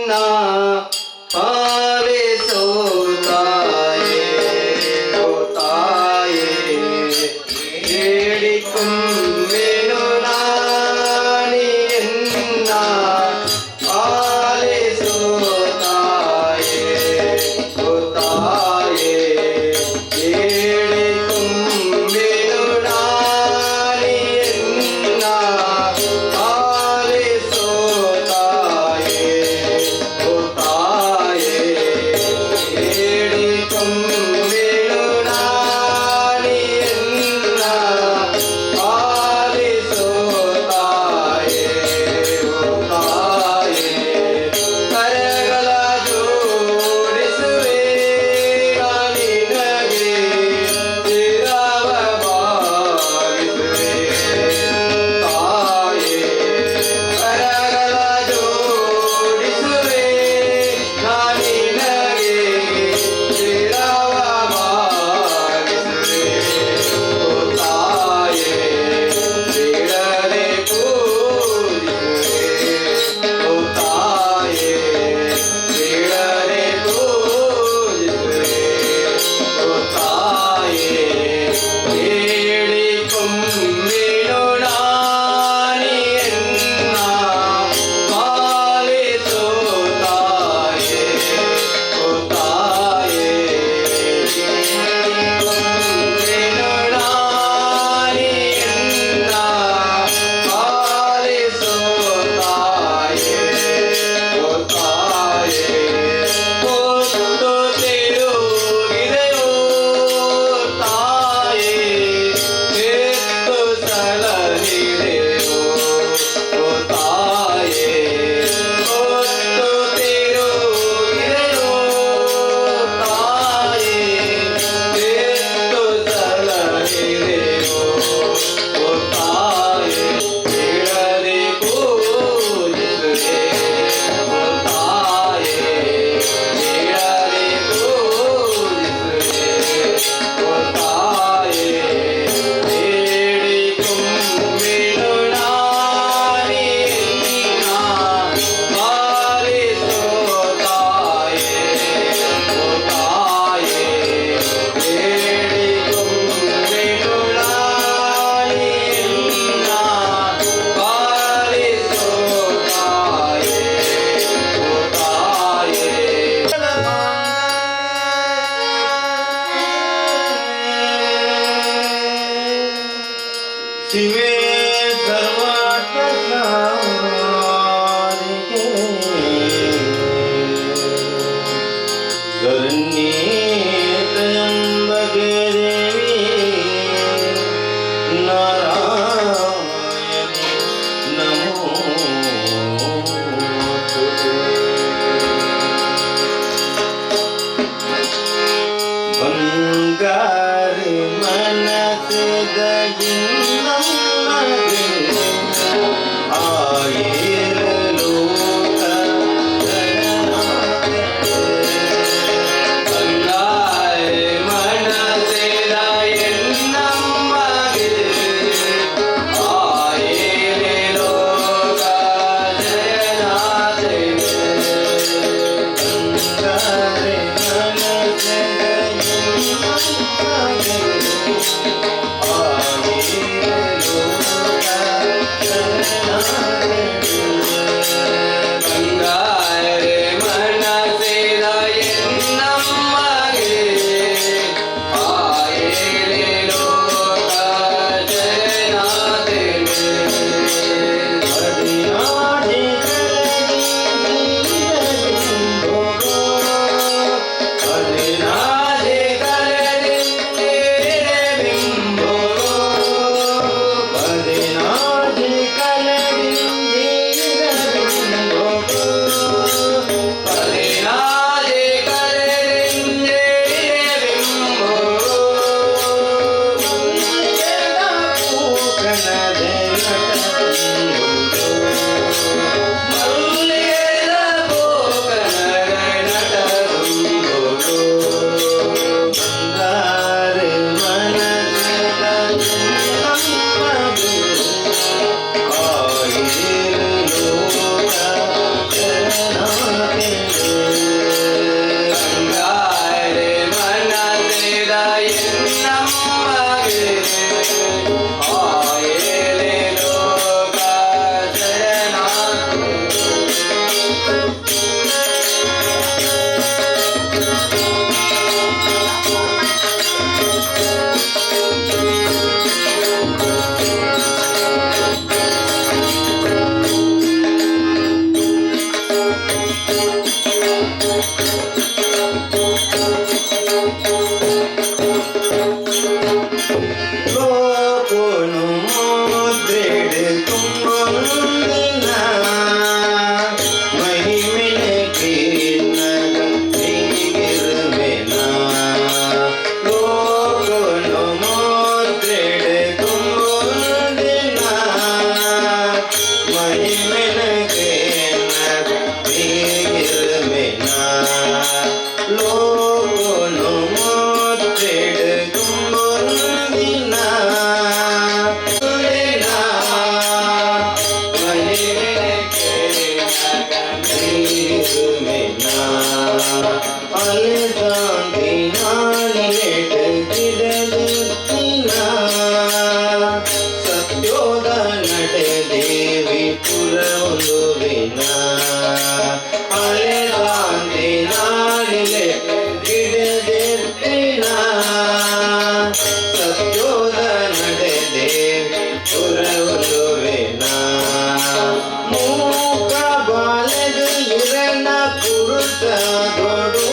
ಎನ್ನ ಪಾಲಿಸು ತಾಯೇ, ಓ ತಾಯೇ. ಬೇಡಿಕೊಂಬೆನು ನಾನಿ ಎನ್ನ ಪಾಲಿಸು ತಾಯೇ, ಓ ತಾಯೇ. ಬೇಡಿಕೊಂಬೆನು ನಾನಿ ಎನ್ನ ಪಾಲಿಸು ತಾಯೇ, ಓ ಲೋಕೊನು ಮುದ್ರೆಡ್ ತುಂಬೊಂದಿನ ಮಹಿಮೆನ ಕೀರ್ಣಗ ನೀಗಿರುವೆನ. ಲೋಕೊನು ಮುದ್ರೆಡ್ ತುಂಬೊಂದಿನ ಮಹಿಮೆನ ಕೀರ್ಣಗ ನೀಗಿರುವೆನ. ಲೋಕೊನು ಮುದ್ರೆಡ್ ತುಂಬೊಂದಿನ ಸತ್ಯೋದ ನಟೆ ದೇವಿ ಪುರವೊಂದುವಿನ ಅಲೆದಾಂದಿ ನಾಳಿಲೆ ಗಿಡದೆತ್ತಿನ ಸತ್ಯೋದ ನಡೆ ದೇವಿ ಪುರವೊಂದುವಿನ. ಮೂಕ ಬಾಲೆಗ ಇರನ ಕುರುತ ದೊಡು.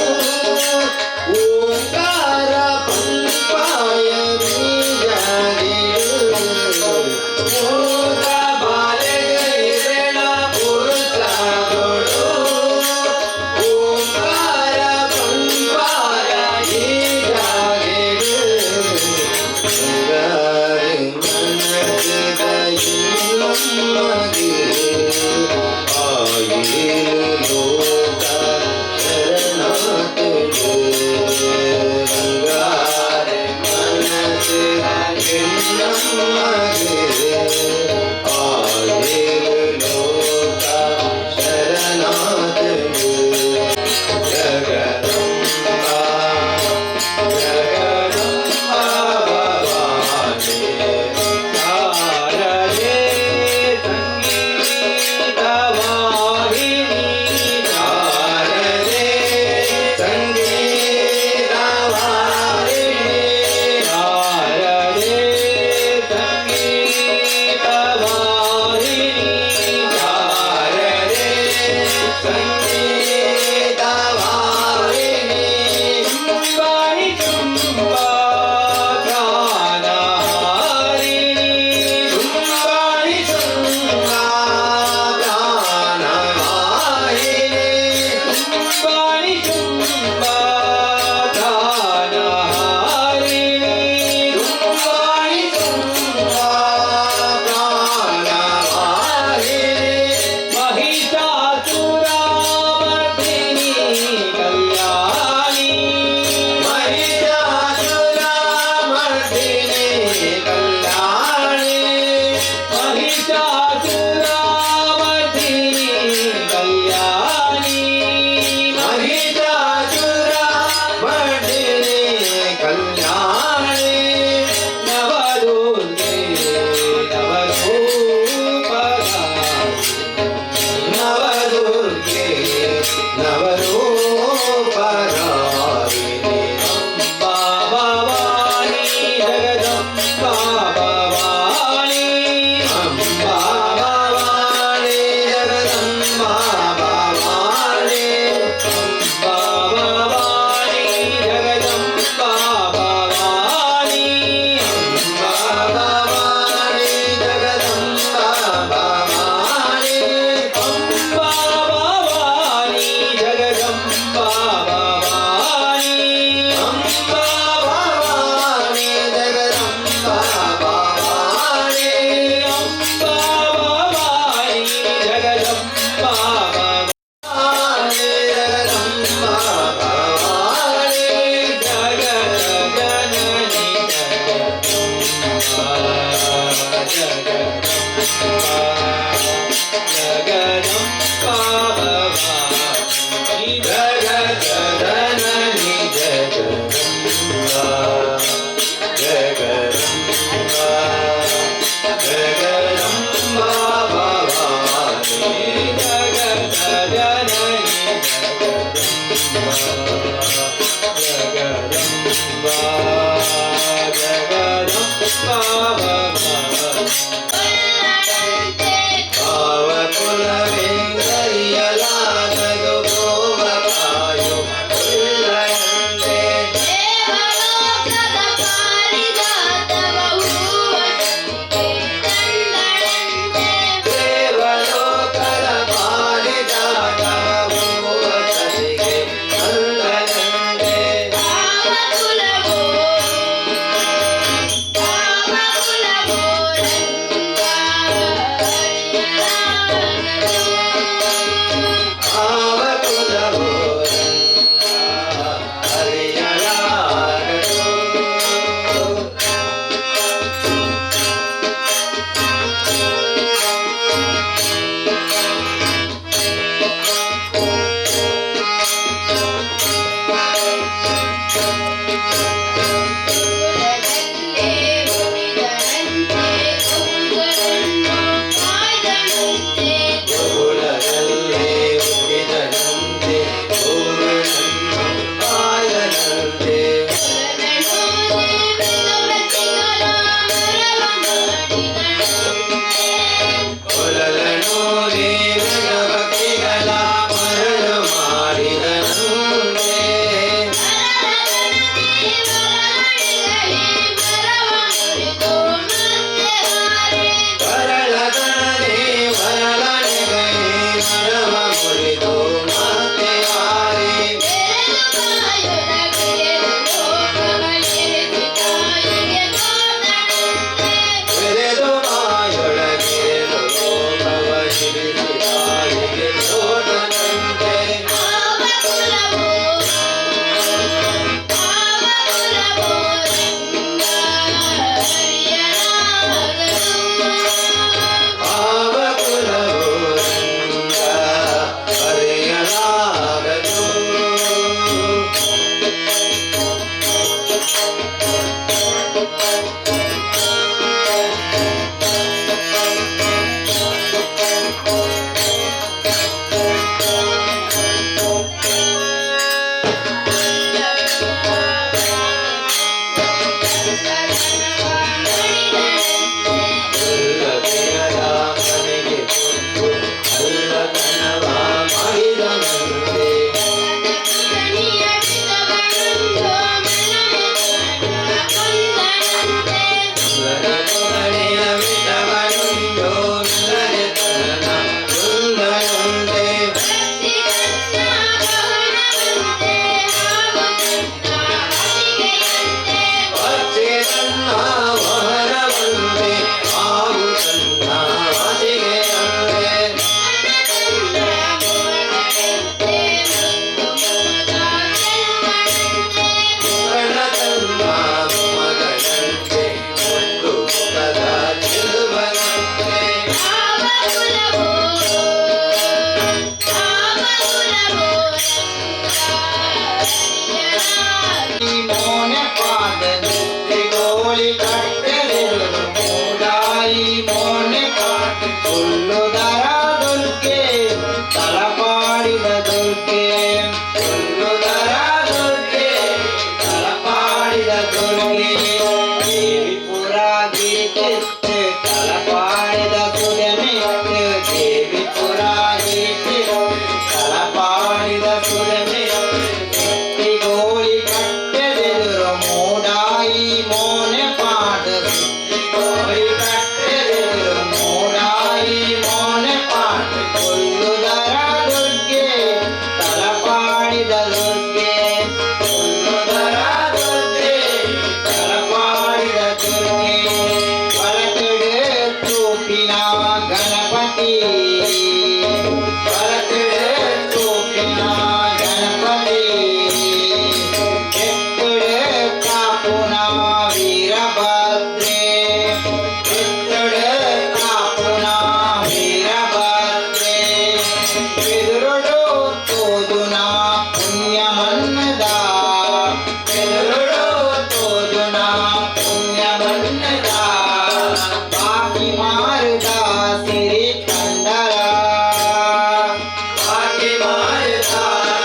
ದುರ್ಗೆ, ಕೊಲ್ಲುದರ ದುರ್ಗೆ, ತಲಪಾಡಿದ ದುರ್ಗೆ. ದೇವಿಪುರ ಗಿರಿತಿತ್ತು ತಲಪಾಡಿದ ಸುದಮಿತ್ತು, ದೇವಿಪುರ ಗಿರಿತಿತ್ತು ತಲಪಾಡಿದ ಸುದಮಿತ್ತು. ಗೋಲಿ ಕಟ್ಟೆದೆದುರು ಮೂಡಾಯಿ ಮೋನೆ ಪಾಡು, ಗೋಲಿ ಕಟ್ಟೆದೆದುರು ಮೂಡಾಯಿ ಮೋನೆ ಪಾಡು. ಕೊಲ್ಲುದರ ದುರ್ಗೆ, ತಲಪಾಡಿದ ದುರ್ಗೆ, ಕೊಲ್ಲುದರ ದುರ್ಗೆ, ತಲಪಾಡಿದ ದುರ್ಗೆ. ಬಲತುಡು ತೂಪಿನ ಗಣಪತಿ, ಬಲತುಡು ತೂಪಿನ ಗಣಪತಿ, ಎತ್ತುಡು ಕಾಪುನ ವೀರಭದ್ರೆ, ಎತ್ತುಡು ಕಾಪುನ ವೀರಭದ್ರೆ. ಎದುರುಡು ತೋಜುನ ಪುಣ್ಯ ಮಣ್ಣದ, ಎದುರುಡು ತೋಜುನ ಪುಣ್ಯ ಮಣ್ಣದ, ಬಾಕಿ ಮಾರುದ ಸಿರಿ ಕಂಡಲ, ಬಾಕಿ ಮಾರುದ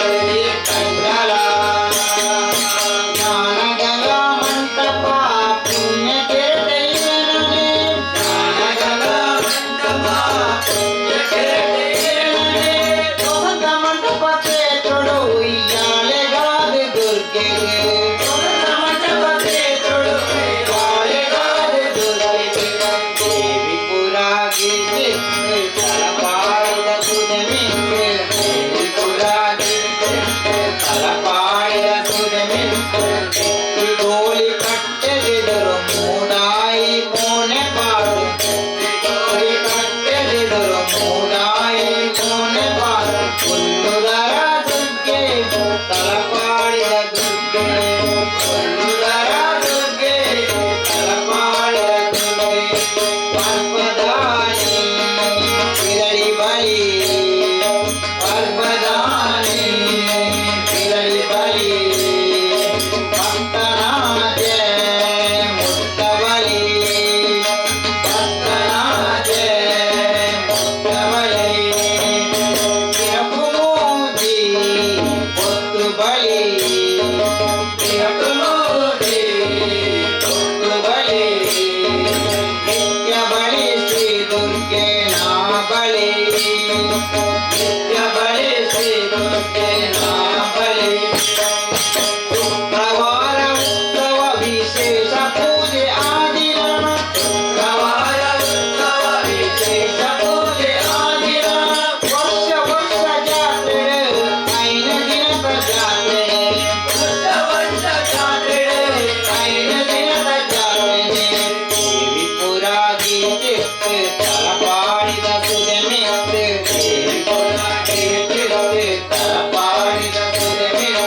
ಸಿರಿ ಕಂಡಲ. ಜ್ಞಾನಗಂಗಾ ಮಂಟಪ ಪುಣ್ಯ ಕೆರೆಟೈರನೆ, ಜ್ಞಾನಗಂಗಾ ಮಂಟಪ ಪುಣ್ಯ ಕೆರೆಟೈರನೆ. ವಸಂತ ಮಂಟಪ ಕ್ಷೇತ್ರಡು ಉಯ್ಯಾಲೆಗಾದ ದುರ್ಗೆಗೆ, ವಸಂತ ಮಂಟಪ ಕ್ಷೇತ್ರಡು ಉಯ್ಯಾಲೆಗಾದ ದುರ್ಗೆಗೆ. ದೇವಿಪುರ ಗಿರಿತಿತ್ತು ತಲಪಾಡಿದ ಸುದಮಿತ್ತು, ದೇವಿಪುರ ಗಿರಿತಿತ್ತು ತಲಪಾಡಿದ ಸುದಮಿತ್ತು. ಗೋಲಿ ಕಟ್ಟೆದೆದುರು ಮೂಡಾಯಿ ಮೋನೆ ಪಾಡು, ಗೋಲಿ ಕಟ್ಟೆದೆದುರು ಮೂಡಾಯಿ ಮೋನೆ ಪಾಡು. ಕೊಲ್ಲುದರ ದುರ್ಗೆ, ತಲಪಾಡಿದ ದುರ್ಗೆ, ಕೊಲ್ಲುದರ ದುರ್ಗೆ, ತಲಪಾಡಿದ ದುರ್ಗೆ. ಪರ್ವದಾನಿ ಬಿರಳಿ ಬಲಿ, ಪರ್ವದಾನಿ ಬಿರಳಿ ಬಲಿ, ಭಕ್ತನಾಜೆ ಮುತ್ತಬಲಿ, ಭಕ್ತನಾಜೆ ಮುತ್ತಬಲಿ. ತಿರಪುಮೂಜಿ ಒತ್ತು ಬಲಿ, ತಿರಪುಮೂಜಿ ಒತ್ತು ಬಲಿ, ನಿತ್ಯ ಬಲಿ ಶ್ರೀ ದುರ್ಗೆ ನಾ ಬಲಿ, ನಿತ್ಯ ಬಲಿ ಶ್ರೀ ದುರ್ಗೆ ನಾ ಬಲಿ. ಶುಕ್ರವಾರ ಉತ್ಸವ ವಿಶೇಷ ಪೂಜೆ ಆದಿನ, ಶುಕ್ರವಾರ ಉತ್ಸವ ವಿಶೇಷ ಪೂಜೆ ಆದಿನ. ವರ್ಷ ವರ್ಷ ಜಾತ್ರೆ ಐನ ದಿನದ ಜಾತ್ರೆ, ವರ್ಷ ವರ್ಷ ಜಾತ್ರೆ ಐನ ದಿನದ ಜಾತ್ರೆ. ದೇವಿಪುರ ಗೀತಿತ್ತು ತಲಪಾಡಿದ ಸುದಮಿತ್ತು, ದೇವಿಪುರ ಗೀತಿತ್ತು ತಲಪಾಡಿದ ಸುದಮಿತ್ತು.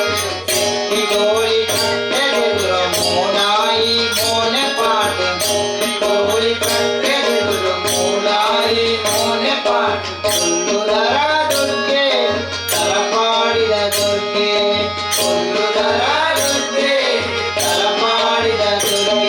ಗೋಲಿ ಕಟ್ಟೆದೆದುರು ಮೂಡಾಯಿ ಮೋನೆ ಪಾಟು, ಗೋಲಿ ಕಟ್ಟೆದೆದುರು ಮೂಡಾಯಿ ಮೋನೆ ಪಾಟು. ಕೊಲ್ಲುದರ ದುರ್ಗೆ, ತಲಪಾಡಿದ ದುರ್ಗೆ, ಕೊಲ್ಲುದರ ದುರ್ಗೆ, ತಲಪಾಡಿದ ದುರ್ಗೆ.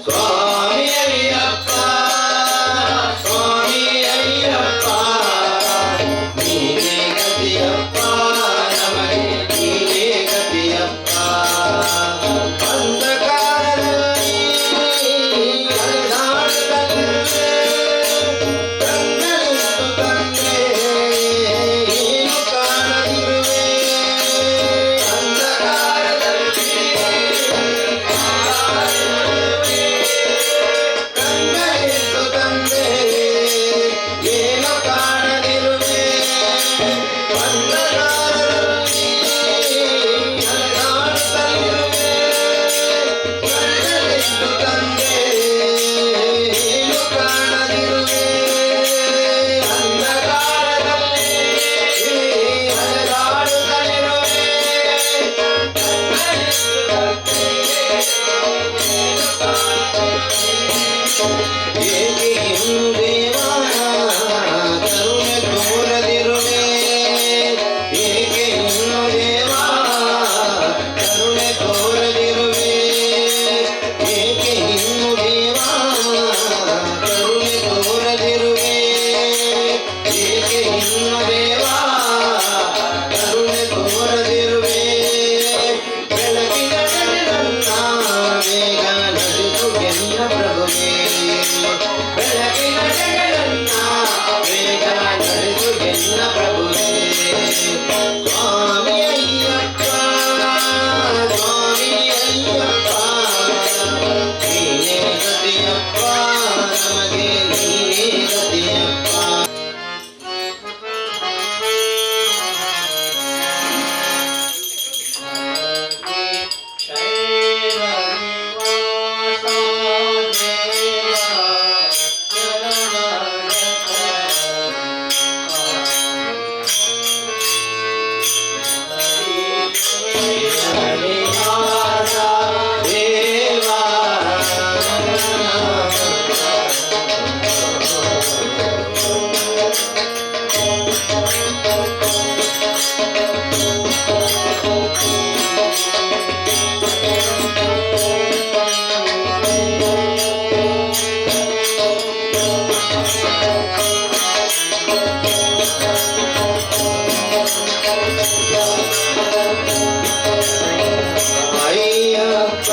ಸ್ವಾಮಿ ಅಯ್ಯಪ್ಪ, ಸ್ವಾಮಿ ಅಯ್ಯಪ್ಪ, ನೀನೇ ಗತಿಯಪ್ಪ, ನಮಗೆ ನೀನೇ ಗತಿಯಪ್ಪ. ಅಂಧಕಾರದಲ್ಲಿ ಅಲೆದಾಡುತ್ತಲಿರುವೆ, ಕಣ್ಣಲಿಟ್ಟು ತಂದೆ ಏನು ಕಾಣದಿರುವೆ. ಅಂಧಕಾರದಲ್ಲಿ ಕಣ್ಣಲಿಟ್ಟು ತಂದೆ ಏನು ಕಾಣದಿರುವೆ. ಅಂಧಕಾರದಲ್ಲಿ ಅಲೆದಾಡುತ್ತಲಿರುವೆ, ಕಣ್ಣಲಿಟ್ಟು ತಂದೆ ಏನು ಕಾಣದಿರುವೆ. ಅಂಧಕಾರದಲ್ಲಿ ಅಲೆದಾಡುತ್ತಲಿರುವೆ, ಕಣ್ಣಲಿಟ್ಟು ತಂದೆ ಏನು ಕಾಣದಿರುವೆ. ಏಕೆ ಇನ್ನು ದೇವಾ ಕರುಣೆ ತೋರದಿರುವೆ? ಏಕೆ ಇನ್ನು ದೇವಾ ಕರುಣೆ ತೋರದಿರುವೆ? ಏಕೆ ಇನ್ನು ದೇವಾ ಕರುಣೆ ತೋರದಿರುವೆ? ಏಕೆ ಇನ್ನು ದೇವಾ ಕರುಣೆ ತೋರದಿರುವೆ? ಬೆಳಕಿನಡೆಗೆ ನನ್ನ ಬೇಗ ನಡೆಸು ಎನ್ನ ಪ್ರಭುವೇ. ಬೆಳಕಿನಡೆಗೆ ನನ್ನ ಬೇಗ ನಡೆಸು ಎನ್ನ ಪ್ರಭುವೇ. ಸ್ವಾಮಿ ಅಯ್ಯಪ್ಪ, ಸ್ವಾಮಿ ಅಯ್ಯಪ್ಪ, ನೀನೇ ಗತಿಯಪ್ಪ, ನಮಗೆ ನೀನೇ ಗತಿಯಪ್ಪ. ದೇವಾ. ಅಯ್ಯಪ್ಪ.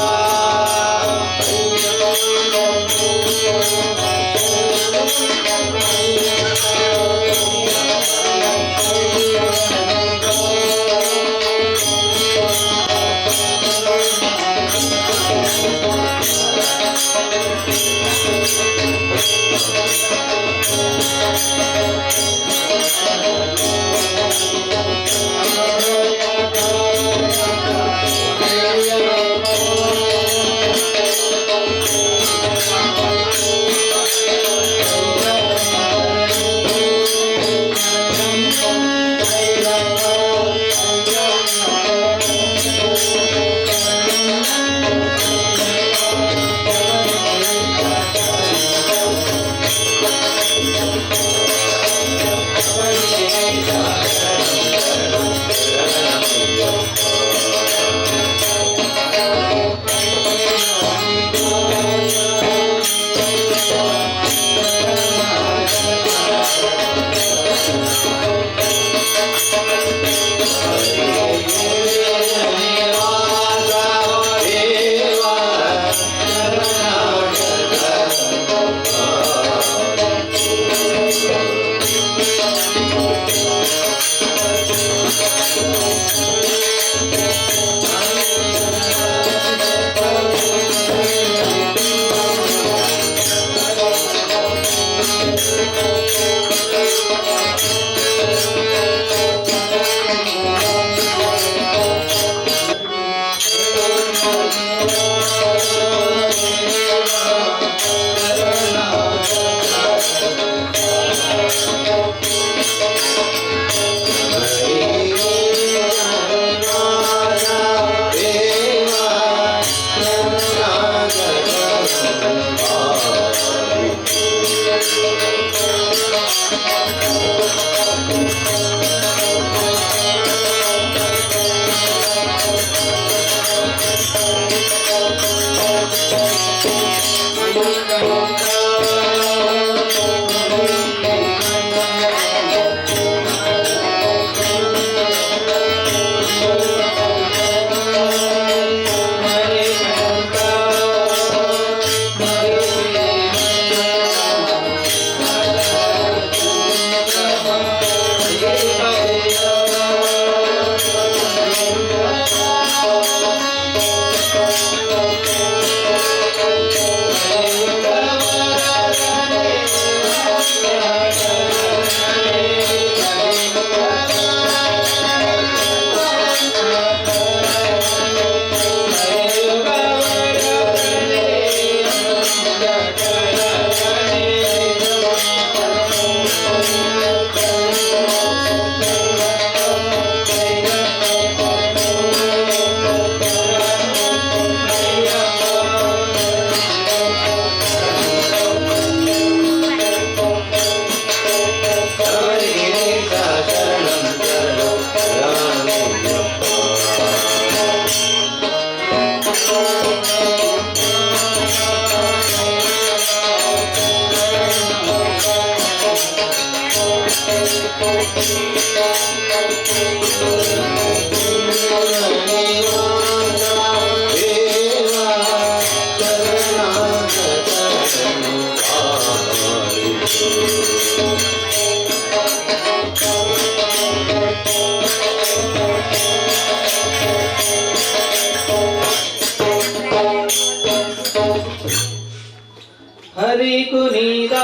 ಹರಿ ಕುನೀದ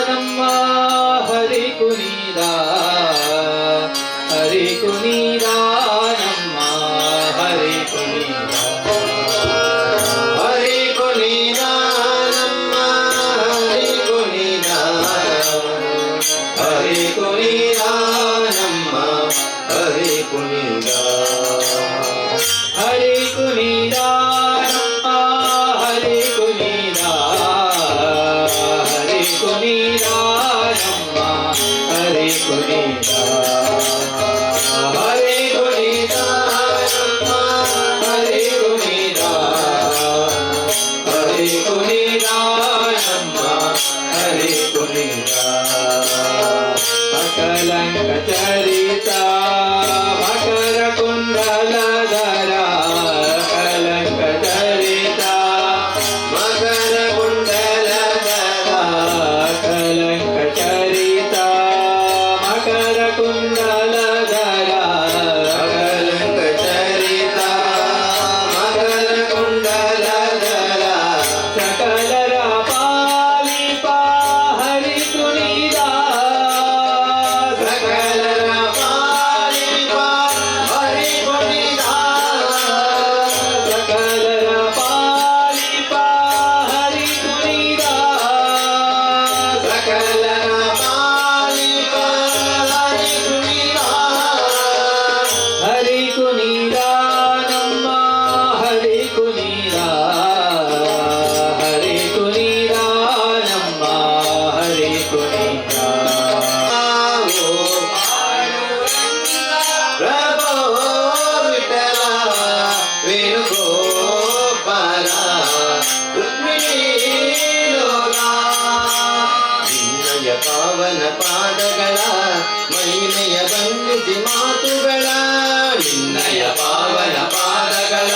ನಮ್ಮ ಹರಿ ಕುನೀದ, ಹರಿ ಕುನೀದ ನಮ್ಮ ಹರಿ ಕುನೀದ, ಹರಿ ಕುನೀದ ನಮ್ಮ ಹರಿ ಕುನೀದ, ಹರಿ ಕುನೀದ ನಮ್ಮ ಹರಿ ಕುನೀದ, ಹರಿ ಕುನೀದ ನಮ್ಮ ಹರಿ ಕುನೀದ, ಹರಿ ಕುನೀದ ನಮ್ಮ ಹರಿ ಕುನೀದ, ಹರಿ ಕುನೀದ ನಮ್ಮ ಹರಿ ಕುನೀದ, ಹರಿ ಕುನೀದ ನಮ್ಮ ಹರಿ ಕುನೀದ. ಅಕಲಂಕ ಚರಿತ ಮಕರ ಕುಂಡಲಧರ, ಕಲಂಕ ಚರಿತ ಮಕರ ಕುಂಡಲಧರ, ಕಲಂಕ ಚರಿತ ಮಕರ ಕುಂಡಲಧರ, ಕಲಂಕ ಚರಿತ ಮಕರ ಕುಂಡಲಧರ, ಸಕಲರ ಪಾಲಿಪ ಹರಿ ಕುನೀದ, ಸಕಲರ ಪಾಲಿಪ ಹರಿ ಕುನೀದ, ಸಕಲರ ಪಾಲಿಪ ಹರಿ ಕುನೀದ, ಸಕಲರ ಪಾಲಿಪ ಹರಿ ಕುನೀದ, ಹರಿ ಕುನೀದ ನಮ್ಮ ಹರಿ ಕುನೀದ, ಹರಿ ಕುನೀದ ನಮ್ಮ ಹರಿ ಕುನೀದ. ಪ್ರಭೋ ವಿಠಲ ವೇಣುಗೋಪಾಲ ರುಕ್ಮಿಣೀಲೋಲ, ನಿನ್ನಯ ಪಾವನ ಪಾದಗಳ ಮಹಿಮೆಯ ಬಣ್ಣಿಸಿ ಮಾತುಗಳ, ನಿನ್ನಯ ಪಾವನ ಪಾದಗಳ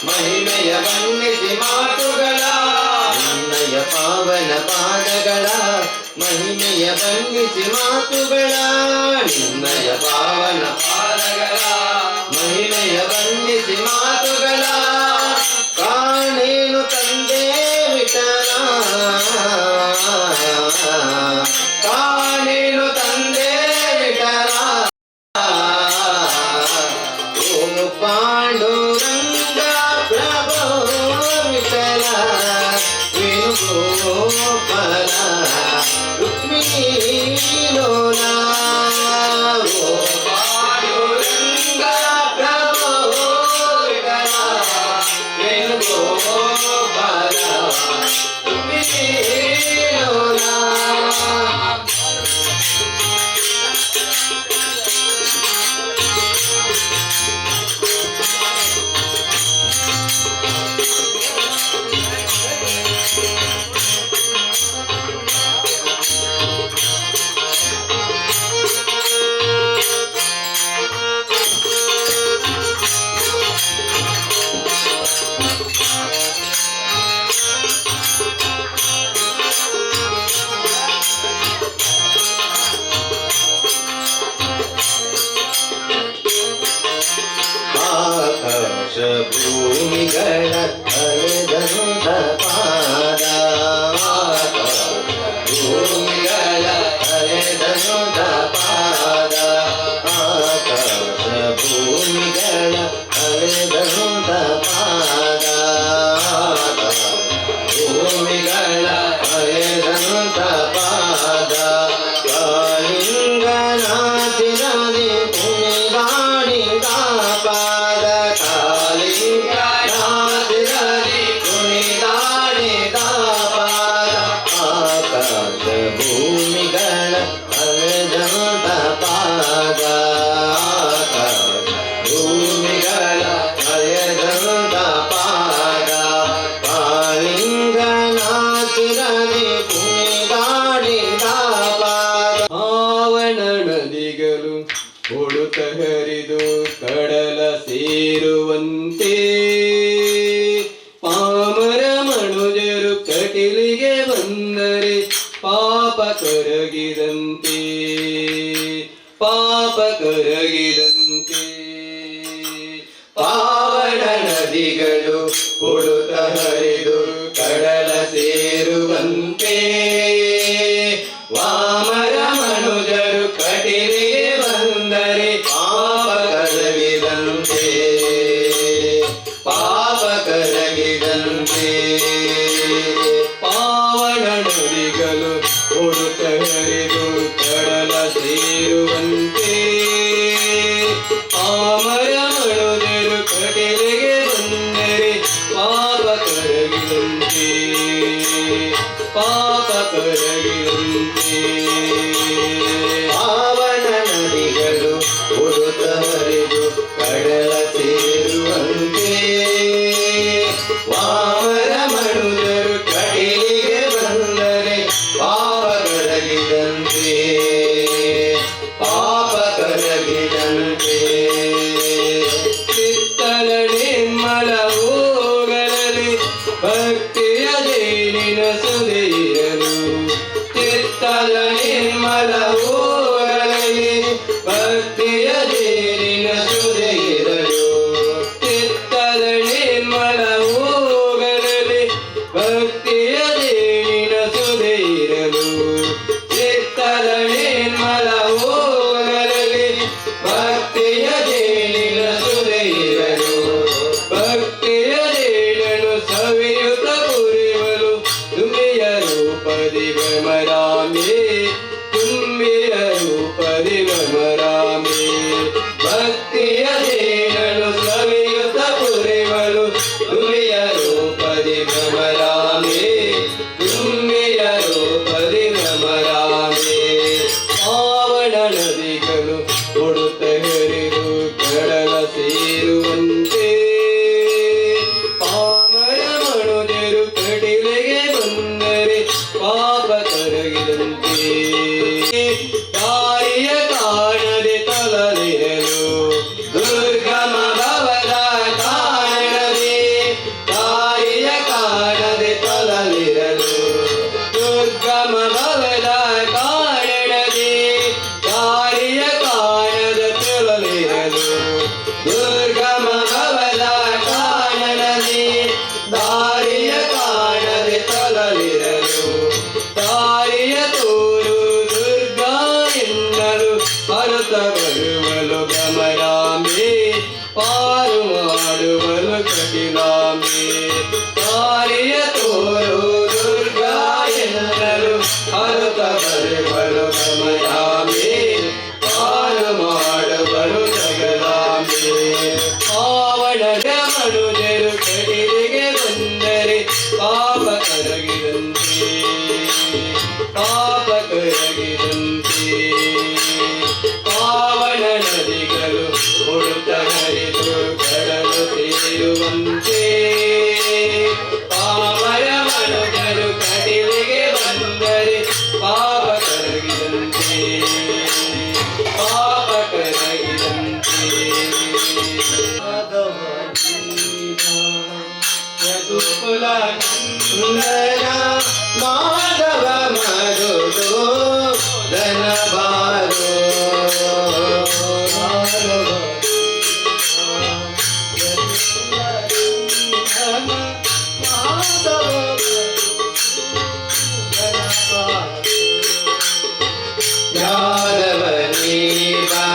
ಮಹಿಮೆಯ ಬಣ್ಣಿಸಿ ಮಾತುಗಳ, ನಿನ್ನಯ ಪಾವನ ಪಾದಗಳ ಮಹಿಮೆಯ ಬಣ್ಣಿಸಿ ಮಾತುಗಳ, ನಿನ್ನಯ ಪಾವನ ಪಾದಗಳ ಮಹಿಮೆಯ ಬಣ್ಣಿಸಿ ಮಾತುಗಳ, ಕಾಣೇನು ತಂದೆ ವಿಠಲ, ಕಾಣೇನು ತಂದೆ ವಿಠಲ, ಓ ಪಾಂಡುರಂಗ ಪ್ರಭೋ ವಿಠಲ ವೇಣುಗೋಪಾಲ ರುಕ್ಮಿಣೀಲೋಲ, ಓ ಪಾಂಡುರಂಗ ಪ್ರಭೋ ವಿಠಲ ಕರಗಿದಂತೆ, ಪಾಪ ಕರಗಿದಂತೆ. ಪಾವನ ನದಿಗಳು ಕೊಡುತ್ತ ಹರಿದು ಕಡಲ ಸೇರುವಂತೆ, ವಾಮರ ಮನುಜರು ಕಟಿಲಿಗೆ ಬಂದರೆ ಪಾಪ ಕರಗಿದಂತೆ, ಪಾಪ ಕರಗಿದಂತೆ. ಪಾವನ ನದಿಗಳು ಕೊಡುತ್ತ ಹರಿದು ಕಡಲ ಸೇರುವಂತೆ, ಪಾಮರ ಮನುಜರು ಕಟಿಲಿಗೆ ಬಂದರೆ ಪಾಪ ಕರಗಿದಂತೆ, ಪಾಪ ಕರಗಿದಂತೆ. ಪಾವನ ನದಿಗಳು ಉಡುತ್ತ ಹರಿದು ಕಡಲ ಸೇರುವಂತೆ, ವಾಮರ ಮನುಜರು ಕಡಿಲಿಗೆ ಬಂದರೆ ಪಾಪ ಕರಗಿದಂತೆ, ಪಾಪ ಕರಗಿದಂತೆ. ಚಿತ್ತಲ ನಿರ್ಮಲ ಹೋಗಲದೆ ಭಕ್ತಿಯ ಜೇನಿನ ಸುದೆಯಿರಲು, ಚಿತ್ತಲ ನಿರ್ಮಲ ಹೋಗಲದೆ ಭಕ್ತಿಯ ಜೇನಿನ ಸುದೆಯಿರಲು, ಚಿತ್ತಲ ನಿರ್ಮಲ ಹೋಗಲದೆ ಭಕ್ತಿಯ ಜೇನಿನ ಸುದೆಯಿರಲು, ಚಿತ್ತಲ ನಿರ್ಮಲ ಹೋಗಲದೆ ಭಕ್ತಿಯ ಜೇನಿನ ಸುದೆಯಿರಲು, ಭಕ್ತಿಯ ಜೇನನು ಸವಿಯುತ ಪುರಿವಲು ತುಂಬಿಯ ರೂಪದಿ ಭ್ರಮರಾಮೇ, ತುಂಬಿಯ ರೂಪದಿ ಭ್ರಮರಾಮೇ. ಭಕ್ತಿಯ ಜೇನನು ಸವಿಯುತ ಪುರಿವಲು ತುಂಬಿಯ ರೂಪದಿ ಭ್ರಮರಾಮೇ, ತುಂಬಿಯ ರೂಪದಿ ಭ್ರಮರಾಮೇ. ಪಾವನ ನದಿಗಳು ಕೊಡುತ್ತ ಹರಿದು ಕಡಲ ಸೇರುವಂತೆ, ಪಾಮರ ಮನುಜರು ಕಡಿಲೆಗೆ ಬಂದರೆ ಪಾಪ ಕರಗಿದಂತೆ. ದಾರಿಯ ಕಾಣದೆ ತೊಲಲಿರಲು, ದುರ್ಗಮ ಭವದ ಕಾಣದೆ, ದಾರಿಯ ಕಾಣದೆ ತೊಲಲಿರಲು, ದುರ್ಗಮ ಭವದ ಕಾಣದೆ, ದಾರಿಯ ಕಾಣದ ತೊಲಲಿರಲು, ದುರ್ಗಮ ಭವದ ಕಾಣದೆ, ದಾರಿಯ ಕಾಣದೆ ತೊಲಲಿರಲು, ದಾರಿಯ ತೋರು ದುರ್ಗಾ ಎನ್ನಲು ಹೊರತ ಬರುವಲು ಭ್ರಮರಾಮೇ, ಪಾರು ಮಾಡುವಲು ಕಟಿಲಾಮೆ. ದಾರಿಯ ತೋರು ದುರ್ಗಾ ಎನ್ನಲು ಹೊರತ ಬರುವಲು ಭ್ರಮರಾಮೇ, ಪಾರು ಮಾಡುವಲು ಜಗದಾಂಬೆ. ಪಾವನ ಮನುಜರು ಕಟಿಲಿಗೆ ಬಂದರೆ ಪಾಪ ಕರಗಿದಂತೆ, ಪಾಪ ಕರಗಿದಂತೆ. ಪಾವನ ನದಿಗಳು ಕೊಡುತ್ತ ಹರಿದು ಕಡಲು ಸೇರುವಂತೆ, ಪಾಮರ ಮನುಜರು ಕಟಿಲಿಗೆ ಬಂದರೆ ಪಾಪ ಕರಗಿದಂತೆ, ಪಾಪ ಕರಗಿದಂತೆ. ಯದುಕುಲ ನಂದನ ಮಾಧವ ಮಧುಸೂದನ ಬಾರೋ, ಯಾದವ ನೀವಾ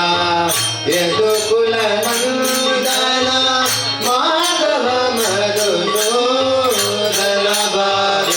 ಯದುಕುಲ ನಂದನ ಮಾಧವ ಮಧುಸೂದನ ಬಾರೋ.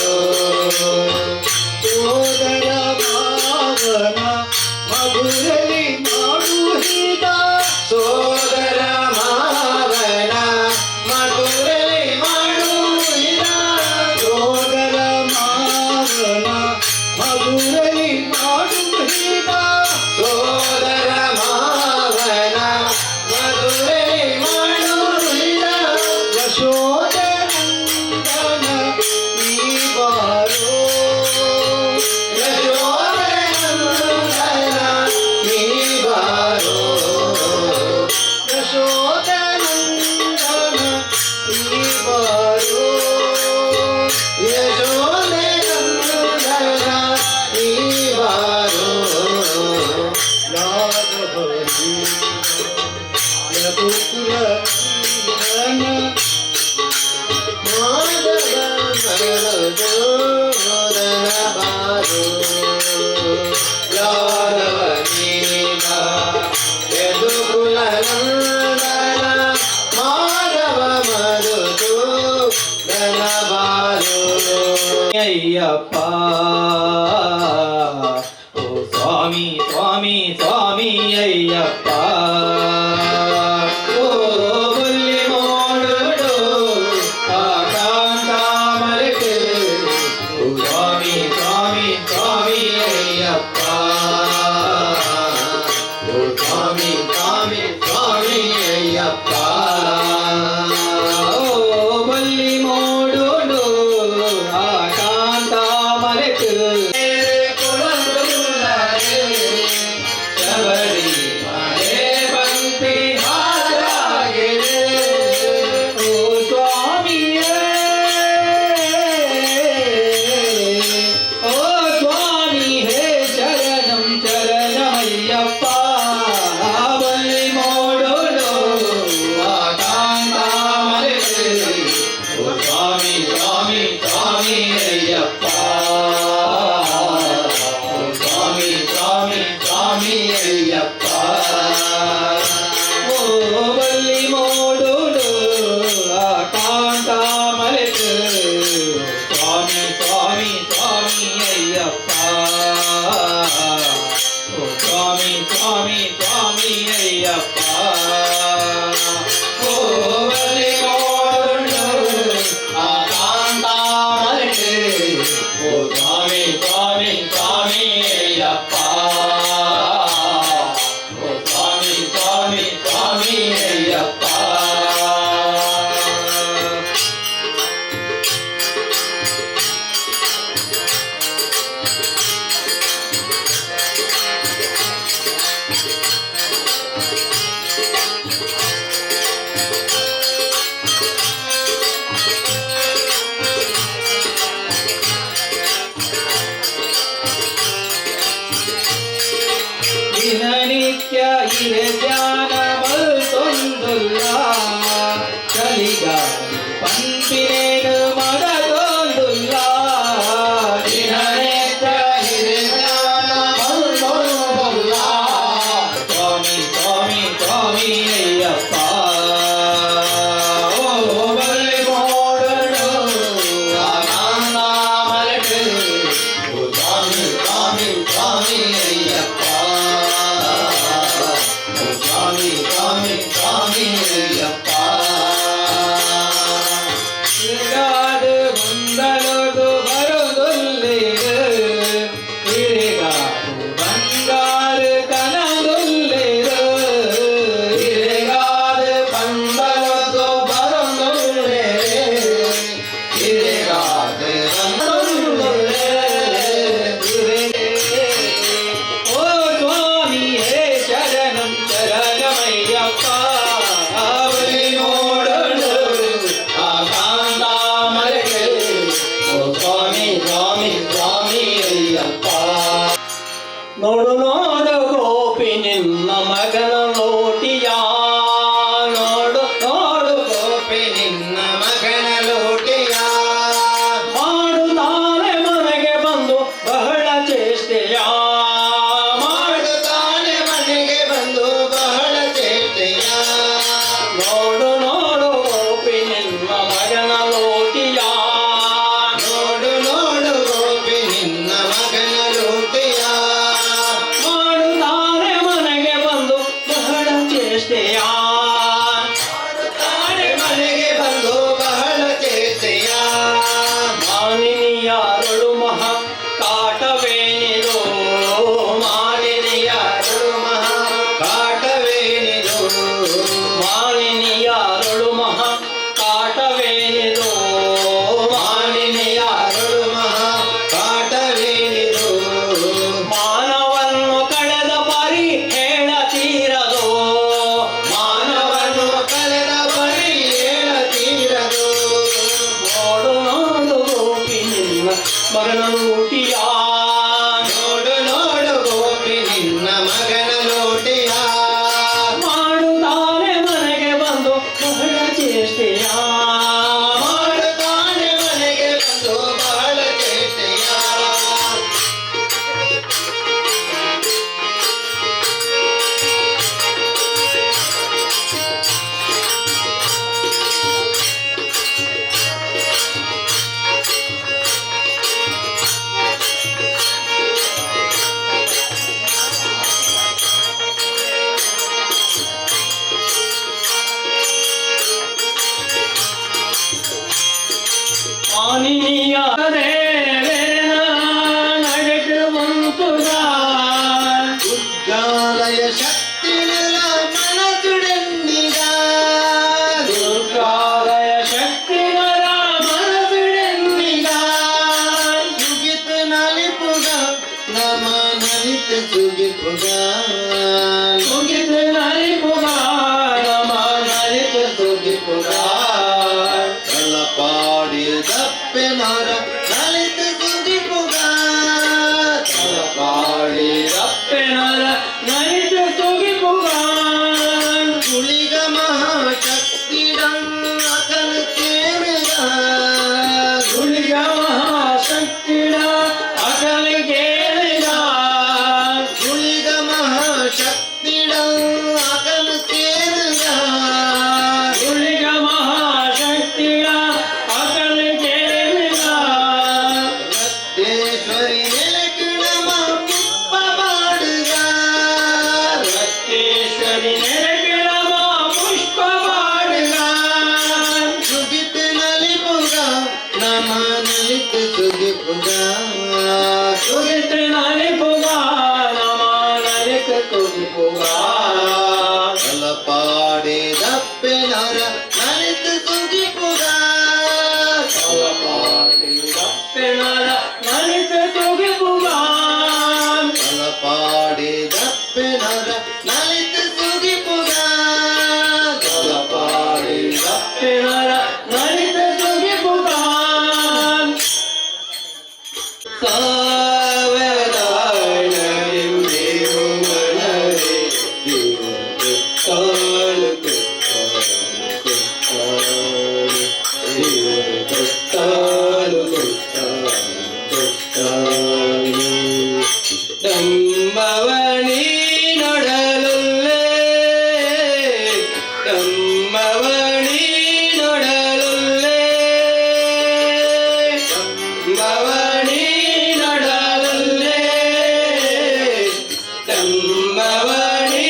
ಮಧುಸೂದನ ಬಾರು ಯಾದವ ನೀಲ ಯದುಕುಲ ನಂದನ ಮಾಧವ ಮಧುಸೂದನ ಬಾರು. ಅಯ್ಯಪ್ಪ, ಓ ಸ್ವಾಮಿ ಸ್ವಾಮಿ ಸ್ವಾಮಿ ಅಯ್ಯಪ್ಪ. ಓ ಬುಲ್ಲಿ ಮೋಡುಡು ಆಕಾಂತಾಮಲಕ್ಕೆ, ಓ ಸ್ವಾಮಿ ಸ್ವಾಮಿ ಸ್ವಾಮಿ ಅಯ್ಯಪ್ಪ, ಓ ಸ್ವಾಮಿ ಸ್ವಾಮಿ ಸ್ವಾಮಿ ಅಯ್ಯಪ್ಪ. ಓ ಬಲ್ಲಿ ಮೋಡುಡು ಆಕಾಂತಾಮಲಕ್ಕೆ, ಶಬರಿ ಮಲೆ ಪಂಪಿ ಹಾರಾಗಿದೆ. ಓ ಸ್ವಾಮಿಯೇ, ಓ ಸ್ವಾಮಿ ಹೇ ಶರಣಂ ಶರಣಮಯ್ಯಪ್ಪ. ಬಲ್ಲಿ ಮೋಡೋಡು ಆಕಾಂತಾಮಲಕ್ಕೆ, ಓ ಸ್ವಾಮಿ ಸ್ವಾಮಿ ಸ್ವಾಮಿ ಅಯ್ಯಪ್ಪ, ಓ ಸ್ವಾಮಿ ಸ್ವಾಮಿ ಸ್ವಾಮಿ ಅಯ್ಯಪ್ಪ. ಓ ಬಲ್ಲಿ ಮೋಡೋಡು ಆಕಾಂತಾಮಲಕ್ಕೆ, ಸ್ವಾಮಿ ಸ್ವಾಮಿ ಸ್ವಾಮಿ ಅಯ್ಯಪ್ಪ, ಓ ಸ್ವಾಮಿ ಸ್ವಾಮಿ ಸ್ವಾಮಿ ಅಯ್ಯಪ್ಪ. ಓ ಬಲ್ಲಿ ಮೋಡುಡು ಆಕಾಂತಾಮಲಕ್ಕೆ, ಓ ಸ್ವಾಮಿ ಸ್ವಾಮಿ ಸ್ವಾಮಿ ಅಯ್ಯಪ್ಪ, ಓ ಸ್ವಾಮಿ ಸ್ವಾಮಿ ಸ್ವಾಮಿ ಅಯ್ಯಪ್ಪ. ದಿನನಿತ್ಯ ಇರೆ ಧ್ಯಾನ ಮಲ್ತೊಂದುಲ್ಲ, ಚಳಿಗಾಲಿ ಪಂಪಿನೇನು ಮರದೊಂದುಲ್ಲ. ದಿನನಿತ್ಯ ಇರೆ ಧ್ಯಾನ ಮಲ್ತೊಂದುಲ್ಲ, ಸ್ವಾಮಿ ಸ್ವಾಮಿ ಸ್ವಾಮಿ ಅಯ್ಯಪ್ಪ. ಓ ಬಲ್ಲಿ ಮೋಡಲು ಆನಂದಾಮಲಕ್ಕೆ, ಓ ಸ್ವಾಮಿ ಸ್ವಾಮಿ ಸ್ವಾಮಿ ಅಯ್ಯಪ್ಪ, ಓ ಸ್ವಾಮಿ ಸ್ವಾಮಿ ಸ್ವಾಮಿ ಅಯ್ಯಪ್ಪ. ತಿರುಗಾದು ಗುಂದಲದು ಬರುದುಲ್ಲೇರು, ತಿರುಗಾದು ಬಂಗಾರು ಕನದುಲ್ಲೇರು. ತಿರುಗಾದು ಬಂದಲದು ಬರುದುಲ್ಲೇರು, ತಿರುಗಾದು ಬಂದಲುಲ್ಲೇರು. ಓ ಸ್ವಾಮಿ ಹೇ ಶರಣಂ ಶರಣಮಯ್ಯಪ್ಪ. ಬಲಿ ನೋಡಲು ಆಕಾಂತಾಮಲಕ್ಕೆ, ಓ ಸ್ವಾಮಿ ಸ್ವಾಮಿ ಸ್ವಾಮಿ ಅಯ್ಯಪ್ಪ. ನೋಡು ನೋಡು ಗೋಪಿ ನಿನ್ನ ಮಗನ ಲೋಟಿಯ, ನೋಡು ನೋಡು ಗೋಪಿ ನಿನ್ನ ಮಗನ ಲೋಟಿಯ, ಮಾಡುತ್ತಾನೆ ಮನೆಗೆ ಬಂದು ಬಹಳ ಚೇಷ್ಟೆಯ, ಮಾಡುತ್ತಾನೆ ಮನೆಗೆ ಬಂದು ಬಹಳ ಚೇಷ್ಟೆಯ. ನೋಡು ನೋಡು ಗೋಪಿ ನಿನ್ನ ಮಗನ ಲೋಟಿಯ, ನೋಡು ನೋಡು ಗೋಪಿ ನಿನ್ನ ಮಗನ ಲೋಟಿಯ, ಮಾಡುತ್ತಾನೆ ಮನೆಗೆ ಬಂದು ಬಹಳ ಚೇಷ್ಟೆಯ, ಮಾಡುತ್ತಾನೆ ಮನೆಗೆ ಬಂದು ಬಹಳ ಚೇಷ್ಟೆಯ. ಮಾನಿನಿಯಾರಳು ಮಹಾ ಕಾಟವೇನಿದು, ಮಾಲಿನಿಯಾರಳು ಮಹಾ ಕಾಟವೇನಿದು, ಮಾಲಿನಿಯಾರಳು ಮಹಾ ಕಾಟವೇನಿದು, ಮಾಲಿನಿಯಾರಳು ಮಹಾ ಕಾಟವೇನಿದು. ಮಾನವನ್ನು ಕಳೆದ ಪರಿ ಹೇಳತೀರದು, ಮಾನವನು ಕಳೆದ ಬರಿ ಹೇಳತೀರದು. ನೋಡು ನೋಡು ಗೋಪಿ ನಿನ್ನ ಮಗನ ಲೂಟಿಯ, ನೋಡು ನೋಡು ಗೋಪಿ ನಿನ್ನ ಮಗನ ಲೋಟಿಯ, ಮಾಡುತ್ತಾನೆ ಮನೆಗೆ ಬಂದು ಬಹಳ ಚೇಷ್ಟೆಯ, ಮಾಡುತ್ತಾನೆ ಮನೆಗೆ ಬಂದು ಬಹಳ ಸುಗಿಪುಗ. ಸುಗಿತು ನಲಿಪುಗ ನಮ ನಲಿತು ಸುಗಿಪುಗ. ತಲಪಾಡಿ ದಪ್ಪೆನರ ನಲಿತ ಸುಗಿಪುಗ. ತಲಪಾಡಿ ದಪ್ಪೆನರ ನಲಿತು ಸುಗಿಪುಗ. ಗುಳಿಗ ಮಹಾಶಕ್ತಿಡ ಅಕಲ ಕೇಳುಗ. ಗುಳಿಗ ಮಹಾಶಕ್ತಿಡ ಅಕಲ ಕೇಳಿದ. ಗುಳಿಗ ಮಹಾಶಕ್ತಿಡ ಅಕಲ ಕೇಳುಗ. ಗುಳಿಗ ಮಹಾಶಕ್ತಿಡ ಅಕಲ ಕೇಳಿದ. ರಕ್ತೇಶ್ವರಿ ನೆಲಕಿಡಮ ಪುಪ್ಪ ಪಾಡುಗ. ರಕ್ತೇಶ್ವರಿ ನೆಲಕಿಡಮ ಪುಷ್ಪ ಪಾಡುಗ. ಸುಗಿತ ನಲಿಪುಗ ನಮ ನಲಿತ ಸುಗಿಪುಗ. ಸುಗಿತ ನಲಿಪುಗ ನಮ ನಲಿತ ಸುಗಿಪುಗ. ತಲಪಾಡಿ ದಪ್ಪೆನರ ನಲಿತ ಸುಗಿಪುಗ. ತಲಪಾಡಿ ದಪ್ಪೆನರ ನಲಿತ ಸುಗಿಪುಗ. ತಲಪಾಡಿ ದಪ್ಪೆನರ ನಲಿತ ಸುಗಿಪುಗ. ತಲಪಾಡಿ ದಪ್ಪೆನರ ನಲಿತ ಸುಗಿಪುಗ. ನಮ್ಮವನಿ ನೊಡಲುಲ್ಲೆ, ನಮ್ಮವನಿ ನೊಡಲುಲ್ಲೆ, ನಮ್ಮವನಿ ನೊಡಲುಲ್ಲೆ, ನಮ್ಮವನಿ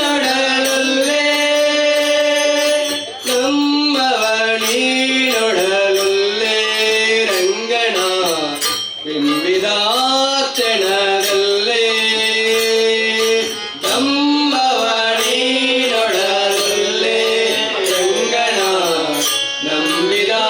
ನೊಡಲುಲ್ಲೆ, ನಮ್ಮವನಿ ನೊಡಲುಲ್ಲೆ ರಂಗಣ ಬಿಂಬಿದಾಕ್ಷಣದಲ್ಲೇ, ನಮ್ಮವನಿ ನೊಡಲುಲ್ಲೆ ರಂಗಣ ನಂಬಿದಾಕ್ಷಣದಲ್ಲೇ.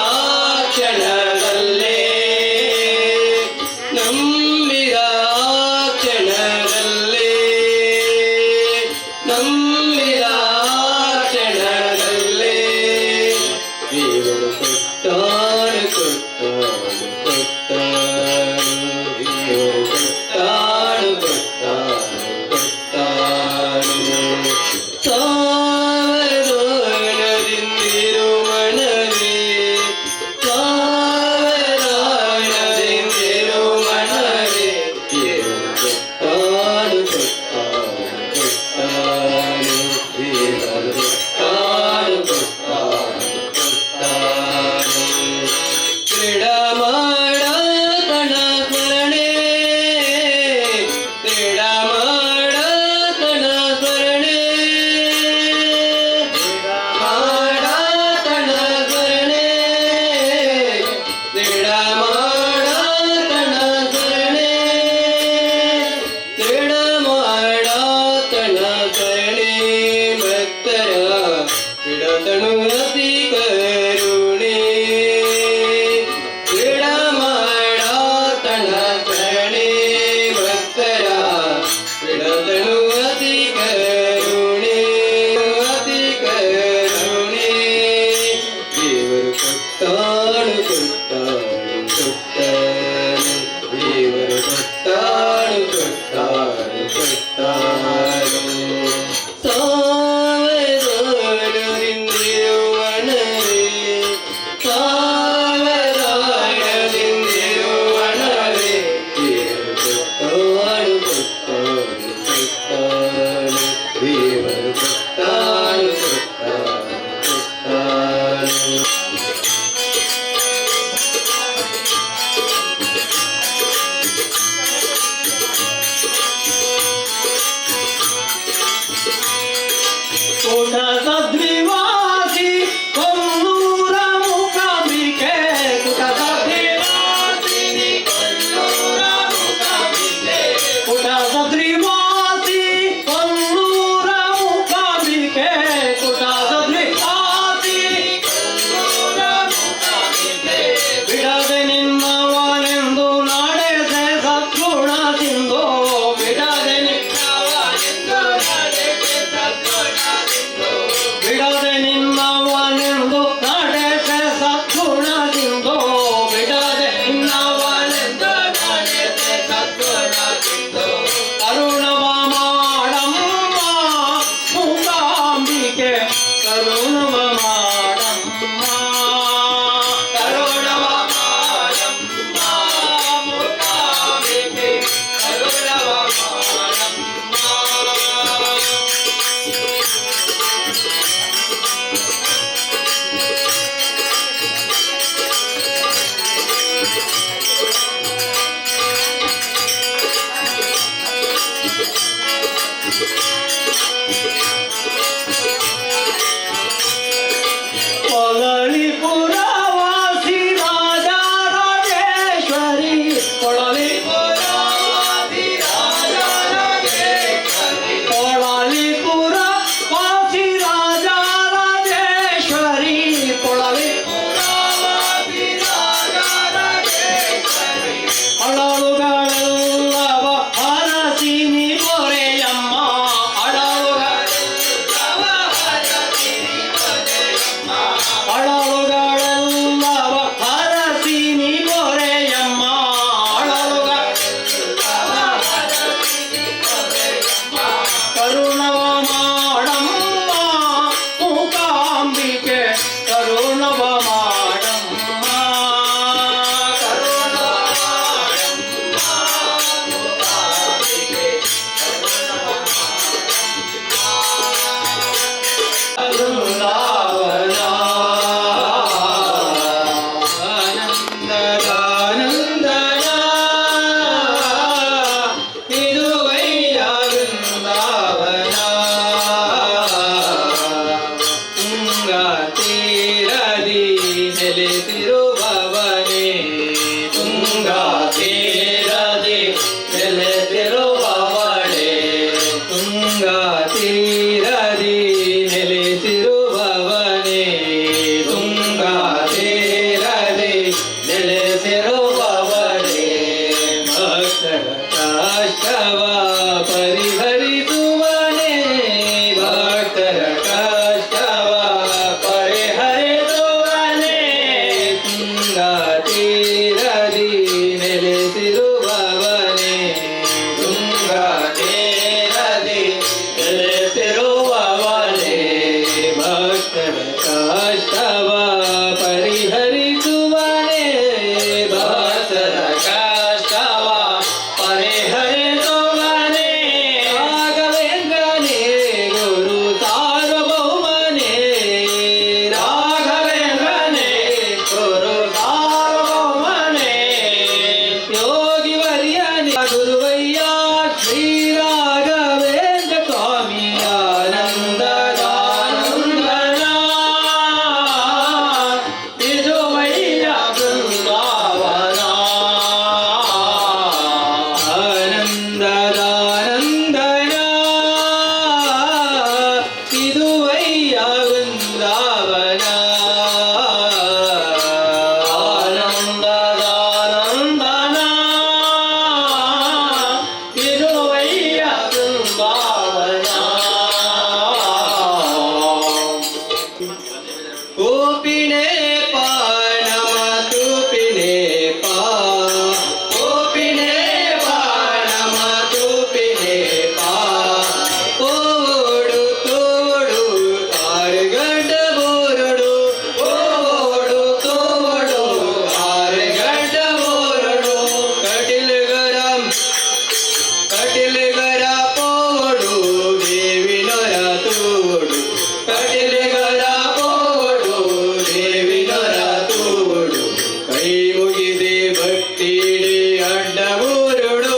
ಭಕ್ತಿಡೆ ಅಡ್ಡ ಊರುಡು,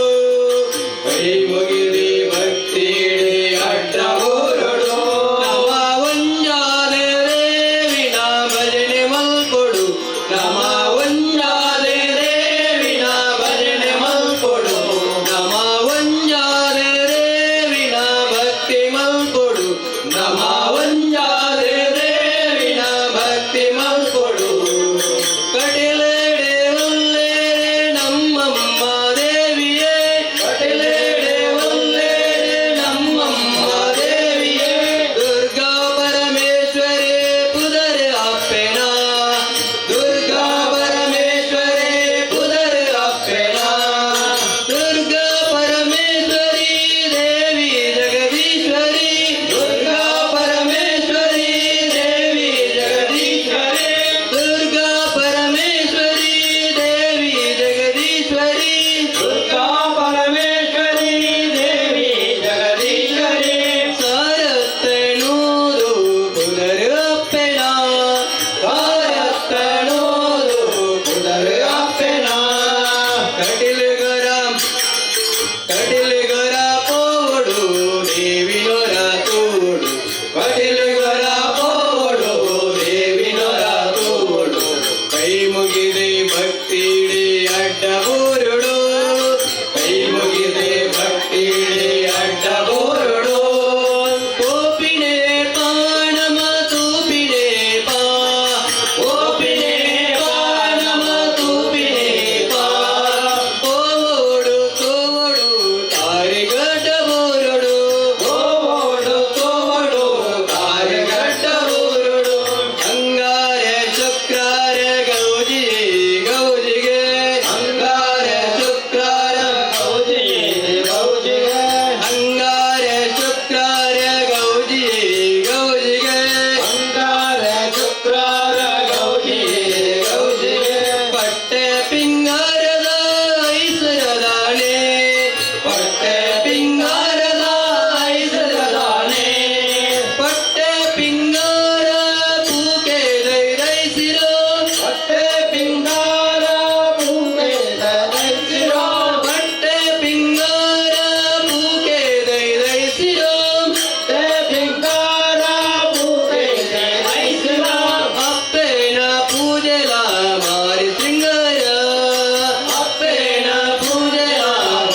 ಕೈ ಮುಗಿದೆ ಭಕ್ತಿಡೆ ಅಡ್ಡ ಊರುಡು. ನಮ ಒಂಜಾದೆ ದೇವಿನ ಭಜನೆ ಮಲ್ಪೊಡು, ನಮ ಒಂಜಾದೆ ದೇವಿನ ಭಜನೆ ಮಲ್ಪೊಡು, ನಮ ಒಂಜಾದೆ ದೇವಿನ ಭಕ್ತಿ ಮಲ್ಪೊಡು, ನಮ ಒಂಜಾದೆ ದೇವಿನ ಭಕ್ತಿ ಮಲ್ಪೊಡು. ಕಟಿಲೆಡೆ ಉಲ್ಲೇರೆ ನಮ್ಮಮ್ಮ ದೇವಿಯೇ, ಕಟಿಲೆಡೆ ಉಲ್ಲೇರೆ ನಮ್ಮಮ್ಮ ದೇವಿಯೇ. ದುರ್ಗಾ ಪರಮೇಶ್ವರೇ ಪುದರ್ ಅಪ್ಪೆನ, ದುರ್ಗಾ ಪರಮೇಶ್ವರೇ ಪುದರ್ ಅಪ್ಪೆನ. ದುರ್ಗಾ ಪರಮೇಶ್ವರಿ ದೇವಿ ಜಗದೀಶ್ವರಿ, ದುರ್ಗಾ ಪರಮೇಶ್ವರಿ ದೇವಿ ಜಗದೀಶ್ವರಿ, ದುರ್ಗಾ ಪರಮೇಶ್ವರಿ ದೇವಿ ಜಗದೀಶ್ವರಿ, ದುರ್ಗಾ ಪರಮೇಶ್ವರಿ ದೇವಿ ಜಗದೀಶ್ವರಿ. ಸಾರತ್ತನೂರು ಪುದರ್ ಅಪ್ಪೆನ, ಸಾರತ್ತನೂರು ಪುದರ್ ಅಪ್ಪೆನ. ಕಟಿಲುಗರ ಕಟಿಲುಗರ ಪೋಡು ದೇವಿನೊರ ತೋಡು, ಕಟಿಲುಗರ ಪೋಡು ದೇವಿನೊರ ತೋಡು. ಕೈ ಮುಗಿದೆ ಭಕ್ತಿಡೆ ಅಡ್ಡ ಊರುಡು, ಕೈ ಮುಗಿದೆ ಭಕ್ತಿಡೆ ಅಡ್ಡ ಊರುಡು. ಕೋಪಿಣೆ ಪಾಣಮ ತೂಪಿಣೆ ಪಾ, ಕೋಪಿಣೆ ಪಾಣಮ ತೂಪಿಣೆ ಪಾ. ಕೋವೋಡು ಕೋವೋಡು ತಾರಿಗಡ್ಡ ಊರುಡು, ಕೋವೋಡು ಕೋವೋಡು ತಾರಿಗಡ್ಡ ಊರುಡು. ಅಂಗಾರೆ ಶುಕ್ರಾರ ಗೌಜಿ ಗೌಜಿಗೆ, ಅಂಗಾರೆ ಶುಕ್ರಾರ ಗೌಜಿ ಗೌಜಿಗೆ, ಅಂಗಾರೆ ಶುಕ್ರಾರ ಗೌಜಿ ಗೌಜಿಗೆ, ಅಂಗಾರೆ ಶುಕ್ರಾರ ಗೌಜಿ ಗೌಜಿಗೆ. ಪಟ್ಟೆ ಪಿಂಗಾರದ ಐಸರದಾಣೆ, ಪಟ್ಟೆ ಪಿಂಗಾರದ ಐಸರದಾಣೆ, ಪಟ್ಟೆ ಪಿಂಗಾರ ಪೂಕೆ ದೈದೈಸಿರೋ, ಪಟ್ಟೆ ಪಿಂಗಾರ ಪೂಕೆ ದೈಸಿರೋ, ಪಟ್ಟೆ ಪಿಂಗಾರ ಪೂಕೆ ದೈದೈಸಿರೋ, ಪಟ್ಟೆ ಪಿಂಗಾರ ಪೂಕೆ ದೈಸಿರೋ. ಅಪ್ಪೇನ ಪೂಜೆಲ ಮಾರಿ ಶೃಂಗಾರ, ಅಪ್ಪೇನ ಪೂಜೆಲ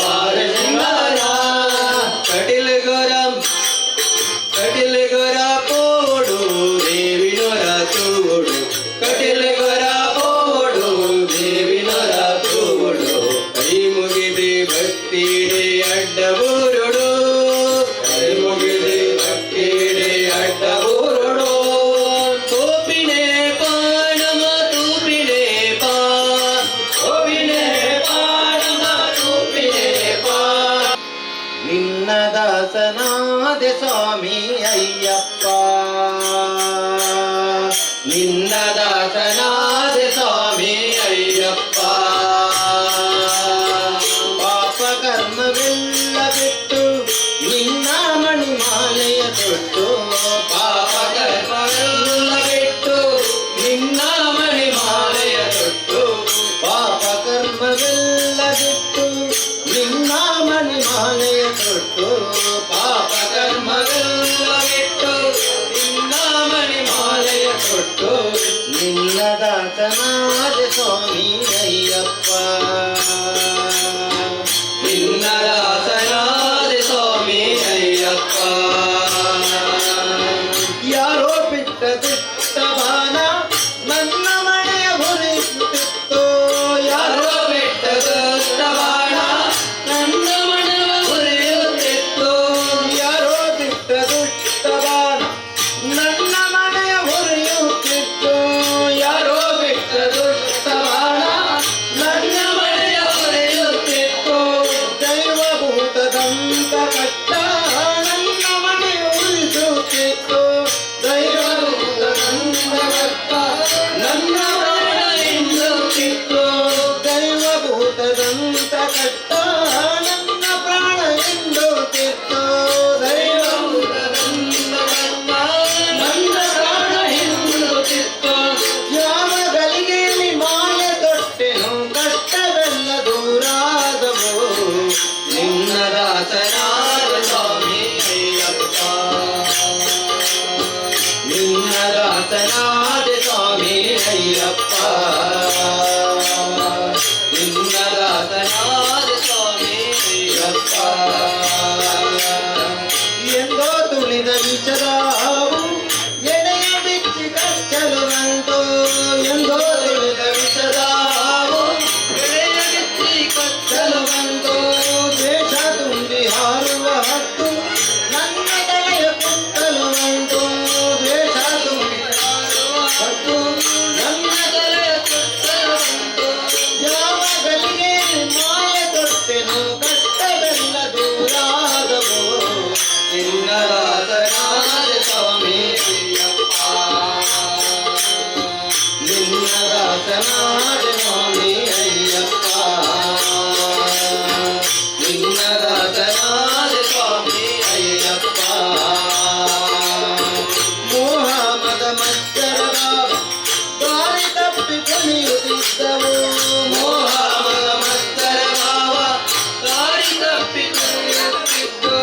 ಮಾರಿ ಶೃಂಗಾರ. ಕಟಿಲ್ ಗೊರ ಕಟಿಲ್ ಗೊರ ಪೋಡು ದೇವಿನೊರ ತೋಡು, ಕಟಿಲ್ ಗೊರ ಪೋಡು ದೇವಿನೊರ ತೋಡು. ಕೈ ಮುಗಿದೆ ಭಕ್ತಿಡೆ ಅಡ್ಡ ಊರುಡು, ಕೈ ಮುಗಿದೆ ಭಕ್ತಿಡೆ ಅಡ್ಡ ಊರುಡು. ತೋಪಿಣೆ ಪಾಣಮ ತೂಪಿಣೆ ಪಾ, ಕೋವಿಲೆ ಪಾಡಮ ತೂಪಿಲೆ ಪಾ. ನಿನ್ನ ದಾಸನಾದೆ ಸ್ವಾಮಿ ಅಯ್ಯಪ್ಪ, ನಿನ್ನ ದಾಸನಾದೆ ಸ್ವಾಮಿ ಅಯ್ಯಪ್ಪ. ಪಾಪ ಕರ್ಮವೆಲ್ಲ ಬಿಟ್ಟು ನಿನ್ನ ಮಣಿಮಾಲೆಯ ತೊಟ್ಟು, ಪಾಪ ಕರ್ಮವೆಲ್ಲ ಬಿಟ್ಟು ನಿನ್ನ ಮಣಿಮಾಲೆಯ ತೊಟ್ಟು, ಪಾಪ ಕರ್ಮವೆಲ್ಲ ಬಿಟ್ಟು ನಿನ್ನ ಮಣಿಮಾಲೆಯ ತೊಟ್ಟು, ಪಾಪ ಕರ್ಮವೆಲ್ಲ ಬಿಟ್ಟು ನಿನ್ನ ಮಣಿಮಾಲೆಯ ತೊಟ್ಟು. ನಿನ್ನ ದಾಸನಾದೆ ಸ್ವಾಮಿ ಅಯ್ಯಪ್ಪ, ನಿನ್ನ ದಾಸನಾದೆ ಸ್ವಾಮಿ ಅಯ್ಯಪ್ಪ. ಯಾರೋ ಬಿಟ್ಟ ದುಷ್ಟ ಬಾಣ ನನ್ನ ಮನೆಯ ಹೊರಿಸುತ್ತಿತ್ತು, ಯಾರೋ ಯಾರೋ ಬಿಟ್ಟ ದುಷ್ಟ ಬಾಣ ನನ್ನ ಮನೆಯ ಉರಿಯುತ್ತಿತ್ತು, ಯಾರೋ ಬಿಟ್ಟ ದುಷ್ಟ ಬಾಣ ನನ್ನ ಮನೆಯ ಹೊರೆಯುತ್ತಿತ್ತು, ಯಾರೋ ಯಾರೋ ಬಿಟ್ಟ ದುಷ್ಟ ಬಾಣ ನನ್ನ ಮನೆಯ ಉರಿಯುತ್ತಿತ್ತು. ದೈವಭೂತದಂತ ಕಟ್ಟ ನನ್ನ ಮನೆಯ ಉರಿಸುತ್ತಿತ್ತು, ದೈವಭೂತದಂತ ಕಟ್ಟ ನನ್ನ ಪ್ರಾಣ ಹಿಂಡುತ್ತಿತ್ತು, ದೈವಭೂತದಂತ ಕಟ್ಟ ನನ್ನ ಪ್ರಾಣ ಹಿಂಡುತ್ತಿತ್ತು, ದೈವಭೂತದಂತ ಕಟ್ಟ ನನ್ನ ಪ್ರಾಣ ಹಿಂಡುತ್ತಿತ್ತು. ಯಾವ ಗಳಿಗೆಯಲ್ಲಿ ಮಾಲೆ ತೊಟ್ಟೆನು ಕಷ್ಟವೆಲ್ಲ ದಾಸನಾದ ಸ್ವಾಮಿ ಅಯ್ಯಪ್ಪ. ಎಂದೋ ತುಳಿದ ವಿಷದಾವು ಎಡೆಯ ಬಿಚ್ಚಿ ಕಚ್ಚಲು ಬಂತು. ಎಂದೋ ತುಳಿದ ವಿಷದಾವು ಎಡೆಯ ಬಿಚ್ಚಿ ಕಚ್ಚಲು ಬಂತು. ದೇಶ ತುಂಬಿ ಹಾರುವ ಹತ್ತು ನನ್ನ ತಲೆಯ ಕುತ್ತಲು ಬಂತು. ದೇಶ ತುಂಬಿ ಹಾರುವ ಹತ್ತು ನನ್ನ ತಲೆಯ ಸುತ್ತಲು ಬಂತು. ಯಾವ ಗಳಿಗೆ ಮಾಯ ತೊಟ್ಟೆನು, ಕಷ್ಟವೆಲ್ಲ ದೂರಾದವು. ನಿನ್ನ ದಾಸನಾದ ಸ್ವಾಮಿ ಅಯ್ಯಪ್ಪ. ನಿನ್ನ ದಾಸನಾದ ಸ್ವಾಮಿ ಅಯ್ಯಪ್ಪ. ನಿನ್ನ ದಾಸನಾದ ಸ್ವಾಮಿ ಅಯ್ಯಪ್ಪ. ಮೋಹ ಮದ ಮತ್ಸರ ಭಾವ ದಾರಿ ತಪ್ಪಿ ಕುಣಿಯುತ್ತಿದ್ದವು. ಮೋಹ ಮದ ಮತ್ಸರ ಭಾವ ದಾರಿ ತಪ್ಪಿ ಕುಣಿಯುತ್ತಿದ್ದು.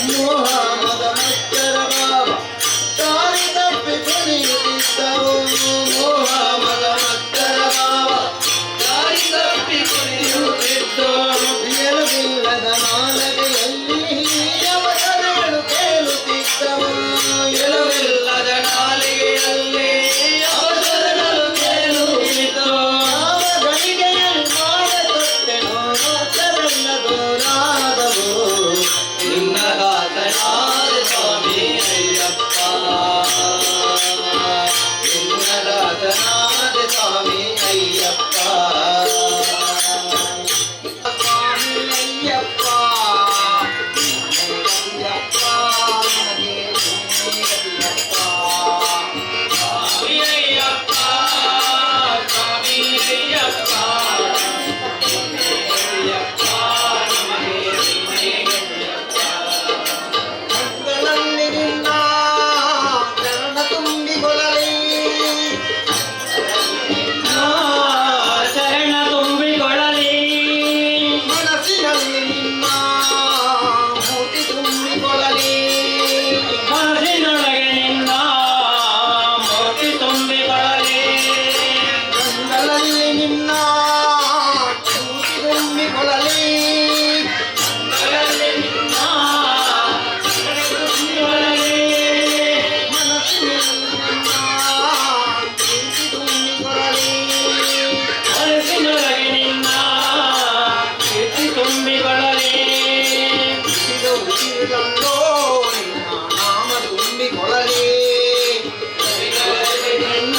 ಮೋಹ ಮದ ಮತ್ಸರ ಭಾವ ದಾರಿ ತಪ್ಪಿ ಕುಣಿಯುತ್ತಿದ್ದವು. ಮೋಹ ಮದ ಮತ್ಸರ ಭಾವ ದಾರಿ ತಪ್ಪಿ ಕುಣಿಯುತ್ತಿದ್ದು. ಎಲುಬಿಲ್ಲದ ನಾಲಗೆಯಲ್ಲಿ ಅವಸರಗಳು ಕೇಳುತ್ತಿದ್ದವು. ಎಲುವಿಲ್ಲದ ನಾಲಿಗೆಯಲ್ಲಿ ಅವಸರಗಳು ಕೇಳುತ್ತಿದ್ದು. ಯಾವ ಗಳಿಗೆಯಲ್ಲಿ ಮಾಯ ತೊಟ್ಟೆನೋ, ದೋಷವೆಲ್ಲ ದೂರಾದವು. ನಿನ್ನ ದಾಸನಾದ ಸ್ವಾಮಿ ಅಯ್ಯಪ್ಪ. ನಿನ್ನ ದಾಸನಾದ ಸ್ವಾಮಿ ಅಯ್ಯಪ್ಪ. ಸ್ವಾಮಿ ಅಯ್ಯಪ್ಪ, ಅಯ್ಯಪ್ಪ, ನನಗೆ ಗತಿಯಪ್ಪ. ಸ್ವಾಮಿ ಅಯ್ಯಪ್ಪ, ಸ್ವಾಮಿ ಅಯ್ಯಪ್ಪ, ಅಯ್ಯಪ್ಪ ನಮಗೆ ನೀನೇ ಗತಿಯಪ್ಪ. ಕಂಗಳಲ್ಲಿ ನಿನ್ನ ಚರಣ ತುಂಬಿಕೊಳ್ಳಲಿ. ಶರಣ ತುಂಬಿಕೊಳ್ಳಲಿ. ಮನಸ್ಸಿನಲ್ಲಿ ನಿನ್ನ ಮೂರ್ತಿ ತುಂಬಿಕೊಳ್ಳಲಿ. ಮನಸ್ಸಿನೊಳಗೆ ನಿನ್ನ ಮೂರ್ತಿ ತುಂಬಿಕೊಳ್ಳಲಿ. ಕಂಗಳಲ್ಲಿ ನಿನ್ನ ಮೂರ್ತಿ ತುಂಬಿಕೊಳ್ಳಲಿ. ಮನಸ್ಸಲ್ಲಿ ನಿನ್ನ ತುಂಬಿಕೊಳ್ಳಲಿ. ಮನಸ್ಸಿನಲ್ಲಿ ನಿನ್ನ ಮೂರ್ತಿ ತುಂಬಿಕೊಳ್ಳಲಿ. ಮನಸ್ಸಿನೊಳಗೆ ನಿನ್ನ ಕೀರ್ತಿ ತುಂಬಿಕೊಳ್ಳಲಿ. ಉಸಿರು ಉಸಿರಲ್ಲೋ ನಿನ್ನ ನಾಮ ತುಂಬಿಕೊಳ್ಳಲಿ. ನಿನ್ನ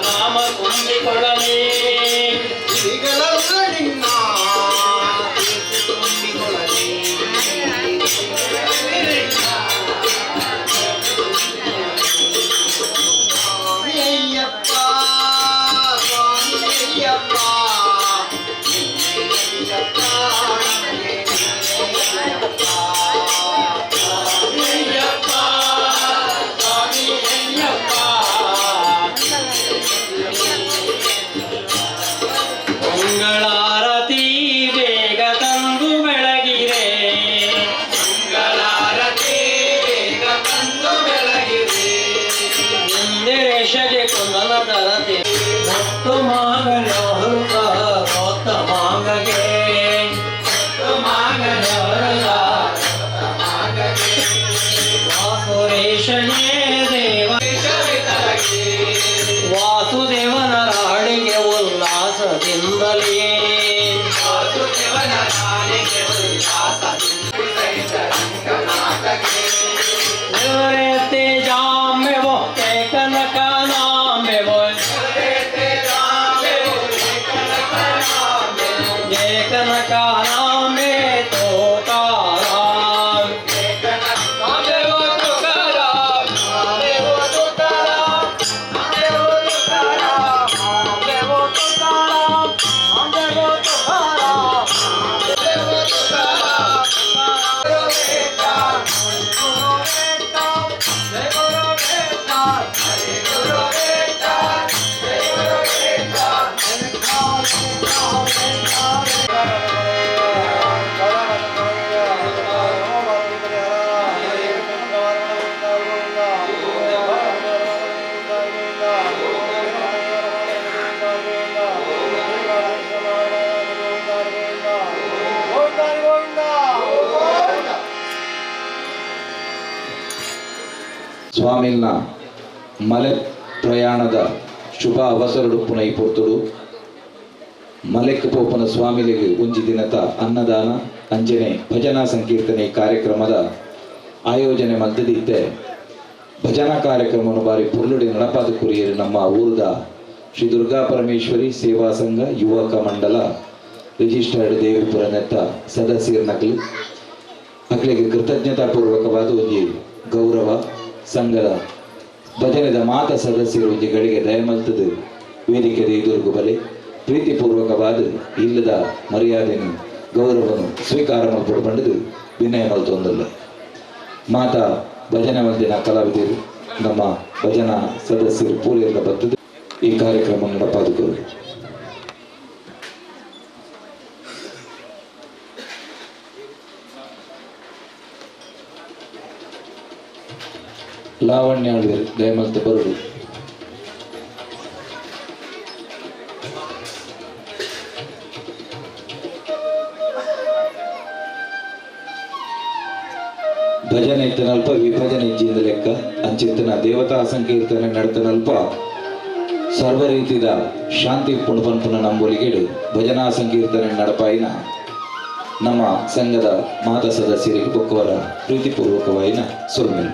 ನಾಮ ತುಂಬಿಕೊಳ್ಳಲಿ. ಕಿವಿಗಳಲ್ಲ ನಿನ್ನ ಕೀರ್ತಿ ತುಂಬಿಕೊಳ್ಳಲಿ. ಸ್ವಾಮಿ ಅಯ್ಯಪ್ಪ, ಸ್ವಾಮಿ ಅಯ್ಯಪ್ಪ, ಅಯ್ಯಪ್ಪ, ನಮಗೆ ಅಯ್ಯಪ್ಪ. ಅಯ್ಯಪ್ಪ, ಸ್ವಾಮಿ ಅಯ್ಯಪ್ಪ. ಮಂಗಳಾರತಿ ಬೇಗ ತಂದು ಬೆಳಗಿರೆ. ಮಂಗಳಾರತಿ ಬೇಗ ತಂದು ಬೆಳಗಿರೆ. ಮುಂದಿರೇಶಗೆ ಕುಂದನ ತರತೆ ಮತ್ತು ಮಾಂಗಲ್ಯ ಕೊತ್ತ ಮಾಂಗಗೆ ಮಾಂಗಲ್ಯ ವಾಸುರೇಶನೇ ದೇವ ವಾಸುದೇವನ ರಾಣಿಗೆ ಉಲ್ಲಾಸದಿಂದಲೇ. ವಾಸುದೇವನ ರಾಣಿಗೆ ಉಲ್ಲಾಸದಿಂದ ರಂಗನಾಥಗೆ. ತೇಜಾಮೆ ವೋ ಕನಕ ನಾಮೆ ವೋ ಜಯ ಕನಕ ನಾಮೆ ತೋತಾರಾಮ್ ನಾಮೆ ವೋ ತುಕಾರಾಮ್. ಜಯ ಸ್ವಾಮಿಲ್ನ ಮಲೆ ಪ್ರಯಾಣದ ಶುಭ ಅವಸರಡುಪ್ಪುನ ಈ ಪೊರ್ತುಡು ಮಲೆಕ್ ಪೋಪುನ ಸ್ವಾಮಿಲಿಗೆ ಒಂಜಿ ದಿನತ ಅನ್ನದಾನ ಅಂಜನೆ ಭಜನಾ ಸಂಕೀರ್ತನೆ ಕಾರ್ಯಕ್ರಮದ ಆಯೋಜನೆ ಮಲ್ತದಿತ್ತೆ. ಭಜನಾ ಕಾರ್ಯಕ್ರಮವನ್ನು ಬಾರಿ ಪುರ್ಲುಡಿ ನಡಪಾದ ಕುರಿಯರು ನಮ್ಮ ಊರದ ಶ್ರೀ ದುರ್ಗಾ ಪರಮೇಶ್ವರಿ ಸೇವಾ ಸಂಘ ಯುವಕ ಮಂಡಲ ರಿಜಿಸ್ಟರ್ಡ್ ದೇವಿಪುರ ನೆತ್ತ ಸದಸ್ಯರ ನಕಲು ಅಕ್ಲಿಗೆ ಕೃತಜ್ಞತಾಪೂರ್ವಕವಾದ ಒಂಜಿ ಗೌರವ ಸಂಘದ ಭಜನೆದ ಮಾತ ಸದಸ್ಯರು ಒಂಜಿ ಗಳಿಗೆ ದಯಮಲ್ತದು ವೇದಿಕೆ ಎದುರುಗು ಬಲೆ ಪ್ರೀತಿಪೂರ್ವಕವಾದ ಇಲ್ಲದ ಮರ್ಯಾದೆಯನ್ನು ಗೌರವನು ಸ್ವೀಕಾರ ಮಲ್ಪಡು ಪಂಡದು ವಿನಯ ಮಲ್ತೊಂದಲ್ಲ. ಮಾತಾ ಭಜನೆ ಮಲ್ದಿನ ಕಲಾವಿದರು ನಮ್ಮ ಭಜನಾ ಸದಸ್ಯರು ಪೂರೆಲ್ಲ ಬರ್ತದೆ ಈ ಕಾರ್ಯಕ್ರಮ ನಡಪಾದುಕೋರು. ಲಾವಣ್ಯ ದಯಮಲ್ತ ಬರುಡು. ಭಜನೆ ಇತ್ತನಲ್ಪ ವಿಭಜನೆ ಇಜ್ಜಿಂದ ಲೆಕ್ಕ ಅಂಚಿತ್ತನ ದೇವತಾ ಸಂಕೀರ್ತನೆ ನಡತನಲ್ಪ ಸರ್ವ ರೀತಿದ ಶಾಂತಿ ಪುಣಪನ್ಪುನ ನಂಬೊಲಿಗೆಡು ಭಜನಾ ಸಂಕೀರ್ತನೆ ನಡಪಾಯಿನ ನಮ್ಮ ಸಂಘದ ಮಾತಾ ಸದಸ್ಯರಿಗೆ ಬೊಕ್ಕವರ ಪ್ರೀತಿಪೂರ್ವಕವಾಯಿನ ಸೊಲ್ಮೆಲು.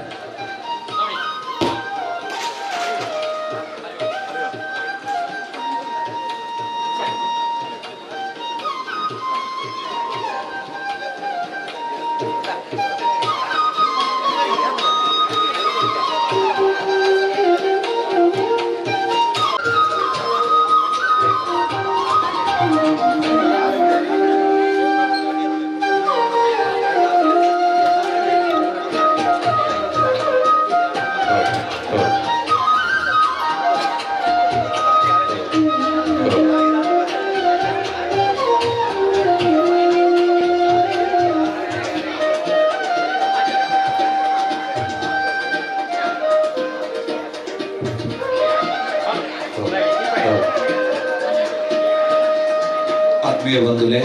ಆತ್ಮೀಯ ಬಂಧುಲೆ,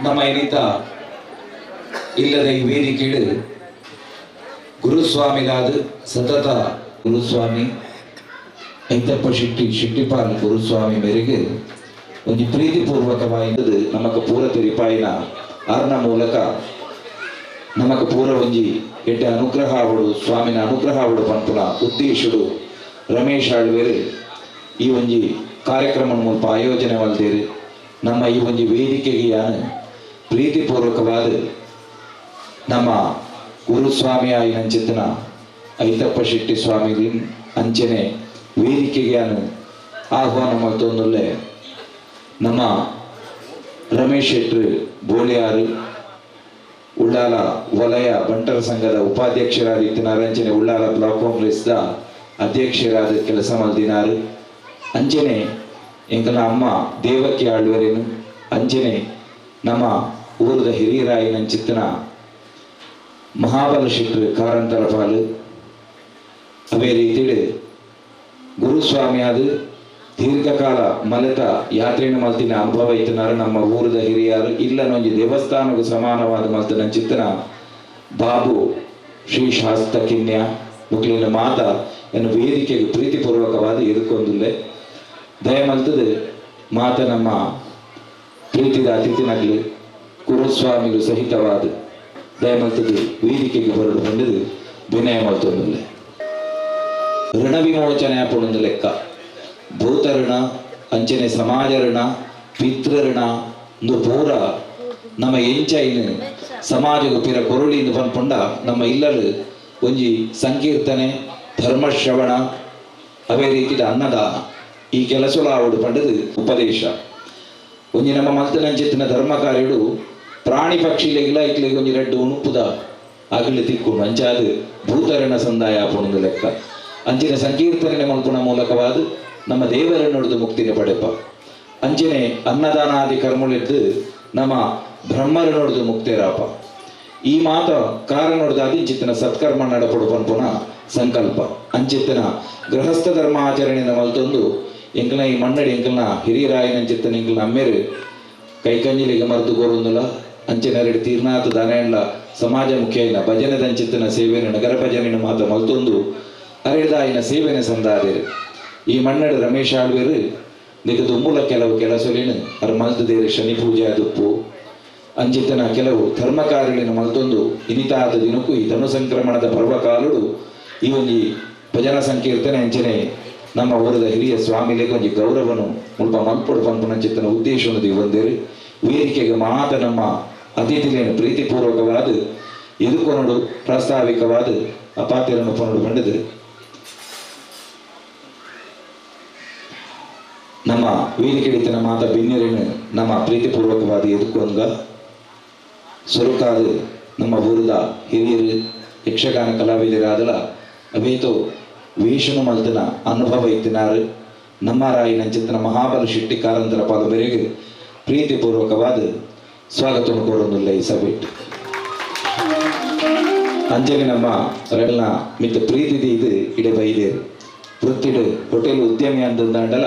ನಮ್ಮ ಏನಿತ ಇಲ್ಲದ ಈ ವೇದಿಕೆಡು ಗುರುಸ್ವಾಮಿಗಾದ ಸತತ ಗುರುಸ್ವಾಮಿ ಐತಪ್ಪ ಶೆಟ್ಟಿ ಶೆಟ್ಟಿಪಾಲ್ ಗುರುಸ್ವಾಮಿ ಮೇರೆಗೆ ಒಂದು ಪ್ರೀತಿಪೂರ್ವಕವಾಯಿನದು ನಮಕ ಪೂರ ತೆರಿಪಾಯಿನ ಅರ್ನ ಮೂಲಕ ನಮಕ ಪೂರ ಒಂಜಿ ಎಡ್ಡೆ ಅನುಗ್ರಹ ಅವಡು ಸ್ವಾಮಿನ ಅನುಗ್ರಹ ಅವಡು ಪನ್ಪುನ ಉದ್ದೇಶಡು ರಮೇಶ್ ಆಳ್ವೇರು ಈ ಒಂಜಿ ಕಾರ್ಯಕ್ರಮ ಮುಲ್ಪ ಆಯೋಜನೆ ಮಲ್ದೇರು. ನಮ್ಮ ಈ ಒಂದು ವೇದಿಕೆಗೆ ಯಾನು ಪ್ರೀತಿಪೂರ್ವಕವಾದ ನಮ್ಮ ಗುರುಸ್ವಾಮಿ ಆಯಿನಂಚಿತನ ಐತಪ್ಪ ಶೆಟ್ಟಿ ಸ್ವಾಮಿ ಅಂಚನೆ ವೇದಿಕೆಗೆ ಯಾನು ಆಹ್ವಾನ ಮಲ್ತೊಂದುಲ್ಲೆ. ನಮ್ಮ ರಮೇಶ್ ಶೆಟ್ರು ಬೋಳಿಯಾರು ಉಳ್ಳಾಲ ವಲಯ ಬಂಟರ ಸಂಘದ ಉಪಾಧ್ಯಕ್ಷರಾದ ಇತ್ತಿನಾರು, ಅಂಚನೆ ಉಳ್ಳಾಲ ಬ್ಲಾಕ್ ಕಾಂಗ್ರೆಸ್ದ ಅಧ್ಯಕ್ಷರಾದ ಕೆಲಸ ಮಲ್ದಿನಾರು, ಅಂಚನೆ ಎಂಕಲ್ನ ಅಮ್ಮ ದೇವಕಿ ಆಳ್ವರೇನು, ಅಂಚನೆ ನಮ್ಮ ಊರದ ಹಿರಿಯರಾಯಿನಂಚಿತ್ತನ ಮಹಾಬಲ ಶೆಟ್ರು ಕಾರಂತರ ಪಾಲು, ಅವೇ ರೀತಿಡು ಗುರುಸ್ವಾಮಿಯಾದ ದೀರ್ಘಕಾಲ ಮಲೆತ ಯಾತ್ರೆಯನ್ನು ಮಲ್ತಿನ ಅನುಭವ ಇತ್ತನಾರು ನಮ್ಮ ಊರದ ಹಿರಿಯರು. ಇಲ್ಲನೊಂಜಿ ದೇವಸ್ಥಾನಕ್ಕೂ ಸಮಾನವಾದ ಮಲ್ತನ ಚಿತ್ತನ ಬಾಬು ಶ್ರೀ ಶಾಸ್ತ ಕಿನ್ಯ ಮುಕ್ಲಿನ ಮಾತ ಎನ್ನು ವೇದಿಕೆಗೆ ಪ್ರೀತಿಪೂರ್ವಕವಾದ ಎದುಕೊಂದುಲ್ಲೆ. ದಯಮಲ್ತದು ಮಾತ ನಮ್ಮ ಪ್ರೀತಿದ ಅತಿಥಿನಗ್ಲು ಗುರುಸ್ವಾಮಿಗಳು ಸಹಿತವಾದ ದಯಮಲ್ತದು ವೇದಿಕೆಗೆ ಬರಲು ಬಂದದು ವಿನಯ ಮಲ್ತೊಂದುಲ್ಲೆ. ಋಣ ವಿಮೋಚನೆ ಆಪುಣೊಂದು ಲೆಕ್ಕ ಭೂತ ಋಣ ಅಂಚನೆ ಸಮಾಜ ಋಣ ಪಿತೃ ಋಣ ಒಂದು ಪೂರ ನಮ್ಮ ಎಂಚೈನ್ ಸಮಾಜకు ಪಿರ ಕೊರುಳಿಂದು ಪನ್ಪುಂಡ ನಮ್ಮ ಇಲ್ಲಲು ಒಂಜಿ ಸಂಕೀರ್ತನೆ ಧರ್ಮಶ್ರವಣ ಅವೇ ರೀತಿಯ ಅನ್ನದಾನ ಈ ಕೆಲಸಲ ಆವಡು ಪಂಡದು ಉಪದೇಶ. ಒಂಜಿ ನಮ್ಮ ಮಲ್ತನಂಚಿತ್ತಿನ ಧರ್ಮ ಕಾರ್ಯಡು ಪ್ರಾಣಿ ಪಕ್ಷಿಲೆಗಿಲ್ಲ ಇಕ್ಲೆಗೆ ಒಂಜಿ ರಡ್ಡು ಉಣುಪುದ ಅಗಲು ತಿಕ್ಕೊಂಡು ಅಂಚಾದ ಭೂತರಣ ಸಂದಾಯ ಆಪುಣೊಂದು ಲೆಕ್ಕ. ಅಂಚಿನ ಸಂಕೀರ್ತನೆ ಮಲ್ಪುನ ಮೂಲಕವಾದ ನಮ್ಮ ದೇವರನ್ನೊಡೆದು ಮುಕ್ತಿನ ಪಡೆಪ. ಅಂಚನೆ ಅನ್ನದಾನಾದಿ ಕರ್ಮುಳಿದ್ದು ನಮ್ಮ ಬ್ರಹ್ಮರನೊಡೆದು ಮುಕ್ತಿರಾಪ. ಈ ಮಾತ ಕಾರನೊಡೆದಾದಿ ಇಂಚಿತ್ತಿನ ಸತ್ಕರ್ಮ ನಡಪಡು ಪನ್ಪುನ ಸಂಕಲ್ಪ. ಅಂಚಿತ್ತಿನ ಗೃಹಸ್ಥ ಧರ್ಮ ಆಚರಣೆಯ ಮಲ್ತೊಂದು ಎಂಕಲ್ನ ಈ ಮಣ್ಣಡಿ ಎಂಕಲ್ನ ಹಿರಿಯರಾಯಿನಂಚಿತ್ತನ ಎಂಕಲ್ನ ಅಮ್ಮೇರು ಕೈಕಂಜಿಲಿಗೆ ಮರ್ದು ಕೋರೊಂದುಲ ಅಂಚೆನರೆಡ್ ತೀರ್ನಾಥ ದಾನೇಂಡ್ಲ ಸಮಾಜ ಮುಖ್ಯ ಭಜನೆದಂಚಿತ್ತನ ಸೇವೆಯನ್ನು ನಗರ ಭಜನೆಯನ್ನು ಮಾತ ಮಲ್ತೊಂದು ಅರೆದಾಯಿನ ಸೇವೆನ ಸಂದಾದೇರು. ಈ ಮಣ್ಣಡು ರಮೇಶ್ ಆಳ್ವೇರು ನಿಗದು ಮೂಲ ಕೆಲವು ಕೆಲಸಲೇನು ಅರ್ ಮಲ್ತದೇರು ಶನಿ ಪೂಜೆ ಅದುಪ್ಪು ಅಂಚಿತನ ಕೆಲವು ಧರ್ಮ ಕಾರ್ಯಗಳನ್ನು ಮಲ್ತೊಂದು ಇನಿತಾದ ದಿನಕ್ಕೂ ಈ ಧನು ಸಂಕ್ರಮಣದ ಪರ್ವಕಾಲುಡು ಈ ಒಂಜಿ ಭಜನಾ ಸಂಕೀರ್ತನೆ ಅಂಚನೆ ನಮ್ಮ ಊರದ ಹಿರಿಯ ಸ್ವಾಮಿಲಿಗೆ ಒಂಜಿ ಗೌರವನು ಮುಲ್ಪ ಮಲ್ಪೊಡು ಪನ್ಪುನಂಚಿತ್ತನ ಉದ್ದೇಶವನ್ನು ಒಂದೇರು. ವೇದಿಕೆಗೆ ಮಾತ ನಮ್ಮ ಅತಿಥಿಲೇನು ಪ್ರೀತಿಪೂರ್ವಕವಾದ ಎದುಕೊನಡು ಪ್ರಾಸ್ತಾವಿಕವಾದ ಅಪಾತಿರನ್ನು ಪೊನಡು ಬಂಡದು ನಮ್ಮ ವೇದಿಕೆ ಮಾತ ಬಿನ್ನೆರೇನು ನಮ್ಮ ಪ್ರೀತಿಪೂರ್ವಕವಾದ ಎದುಕೊಂಗ ಸುರುಕಾದು ನಮ್ಮ ಊರದ ಹಿರಿಯರು ಯಕ್ಷಗಾನ ಕಲಾವಿದರಾದಲ ಅವೇತೋ ವೇಷನು ಮಲ್ತನ ಅನುಭವ ಇತ್ತಿನಾರು ನಮ್ಮ ರಾಯಿನಂಚಿತ್ತನ ಮಹಾಬಲ ಶೆಟ್ಟಿ ಕಾರಂತರ ಪಾದಬೆರೆಗೆ ಪ್ರೀತಿಪೂರ್ವಕವಾದ ಸ್ವಾಗತವನ್ನು ಕೋರೊಂದುಲ್ಲ ಈ ಸಭೆಟ್. ಅಂಜಲಿ ನಮ್ಮ ರಡಲ್ನ ಮಿತ್ತ ಪ್ರೀತಿದಿ ಇದು ಇಡೆ ಬೈದೇರು ವೃತ್ತಿಡು ಹೋಟೆಲ್ ಉದ್ಯಮಿ ಅಂತಂದಾಂಡಲ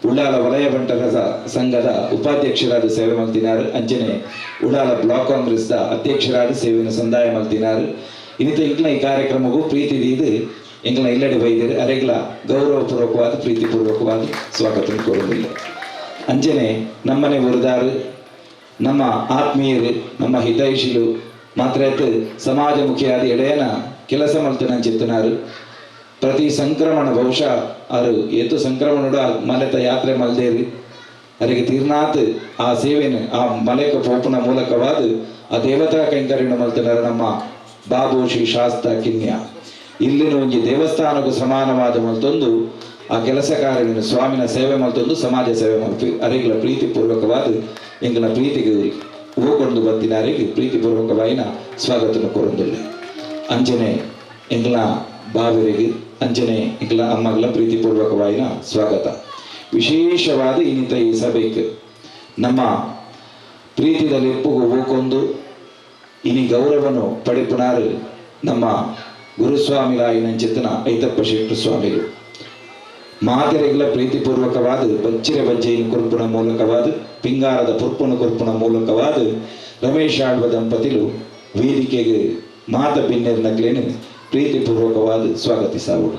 ಉಳ್ಳಾಲ ವಲಯ ಬಂಟರ ಸಂಘದ ಉಪಾಧ್ಯಕ್ಷರಾದ ಸೇವೆ ಮಲ್ತಿನಾರು ಅಂಚನೆ ಉಳ್ಳಾಲ ಬ್ಲಾಕ್ ಕಾಂಗ್ರೆಸ್ ಅಧ್ಯಕ್ಷರಾದ ಸೇವೆಯನ್ನು ಸಂದಾಯ ಮಲ್ತಿನಾರು. ಇನ್ನಿತ ಇಂಕ್ಲ ಈ ಕಾರ್ಯಕ್ರಮಕ್ಕೂ ಪ್ರೀತಿ ಇದು ಎಂಗ್ಲ ಇಲ್ಲಡೆ ಬೈದೇರು ಅರೆಗ್ಲ ಗೌರವಪೂರ್ವಕವಾದ ಪ್ರೀತಿಪೂರ್ವಕವಾದ ಸ್ವಾಗತ ಕೋರುವುದಿಲ್ಲ. ಅಂಚನೆ ನಮ್ಮನೆ ಉರಿದಾರು ನಮ್ಮ ಆತ್ಮೀಯರು ನಮ್ಮ ಹಿತೈಷಿಲು ಮಾತ್ರ ಸಮಾಜಮುಖಿಯಾದ ಎಡೆಯನ ಕೆಲಸ ಮಲ್ತಿನ ಚಿತ್ತನಾರು. ಪ್ರತಿ ಸಂಕ್ರಮಣ ಬಹುಶಃ ಅರು ಏತು ಸಂಕ್ರಮಣಡು ಆ ಮಲೆತ ಯಾತ್ರೆ ಮಲ್ದೇರಿ ಅರಿಗೆ ತೀರ್ನಾಥ್ ಆ ಸೇವೆನು ಆ ಮಲೆಕ ಪೋಪುನ ಮೂಲಕವಾದ ಆ ದೇವತಾ ಕೈಂಕರ್ಯನ ಮಲ್ತನಾರು ನಮ್ಮ ಬಾಬು ಶ್ರೀ ಶಾಸ್ತ ಕಿನ್ಯ. ಇಲ್ಲಿನ ಒಂಜಿ ದೇವಸ್ಥಾನಕ್ಕೂ ಸಮಾನವಾದ ಮಲ್ತೊಂದು ಆ ಕೆಲಸ ಕಾರ್ಯಗಳನ್ನು ಸ್ವಾಮಿನ ಸೇವೆ ಮಲ್ತೊಂದು ಸಮಾಜ ಸೇವೆ ಮಲ್ಪಿ ಅರೆಗಳ ಪ್ರೀತಿಪೂರ್ವಕವಾದ ಎಂಗಳ ಪ್ರೀತಿಗೆ ಹೂಕೊಂಡು ಬತ್ತಿನಾರಿಗೆ ಪ್ರೀತಿಪೂರ್ವಕವಾಯಿನ ಸ್ವಾಗತನ ಕೋರೊಂದುಲ್ಲೆ. ಅಂಚನೆ ಎಂಗಳ ಬಾವರಿಗೆ ಅಂಚನೆ ಎಂಗಳ ಅಮ್ಮಗಳ ಪ್ರೀತಿಪೂರ್ವಕವಾಯಿನ ಸ್ವಾಗತ. ವಿಶೇಷವಾದ ಇನ್ನಿತ ಈ ಸಭೆಗೆ ನಮ್ಮ ಪ್ರೀತಿದ ಲೆಪ್ಪುಗು ಹೂಕೊಂಡು ಇನಿ ಗೌರವನು ಪಡೆಪುನಾರು ನಮ್ಮ ಗುರುಸ್ವಾಮಿಲಾಯಿನಂಚಿತನ ಐತಪ್ಪ ಶೆಟ್ಟು ಸ್ವಾಮಿಲು. ಮಾತೆರೆಗಳ ಪ್ರೀತಿಪೂರ್ವಕವಾದ ಬಚ್ಚಿರೆ ಬಜ್ಜೆಯನ್ನು ಕುರ್ಪುಣ ಮೂಲಕವಾದ ಪಿಂಗಾರದ ಪುರ್ಪುಣ ಕುರ್ಪುಣ ಮೂಲಕವಾದ ರಮೇಶ್ ಆಳ್ವ ದಂಪತಿಲು ವೇದಿಕೆಗೆ ಮಾತ ಬಿನ್ನೆರ್ನಕ್ಲೇನು ಪ್ರೀತಿಪೂರ್ವಕವಾದ ಸ್ವಾಗತಿಸಾವುಡು.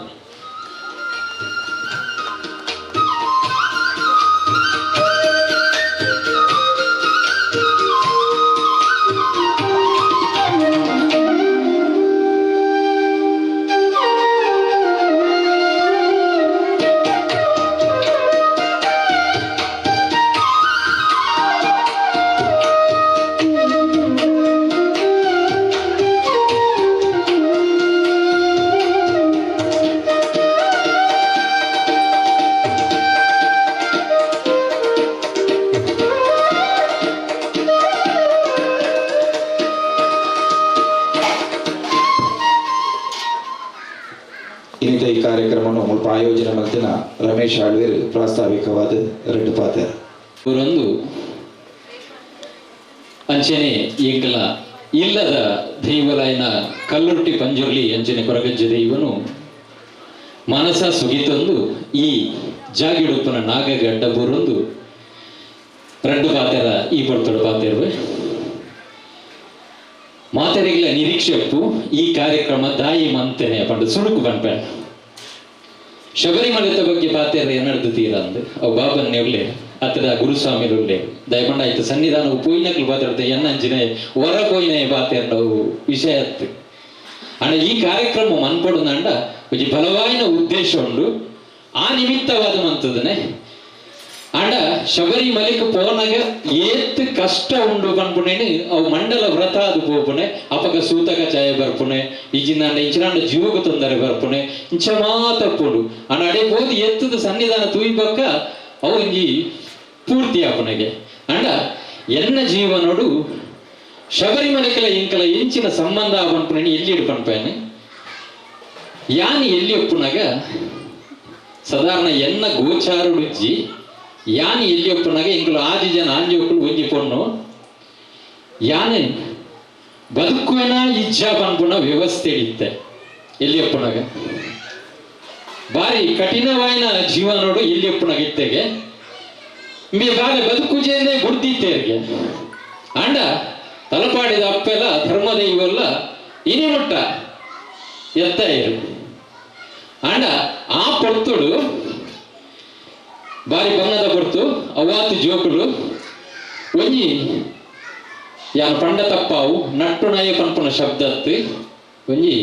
ಈ ಕಾರ್ಯಕ್ರಮವನ್ನು ಮುಲ್ಪ ಆಯೋಜನೆ ಮಲ್ತಿನ ರಮೇಶ್ ಆಳ್ವೇರು ಪ್ರಾಸ್ತಾವಿಕವಾದ ರೆಡ್ಡು ಪಾತ್ರ ಊರೊಂದು ಅಂಚನೆ ಎಂಕಲ ಇಲ್ಲದ ದೈವಲಾಯನ ಕಲ್ಲುಟ್ಟಿ ಪಂಜುರ್ಲಿ ಅಂಚನೆ ಕೊರಗಜ್ಜ ದೈವನು ಮನಸ ಸುಗಿತೊಂದು ಈ ಜಾಗಿಡುಪ್ಪನ ನಾಗಗಡ್ಡ ಬೂರೊಂದು ರಡ್ಡು ಪಾತೆರ ಈ ಪಡ್ತೊಡು ಪಾತೆರ್ವೆ ಮಾತೆರೆಗ್ಲ ನಿರೀಕ್ಷೆಪ್ಪು ಈ ಕಾರ್ಯಕ್ರಮ ದಾಯಿ ಮಂತೆನೆ ಪಂಡ ಸುಡುಕು ಪನ್ಪೆನ್ ಶಬರಿಮಲೆತ ಬಗ್ಗೆ ಪಾತೆರ ಎನ್ನಡ್ದು ತೀರ ಅಂದ್ ಅವು ಬಾಬನ್ನೇ ಉಲ್ಲೆ ಅತ್ತದ ಗುರುಸ್ವಾಮಿ ಉಲ್ಲೆ ದಯಪಂಡ ಆಯ್ತು ಸನ್ನಿಧಾನ ಪೋಯಿನಕ್ಲು ಪಾತೆರ್ತೆ ಎನ್ನಂಚಿನ ಹೊರ ಪೋಯಿನ ಪಾತೆರ್ನ ಅವು ವಿಷಯ ಅತ್ತು. ಅಣ್ಣ ಈ ಕಾರ್ಯಕ್ರಮ ಮನ್ಪೊಡುಂಡ ಒಂಜಿ ಬಲವಾಯಿನ ಉದ್ದೇಶ ಉಂಡು ಆ ನಿಮಿತ್ತವಾದ ಮಂತದನೆ ಅಂಡ ಶಬರಿಮಲೆಕ್ ಪೋನಗ ಏತ್ ಕಷ್ಟ ಉಂಡು ಪನ್ಪುನೇನು ಅವು ಮಂಡಲ ವ್ರತ ಅದು ಪೋಪುನೆ ಅಪಗ ಸೂತಕ ಛಾಯ ಬರ್ಪುನೆ ಇಜಿನಾಂಡ ಇಂಚಿನಾಂಡ ಜೀವಕ್ಕೆ ತೊಂದರೆ ಬರ್ಪುನೆ ಇಂಚ ಮಾತಪ್ಪುಂಡು ಅಣ್ಣ ಅಡೆ ಪೋದು ಎತ್ತದ ಸನ್ನಿಧಾನ ತೂಯಿ ಪಕ್ಕ ಅವು ಒಂಜಿ ಪೂರ್ತಿ ಆಪುನಗೆ ಅಂಡ ಎನ್ನ ಜೀವನೋಡು ಶಬರಿಮಲೆಕಲ ಇಂಕಲ ಎಂಚಿನ ಸಂಬಂಧ ಪನ್ಪುನೇನು ಎಲ್ಲಿ ಪನ್ಪೇನೆ ಯಾನ್ ಎಲ್ಲಿ ಒಪ್ಪುನಗ ಸಾಧಾರಣ ಎನ್ನ ಗೋಚಾರುಡುಜ್ಜಿ ಯಾನ್ ಎಲ್ಲಿ ಒಪ್ಪುನಗ ಇಂಕುಲು ಆಜಿ ಜನ ಆಂಜೋಕುಲು ಒಂಜಿ ಪೊಣ್ಣು ಯಾನೆ ಬದುಕುವೆನ ಇಜ್ಜ ಪನ್ಪುನ ವ್ಯವಸ್ಥೆ ಇತ್ತೆ ಎಲ್ಲಿ ಒಪ್ಪುನಗ ಬಾರಿ ಕಠಿಣವಾಯಿನ ಜೀವನೋಡು ಎಲ್ಲಿ ಒಪ್ಪುನಗ ಇತ್ತೆಗೆ ಮೇ ಬಾರಿ ಬದುಕುಜೇನೆ ಗುಡ್ದಿತ್ತೇರಿಗೆ ಅಂಡ ತಲಪಾಡಿದ ಅಪ್ಪೆಲ್ಲ ಧರ್ಮದೈವಲ್ಲ ಇನಿ ಮುಟ್ಟ ಎತ್ತ ಇರು. ಆಂಡ ಆ ಪೊರ್ತುಡು ಬಾರಿ ಬಂಗದ ಪೊರ್ತು ಅವಾತು ಜೋಕುಲು ಒಂಜಿ ಯಾನ್ ಪಂಡ ತಪ್ಪಾವು ನಟ್ಟುನಾಯ ಪನ್ಪುನ ಶಬ್ದತ್ತು ಒಂಜಿ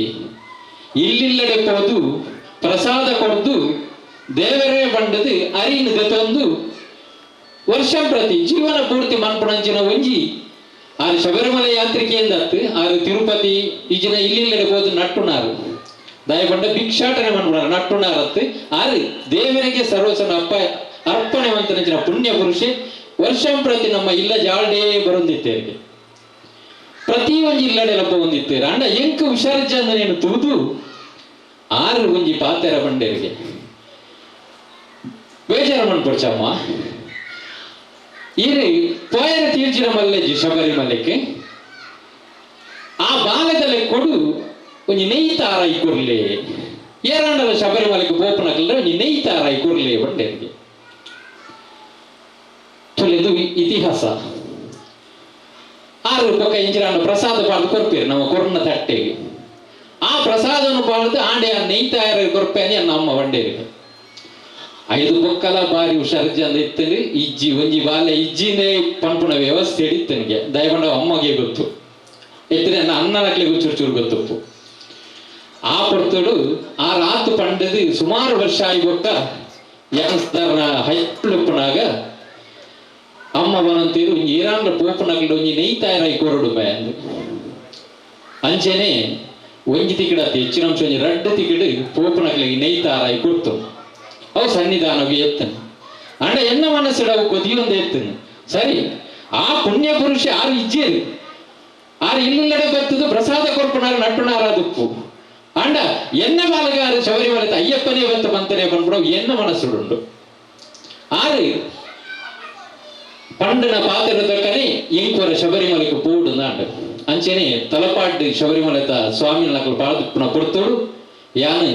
ಇಲ್ಲಿಲ್ಲಡೆ ಪೋದು ಪ್ರಸಾದ ಕೊಡ್ದು ದೇವರೇ ಬಂಡದು ಅರಿನ ದೆತೊಂದು ವರ್ಷ ಪ್ರತಿ ಜೀವನ ಪೂರ್ತಿ ಮನ್ಪುಣಂಚಿನ ಒಂಜಿ ಆರು ಶಬರಿಮಲೆ ಯಾತ್ರಿಕೆಯಿಂದತ್ತು ಆರು ತಿರುಪತಿ ಈಜಿನ ಇಲ್ಲಿಲ್ಲಡೆ ಹೋದು ನಟ್ಟುನಾರು ದಯಪಂಡ ಭಿಕ್ಷಾಟನೆ ಮನ್ಪುಣಾರು ನಟ್ಟುನಾರತ್ತು ಆರು ದೇವರಿಗೆ ಸರ್ವಸನ ಅಪ್ಪ ಅರ್ಪಣೆ ಮಂತನಂಚಿನ ಪುಣ್ಯ ಪುರುಷೆ ವರ್ಷ ಪ್ರತಿ ನಮ್ಮ ಇಲ್ಲ ಜಾಲ್ಡೇ ಬರೊಂದಿತ್ತೇರಿಗೆ ಪ್ರತಿ ಒಂಜಿ ಇಲ್ಲಡೆ ಲಪ್ಪ ಹೊಂದಿತ್ತೇರು ಅಂಡ ಎಂಕ್ ಹುಷಾರಿಜ್ಜಂದ ನೀನು ತೂದು ಆರು ಒಂಜಿ ಪಾತೆರ ಬಂಡೇರಿಗೆ ಬೇಜಾರ ಮನ್ಪೊಡ್ಚಮ್ಮ ಈರು ಪೋಯರ ತೀರ್ಚಿನ ಮಲ್ಲೆಜ್ಜಿ ಶಬರಿಮಲೆಕ್ಕೆ ಆ ಬಾಲದಲ್ಲೇ ಕೊಡು ಒಂಜಿ ನೆಯ್ ತಾರಾಯಿ ಕೊರ್ಲೆ ಏರಾಂಡಲ ಶಬರಿಮಲೆಗೆ ಪೋಪನಕಲ್ರೆ ಒಂಜಿ ನೆಯ್ ತಾರಾಯಿ ಕೊರ್ಲೆ ಬಂಡೇರಿಗೆ ತುಳಿದು ಇತಿಹಾಸ ಆರು ಪಕ್ಕ ಇಂಚಿರಾಂಡ ಪ್ರಸಾದ ಪಾಡ್ದು ಕೊರ್ಪೇರು ನಮ್ಮ ಕೊರ್ನ ತಟ್ಟೆಗೆ ಆ ಪ್ರಸಾದವನ್ನು ಪಾಡ್ದು ಆಂಡೆ ಆ ನೆಯ್ ತಾರ ಕೊರ್ಪೇನೆ ನಮ್ಮ ಬಂಡೇರಿಗೆ ಐದು ಬೊಕ್ಕಲ ಬಾರಿ ಹುಷಾರ್ಜಂದ ಇತ್ತಂದ್ರೆ ಇಜ್ಜಿ ಒಂಜಿ ಬಾಲೆ ಇಜ್ಜಿನೇ ಪನ್ಪುನ ವ್ಯವಸ್ಥೆ ಇತ್ತನಿಗೆ ದಯಪಂಡ ಅಮ್ಮಗೆ ಗೊತ್ತು ಎತ್ತನೆ ಅಣ್ಣನಕ್ಲಿಗೂ ಚೂರು ಚೂರು ಗೊತ್ತುಪ್ಪು ಆ ಪೊರ್ತುಡು ಆ ರಾತು ಪಂಡದು ಸುಮಾರು ವರ್ಷ ಆಗಿ ಬೊಕ್ಕ ಯಂಗ್ಸ್ಟರ್ನ ಹೈಪ್ಲುಪ್ಪನಾಗ ಅಮ್ಮ ಬನಂತೀರು ಒಂಜಿ ಈರಾಂಡ್ರ ಪೋಪುನಕ್ಲು ಒಂಜಿ ನೆಯ್ ತಯಾರಾಗಿ ಕೊರಡು ಬೇ ಅಂದು ಅಂಚೆನೆ ಒಂಜಿ ತಿಕಿಡ ಅತಿ ಹೆಚ್ಚಿನ ಅಂಶ ಒಂಜಿ ರಡ್ಡು ತಿಕಿಡು ಪೋಪುನಕ್ಲಿಗೆ ನೆಯ್ ತಾರಾಯಿ ಕೊಡ್ತು ಅವು ಸನ್ನಿಧಾನಕ್ಕೆ ಎತ್ತನು ಅಂಡ ಎನ್ನ ಮನಸ್ಸಿಡ ಅವು ಕೊದಿಯೊಂದು ಎತ್ತನು ಸರಿ ಆ ಪುಣ್ಯ ಪುರುಷ ಆರು ಇಜ್ಜೇರು ಆರು ಇಲ್ಲಿಲ್ಲಡೆ ಬರ್ತದು ಪ್ರಸಾದ ಕೊರ್ಪುನಾರ ನಟ್ಟುನಾರ ದುಪ್ಪು ಅಂಡ ಎನ್ನ ಬಾಲಗಾರ ಶಬರಿಮಲೆ ಅಯ್ಯಪ್ಪನೇ ಬತ್ತ ಬಂತನೇ ಬಂದ್ಬಿಡು ಎನ್ನ ಮನಸ್ಸುಡುಂಡು ಆರು ಪಂಡನ ಪಾತ್ರದ ಎಂಕೊರ ಶಬರಿಮಲೆಗೆ ಪೋಡು ನಾಡು ಅಂಚೆನೆ ತಲಪಾಡ್ ಶಬರಿಮಲೆತ ಸ್ವಾಮಿ ನಕಲು ಪಾಡ್ದು ಕೊಡ್ತೋಡು ಯಾನು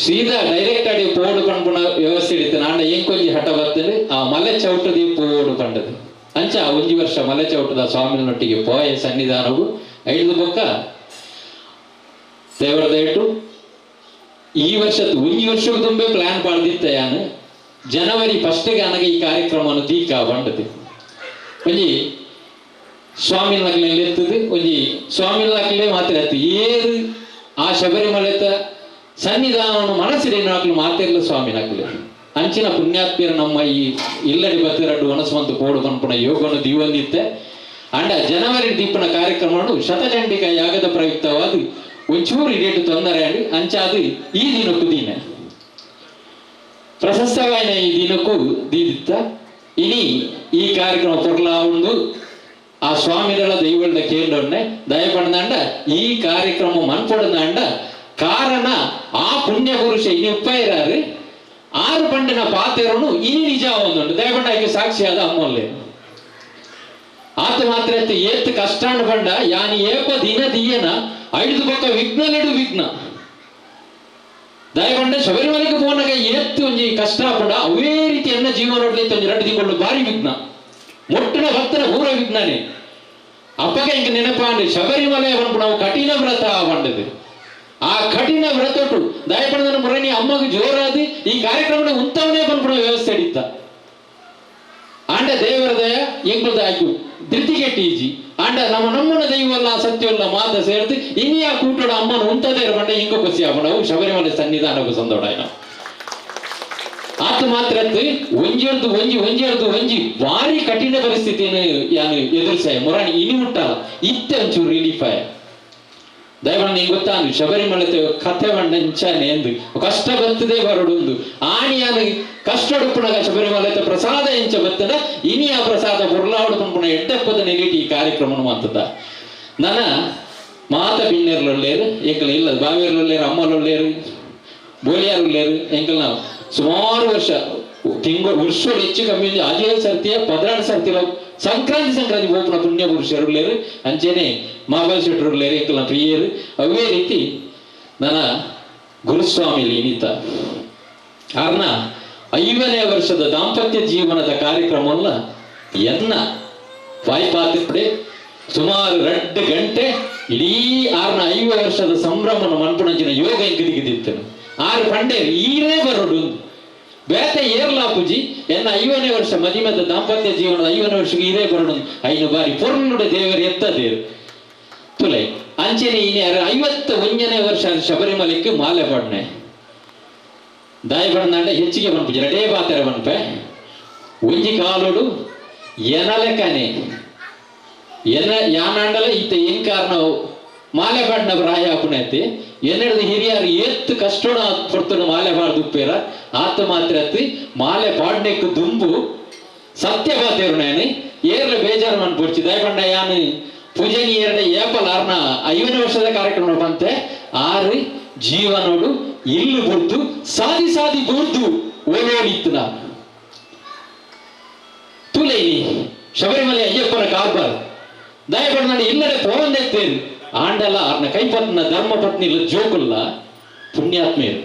ಸೀದಾ ಡೈರೆಕ್ಟ್ ಆಡಿ ಪೋಡು ಪನ್ಪುನ ವ್ಯವಸ್ಥೆ ಇತ್ತು ನಾಂಡ ಎಂಕೊಂಜಿ ಹಠ ಬರ್ತದೆ ಆ ಮಲೆ ಚೌಟದಿ ಪೋಡು ಪಂಡದು ಅಂಚ ಒಂಜಿ ವರ್ಷ ಮಲೆ ಚೌಟದ ಸ್ವಾಮಿನೊಟ್ಟಿಗೆ ಪೋಯ ಸನ್ನಿಧಾನವು ಐದು ಬೊಕ್ಕ ದೇವರ ದಯಟು ಈ ವರ್ಷ ಒಂಜಿ ವರ್ಷಕ್ಕೆ ತುಂಬೆ ಪ್ಲಾನ್ ಪಾಡ್ದಿತ್ತ ಯಾನು ಜನವರಿ ಫಸ್ಟ್ಗೆ ಅನಗ ಈ ಕಾರ್ಯಕ್ರಮವನ್ನು ದೀಕ ಬಂಡದು ಒಂಜಿ ಸ್ವಾಮಿ ನಗಲೆ ಎತ್ತದು ಒಂಜಿ ಸ್ವಾಮಿ ನಗಲೆ ಮಾತ್ರ ಎತ್ತು ಏರು ಆ ಶಬರಿಮಲೆತ ಸನ್ನಿಧಾನವನ್ನು ಮನಸ್ಸಿನ ಹಾಕಲು ಮಾತಿರಲು ಸ್ವಾಮಿ ನಕಲು ಅಂಚಿನ ಪುಣ್ಯಾತ್ಮೀಯರು ನಮ್ಮ ಈ ಇಲ್ಲಡಿ ಬತ್ತಿರಡ್ಡು ಒನಸುವಂತ ಪೋಡು ಪನ್ಪುನ ಯೋಗವನ್ನು ದೀವೊಂದಿತ್ತೆ ಅಂಡ ಜನವರಿ ದೀಪನ ಕಾರ್ಯಕ್ರಮವನ್ನು ಶತಚಂಡಿಕ ಯಾಗದ ಪ್ರಯುಕ್ತವಾದ ಒಂಚೂರು ಇಡೇಟು ತೊಂದರೆ ಅಂಡಿ ಅಂಚಾದು ಈ ದಿನಕ್ಕೂ ದಿನ ಪ್ರಶಸ್ತವಾಯಿನ ಈ ದಿನಕ್ಕೂ ದೀದಿತ್ತ ಇನಿ ಈ ಕಾರ್ಯಕ್ರಮ ಪೊರ್ಲಾ ಉಂಡು ಆ ಸ್ವಾಮಿಗಳ ದೈವಗಳ ಕೇಂದ್ರನ್ನೇ ದಯಪಡದಂಡ ಈ ಕಾರ್ಯಕ್ರಮ ಮನ್ಪೊಡದಂಡ ಕಾರಣ ಆ ಪುಣ್ಯ ಪುರುಷ ಇನಿ ಉಪ್ಪಾಯಿರಾರು ಆರು ಪಂಡಿನ ಪಾತೆರನು ಇನಿ ನಿಜ ಒಂದುಂಡು ದಯಪಂಡ ಆಕೆ ಸಾಕ್ಷಿಯಾದ ಅಮ್ಮಲ್ಲೇ ಆತ ಮಾತ್ರ ಏತ್ ಕಷ್ಟಾಂಡ ಪಂಡ ಯಾನಿ ಏಪ ದಿನ ದಿಯನ ಐದು ಪಕ್ಕ ವಿಘ್ನಲೆಡು ವಿಘ್ನ ದಯಪಂಡ ಶಬರಿಮಲೆಗೆ ಪೋನಾಗ ಏತ್ತು ಒಂಜಿ ಕಷ್ಟ ಪಂಡ ಅವೇ ರೀತಿ ಎನ್ನ ಜೀವನ ಒಂಜಿ ಎರಡು ತಿಂಗಳು ಭಾರಿ ವಿಘ್ನ ಮೊಟ್ಟಿನ ಭಕ್ತನ ಪೂರ ವಿಘ್ನನೇ ಅಪ್ಪಗ ಇಂಕ ನೆನಪಾಂಡು ಶಬರಿಮಲೆ ನಾವು ಕಠಿಣ ವ್ರತ ಪಂಡದು ಆ ಕಠಿಣ ವ್ರತಟು ದಯಪಡದನ ಮುರಣಿ ಅಮ್ಮಗೆ ಜೋರಾದಿ ಈ ಕಾರ್ಯಕ್ರಮದ ಉಂತವನೇ ಪನ್ಪುನ ವ್ಯವಸ್ಥೆ ಇತ್ತ ಆಂಡ ದೇವರ ದಯ ಎಂಕುಲ್ದ ಆಯ್ತು ಧೃತಿಗೆಟ್ಟೀಜಿ ಆಂಡ ನಮ್ಮ ನಮ್ಮನ ದೈವಲ್ಲ ಸತ್ಯವಲ್ಲ ಮಾತ ಸೇರ್ದು ಇನಿಯ ಕೂಟೋಡ ಅಮ್ಮನ ಉಂತದೇ ಇರಬಂಡ ಇಂಕ ಖುಷಿ ಆಪಂಡ ಶಬರಿಮಲೆ ಸನ್ನಿಧಾನಕ್ಕೂ ಸಂದೋಡ ಆತ ಮಾತ್ರ ಒಂಜಿರ್ದು ಒಂಜಿ ಒಂಜಿರ್ದು ಒಂಜಿ ಭಾರಿ ಕಠಿಣ ಪರಿಸ್ಥಿತಿಯನ್ನು ಯಾನು ಎದುರಿಸಾಯ ಮುರಾಣಿ ಇನಿ ಮುಟ್ಟಲ್ಲ ಇತ್ತೆ ಒಂಚೂರು ರಿಲೀಫ್ ಆಯ ದಯಮಾಡಿ ನಿಂಗೆ ಗೊತ್ತಾ ಶಬರಿಮಲೆ ಕಥೆ ಬಂಡ ಎಂದು ಕಷ್ಟ ಬರ್ತದೆ ಬರಡು ಒಂದು ಆಣಿಯಾನ ಕಷ್ಟ ಉಡುಪುಣಗ ಶಬರಿಮಲೆ ಪ್ರಸಾದ ಎಂಚ ಬರ್ತದ ಇನಿ ಆ ಪ್ರಸಾದ ಬುರ್ಲಾವಡು ಪನ್ಪುಣ ಎಡ್ಡಪ್ಪದ ನೆಲಿಟಿ ಈ ಕಾರ್ಯಕ್ರಮ ಮಾತದ ನನ್ನ ಮಾತ ಬಿನ್ನೆರ್ಲೊಲ್ಲೇರು ಎಂಕಲ್ ಇಲ್ಲ ಬಾವೇರ್ಲೊಲ್ಲೇರು ಅಮ್ಮಲೊಲ್ಲೇರು ಬೋಲಿಯಾರುಲ್ಲೇರು ಎಂಕಲ್ನ ಸುಮಾರು ವರ್ಷ ತಿಂಗಳು ವರ್ಷಗಳು ಹೆಚ್ಚು ಕಮ್ಮಿ ಅದೇ ಸರ್ತಿಯ 16 ಸರ್ತಿಲ ಸಂಕ್ರಾಂತಿ ಸಂಕ್ರಾಂತಿ ಓಪನ ಪುಣ್ಯ ಪುರುಷರುಳ್ಳೇರು ಅಂಚೆನೆ ಮಾಬಲ್ ಶೆಟ್ಟರುಳ್ಳೇರು ಎಂಕಲ್ನ ಪ್ರಿಯರು ಅವೇ ರೀತಿ ನನ್ನ ಗುರುಸ್ವಾಮಿ ಇನಿತ ಕಾರಣ 50ನೇ ವರ್ಷದ ದಾಂಪತ್ಯ ಜೀವನದ ಕಾರ್ಯಕ್ರಮವನ್ನ ಎನ್ನ ವಾಯ್ಪಾತಿಪ್ಪಡೆ ಸುಮಾರು 2 ಗಂಟೆ ಇಡೀ ಆರ್ನ 50 ವರ್ಷದ ಸಂಭ್ರಮನ ಮನ್ಪುಣಂಚಿನ ಯೋಗ ಇಂಕದಿಗಿದಿತ್ತನು ಆರು ಪಂಡೆ ಈರೇ ಬರೋಡು ಬೇತೆ ಏರ್ಲಾ ಪೂಜಿ ಎನ್ನ 50ನೇ ವರ್ಷ ಮದಿಮದ ದಾಂಪತ್ಯ ಜೀವನದ 50ನೇ ವರ್ಷಕ್ಕೆ ಈರೇ ಬರೋಡು 5 ಬಾರಿ ಪೊರ್ನುಡ ದೇವರು ಎತ್ತದೇರು ತುಲೆ ಅಂಚನೆ ಇನಿ 51ನೇ ವರ್ಷ ಶಬರಿಮಲೆಗೆ ಮಾಲೆ ಪಡ್ನೆ ದಾಯ ಹೆಚ್ಚಿಗೆ ಬನ್ಪುಜಿ ರಡೇ ಬಾತೆರ ಬನ್ಪೆ ಒಂಜಿ ಕಾಲೋಡು ಎನಲೆಕನೆ ಎನ್ನ ಯಾನಾಂಡಲ ಈತ ಏನ್ ಕಾರಣ ಮಾಲೆ ಪಾಡ್ನ ಪ್ರಾಯ ಅಪುಣೈತಿ ಎನ್ನೆಡ್ದು ಹಿರಿಯರು ಏತ್ತು ಕಷ್ಟೋಣ ಪೊರ್ತುಡು ಮಾಲೆ ಪಾಡ್ದುಪ್ಪೇರ ಆತ ಮಾತ್ರ ಅತ್ತಿ ಮಾಲೆ ಪಾಡ್ನೆಕ್ಕು ದುಂಬು ಸತ್ಯ ಬಾತೇರು ನಾನು ಏರ್ಲ ಬೇಜಾರು ಮನ್ಪುಡ್ಚಿ ದಯಪಂಡ ಯಾನು ಪೂಜನೀಯರ ಏಪಲ್ ಆರ್ನ 50ನೇ ವರ್ಷದ ಕಾರ್ಯಕ್ರಮ ಬಂತೆ ಆರು ಜೀವನೋಡು ಇಲ್ಲು ಬುರ್ದು ಸಾದಿ ಸಾದಿ ಬುರ್ದು ಓಡೋಡಿತ್ತು ನಾ ತುಲೈನಿ ಶಬರಿಮಲೆ ಅಯ್ಯಪ್ಪನ ಕಾರ್ಬಾರ್ ದಯಪಡ ಇಲ್ಲಡೆ ಪೋವಂದೆತ್ತೇರು ಆಂಡಲ ಆರ್ನ ಕೈಪತ್ನ ಧರ್ಮಪತ್ನಿ ಇಲ್ಲ ಜೋಕುಲ್ಲ ಪುಣ್ಯಾತ್ಮೇರು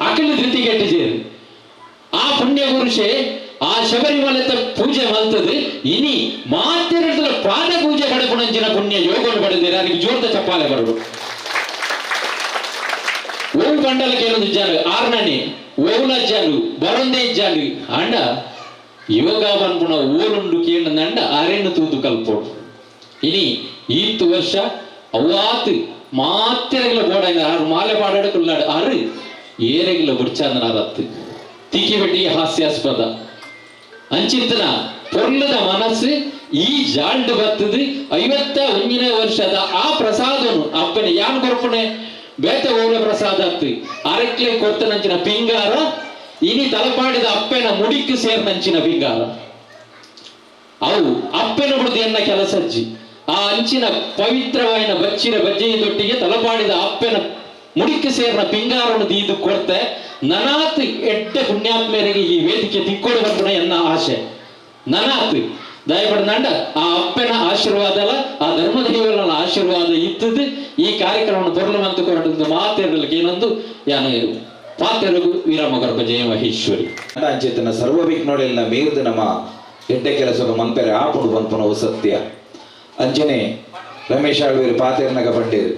ಅಖಿಲ ಧೃತಿಗೆಟ್ಟಿಜೇರು ಆ ಪುಣ್ಯ ಪುರುಷೆ ಆ ಶಬರಿಮಲೆತ ಪೂಜೆ ಮಲ್ತದೆ ಇನಿ ಮಾತೆರಡ್ದಲ ಪಾದ ಪೂಜೆ ಪಡೆಪುಣಂಚಿನ ಪುಣ್ಯ ಯೋಗವನ್ನು ಪಡೆದಿರ ಅದಕ್ಕೆ ಜೋರ್ದ ಚಪ್ಪಾಲೆ ಬರಡು ಓವು ಬಂಡಲ ಕೇಳೊಂದು ಜಾನು ಆರ್ನನೆ ಓವುಲ ಜಾನು ಬರೊಂದೇ ಜಾನು ಆಂಡ ಯೋಗ ಬನ್ಪುಣ ಓಲುಂಡು ಕೇಳಂದಂಡ ಅರೆಣ್ಣು ತೂದು ಕಲ್ಪೋಡು ಇನಿ ಈತ್ತು ವರ್ಷ ಅವ್ವಾತ್ ಮಾತೆರೆಗ್ಲ ಬೋಡಾಗ ಆರು ಮಾಲೆ ಪಾಡಾಡು ಕುಲ್ಲಾಡು ಆರು ಏರೆಗ್ಲ ಬುಡ್ಚಾಂದನಾರತ್ತು ತಿಕ್ಕಿ ಬೆಟ್ಟಿಗೆ ಹಾಸ್ಯಾಸ್ಪದ ಅಂಚಿತ್ತನ ಪೊರ್ಲದ ಮನಸ್ಸು ಈ ಜಾಲ್ಡ್ ಬತ್ತದು 51ನೇ ವರ್ಷದ ಆ ಪ್ರಸಾದನು ಅಪ್ಪನೆ ಯಾನ್ ಕೊರ್ಪುಣೆ ಬೇತೆ ಓಲ ಪ್ರಸಾದ ಅತ್ತು ಅರಕ್ಲೆ ಕೊರ್ತನಂಚಿನ ಪಿಂಗಾರ ಇನಿ ತಲಪಾಡಿದ ಅಪ್ಪೆನ ಮುಡಿக்கு ಸೇರ್ನಂಚಿನ ಪಿಂಗಾರ ಅವು ಅಪ್ಪೆನ ಬಿಡುದು ಎನ್ನ ಕೆಲಸಜ್ಜಿ ಆ ಅಂಚಿನ ಪವಿತ್ರವಾಯಿನ ಬಚ್ಚಿನ ಬಜ್ಜೆಯ ದೊಟ್ಟಿಗೆ ತಲಪಾಡಿದ ಅಪ್ಪೆನ ಮುಡಿಕ್ಕೆ ಸೇರ್ನ ಪಿಂಗಾರನ್ನು ದೀದು ಕೊರ್ತೆ ನನಾತ್ ಎಡ್ಡೆ ಪುಣ್ಯಾತ್ಮೇರಿಗೆ ಈ ವೇದಿಕೆ ತಿಕ್ಕೋಡು ಬರ್ಪುಣ ಎನ್ನ ಆಶೆ ನನಾತ್ ದಯಪಡ್ದಂಡ ಆ ಅಪ್ಪನ ಆಶೀರ್ವಾದ ಅಲ್ಲ ಆ ಧರ್ಮದೇವರ ಆಶೀರ್ವಾದ ಇತ್ತದು ಈ ಕಾರ್ಯಕ್ರಮವನ್ನು ಪೊರ್ಲು ಮಂತು ಕೊರಡು ಮಾತೇರಲಿಕ್ಕೆ ಏನೊಂದು ಯಾನು ಪಾತೆರಗು ವೀರಮಗರ್ಭ ಜಯ ಮಹೇಶ್ವರಿ ಅಂಚೆತನ ಸರ್ವ ವಿಘ್ನೊಳೆಲ್ಲ ಮೀರ್ದು ನಮ್ಮ ಎಡ್ಡೆ ಕೆಲಸದ ಮನ್ಪೆರೆ ಆಪುಂಡು ಪನ್ಪುನವು ಸತ್ಯ ಅಂಚನೆ ರಮೇಶ್ ಆಳ್ವೇರು ಪಾತೆರ್ನಗ ಪಂಡೇರು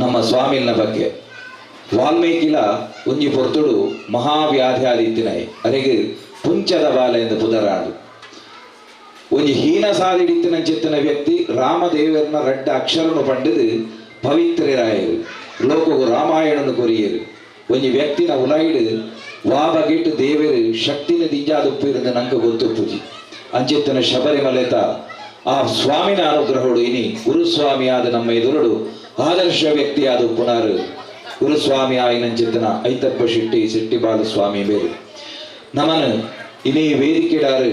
ನಮ್ಮ ಸ್ವಾಮಿಲ್ನ ಬಗ್ಗೆ ವಾಲ್ಮೀಕಿಲ ಒಂಜಿ ಪೊರ್ತುಡು ಮಹಾವ್ಯಾಧಿ ಆದಿತ್ತಿನೈ ಅರೆಗೆ ಪುಂಚದ ಬಾಲ ಎಂದು ಪುದರಾಡು ಒಂಜಿ ಹೀನ ಸಾದಿಡಿತ್ತಿನ ಚಿತ್ತನ ವ್ಯಕ್ತಿ ರಾಮದೇವರನ ರಡ್ಡ ಅಕ್ಷರನು ಪಂಡಿದು ಪವಿತ್ರರಾಯರು ಲೋಕವು ರಾಮಾಯಣನು ಕೊರಿಯರು ಒಂಜಿ ವ್ಯಕ್ತಿನ ಉಲಾಯಿಡು ವಾ ಬಗೆಟ್ ದೇವರು ಶಕ್ತಿನ ದಿಂಜಾದುಪ್ಪಿರಂದು ನಂಗೆ ಗೊತ್ತುಪ್ಪುಜಿ ಅಂಚೆತ್ತನ ಶಬರಿಮಲೆತ ಆ ಸ್ವಾಮಿನ ಅನುಗ್ರಹೋಡು ಇನಿ ಗುರುಸ್ವಾಮಿಯಾದ ನಮ್ಮ ಎದುರುಡು ಆದರ್ಶ ವ್ಯಕ್ತಿಯಾದ ಪುನರ್ ಗುರುಸ್ವಾಮಿ ಆಯಿನಂಚಿತ್ತನ ಐತಪ್ಪ ಶೆಟ್ಟಿ ಶೆಟ್ಟಿಬಾಲು ಸ್ವಾಮಿ ಬೇರು ನಮನ ಇನಿ ವೇದಿಕೆಡಾರು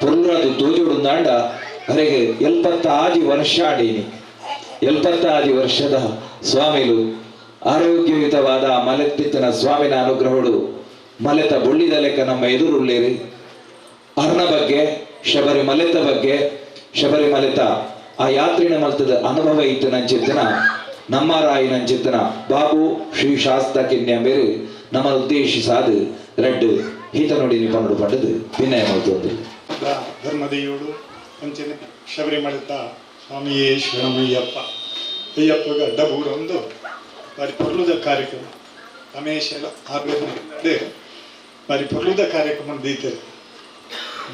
ಪೊರ್ಲದು ತೋಜೋಡುಂದಾಂಡ ಅರೆಗೆ 75 ವರ್ಷ ಆಡೀನಿ 75 ವರ್ಷದ ಸ್ವಾಮಿಲು ಆರೋಗ್ಯಯುತವಾದ ಮಲೆತ್ತಿತ್ತನ ಸ್ವಾಮಿನ ಅನುಗ್ರಹೋಡು ಮಲೆತ ಬೊಳ್ಳಿದ ಲೆಕ್ಕ ನಮ್ಮ ಎದುರುಳ್ಳೇರಿ ಅರ್ನ ಬಗ್ಗೆ ಶಬರಿಮಲೆತ ಬಗ್ಗೆ ಶಬರಿಮಲೆತ ಆ ಯಾತ್ರಿನ ಮಲ್ತದ ಅನುಭವ ಇತ್ತು ನಂಚಿತ್ತನ ನಮ್ಮ ರಾಯಿ ನಂಚಿತ್ತನ ಬಾಬು ಶ್ರೀ ಶಾಸ್ತ ಕಿನ್ಯಂಬೇರು ನಮ್ಮ ಉದ್ದೇಶಿಸಾದು ರಡ್ಡು ಹಿತ ನೋಡಿ ಪಂಡು ಪಂಡದು ವಿನಯ ಮಲ್ತೊಂದು ಧರ್ಮದೇಯೋಡು ಅಂಚನೆ ಶಬರಿಮಲೆತ ಸ್ವಾಮಿಯೇ ಶರಣಮಯ್ಯಪ್ಪ ಅಯ್ಯಪ್ಪಗ ಅಡ್ಡಬೂರೊಂದು ಬಾರಿ ಪೊರ್ಲುದ ಕಾರ್ಯಕ್ರಮ ರಮೇಶ ಆರ್ವೇದ ಬಾರಿ ಪೊರ್ಲುದ ಕಾರ್ಯಕ್ರಮ ದೀತರು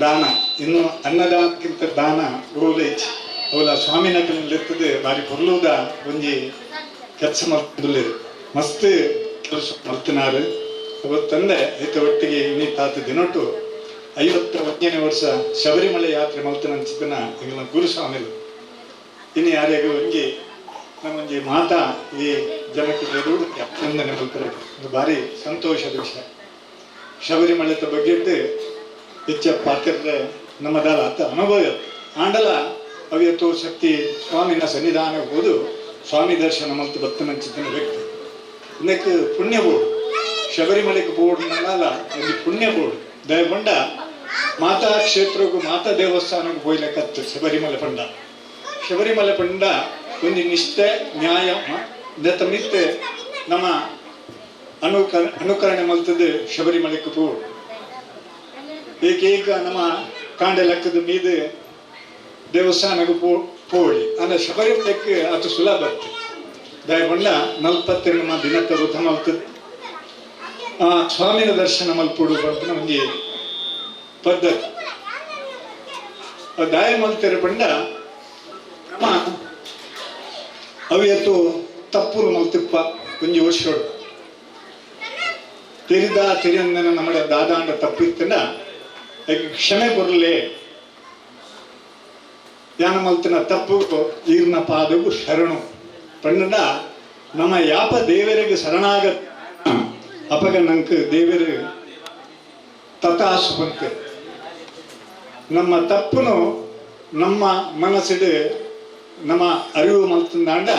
ದಾನ ಇನ್ನು ಅನ್ನದಾನಕ್ಕಿಂತ ದಾನ ಓಲೇಜ್ ಅವಲ ಸ್ವಾಮಿನಕಲಿರ್ತದೆ ಬಾರಿ ಪೊರ್ಲುದ ಒಂಜಿ ಕೆಲಸ ಮಲ್ತುಲ್ಲೆರ್ ಮಸ್ತ್ ಕೆಲಸ ಮಲ್ತಿನಾರು ಅವತ್ತಂದೆ ಐತ ಒಟ್ಟಿಗೆ ಇನ್ನಿ ತಾತ ದಿನೊಟ್ಟು 51ನೇ ವರ್ಷ ಶಬರಿಮಲೆ ಯಾತ್ರೆ ಮಲ್ತನಂಚಿತನ ಎಂಗ್ಲ ಗುರುಸ್ವಾಮಿಲು ಇನ್ನು ಯಾರ್ಯಾಗ ಒಂಜಿ ನಮ್ಮೊಂಜಿ ಮಾತಾ ಈ ಜನಕ್ಕೆ ಎದುರು ಅಭಿನಂದನೆ ಮಲ್ತಾರೆ ಒಂದು ಭಾರಿ ಸಂತೋಷದ ವಿಷಯ. ಶಬರಿಮಲೆತ ಬಗ್ಗೆ ಹೆಚ್ಚ ಪಾತ್ರೆ ನಮ್ಮದಲ್ಲ ಅತ್ತ ಅನುಭವ ಆಂಡಲ ಅವಿಯತೋ ಶಕ್ತಿ ಸ್ವಾಮಿನ ಸನ್ನಿಧಾನ ಹೋದು ಸ್ವಾಮಿ ದರ್ಶನ ಮತ್ತು ಬತ್ತನಂಚಿತನ ವ್ಯಕ್ತಿ ಇದಕ್ಕೆ ಪುಣ್ಯ ಬೋರ್ಡ್ ಶಬರಿಮಲೆಗೆ ಬೋರ್ಡ್ ನಲ್ಲ ಅಲ್ಲಿ ಪುಣ್ಯ ಬೋರ್ಡ್ ದಯಗೊಂಡ ಮಾತಾ ಕ್ಷೇತ್ರಕ್ಕೂ ಮಾತಾ ದೇವಸ್ಥಾನಕ್ಕೂ ಹೋಯ್ಲಕ್ಕತ್ತು ಶಬರಿಮಲೆ ಪಂಡ. ಶಬರಿಮಲೆ ಪಂಡ ಒಂದು ನಿಷ್ಠೆ ನ್ಯಾಯ ಮಿತ್ತೆ ನಮ್ಮ ಅನುಕರಣೆ ಮಲ್ತದೆ ಶಬರಿಮಲೆಗೆ ಬೋರ್ಡ್. ಏಕೇಕ ನಮ್ಮ ಕಾಂಡೆ ಲೆಕ್ಕದ ಮೀದ ದೇವಸ್ಥಾನಕ್ಕೆ ಪೋಳಿ ಅಂದ ಶಬರಿಮಲೆಕ್ ಅದು ಸುಲಭ ದಯಗೊಂಡ 42 ದಿನಕ್ಕೆ ವೃತ ಮಲ್ತದ ಆ ಸ್ವಾಮಿನ ದರ್ಶನ ಮಲ್ಪುಡು ಪನ್ಪಿನ ಒಂಜಿ ಪದ್ಧತಿ. ದಾಯ ಮಲ್ತೆರೆ ಪಂಡ ನಮ್ಮ ಅವಿಯತ್ತು ತಪ್ಪುರು ಮಲ್ತಿಪ್ಪ ಒಂಜಿ ವರ್ಷೋಡು ತೆರಿದ ತೆರಿಯಂದನ ನಮ್ಮ ದಾದಾಂಡ ತಪ್ಪಿತ್ತನ ಕ್ಷಮೆ ಕೊರಲೆ ಯಾನ ಮಲ್ತಿನ ತಪ್ಪು ಈರ್ನ ಪಾದವು ಶರಣು ಪಂಡ ನಮ್ಮ ಯಾಪ ದೇವರಿಗೆ ಶರಣಾಗ ಅಪಗ ನಂಗೆ ದೇವರು ತಥಾಸು ಬಂತೆ. ನಮ್ಮ ತಪ್ಪುನು ನಮ್ಮ ಮನಸ್ಸಿಡು ನಮ್ಮ ಅರಿವು ಮಲ್ತಂದಾಂಡ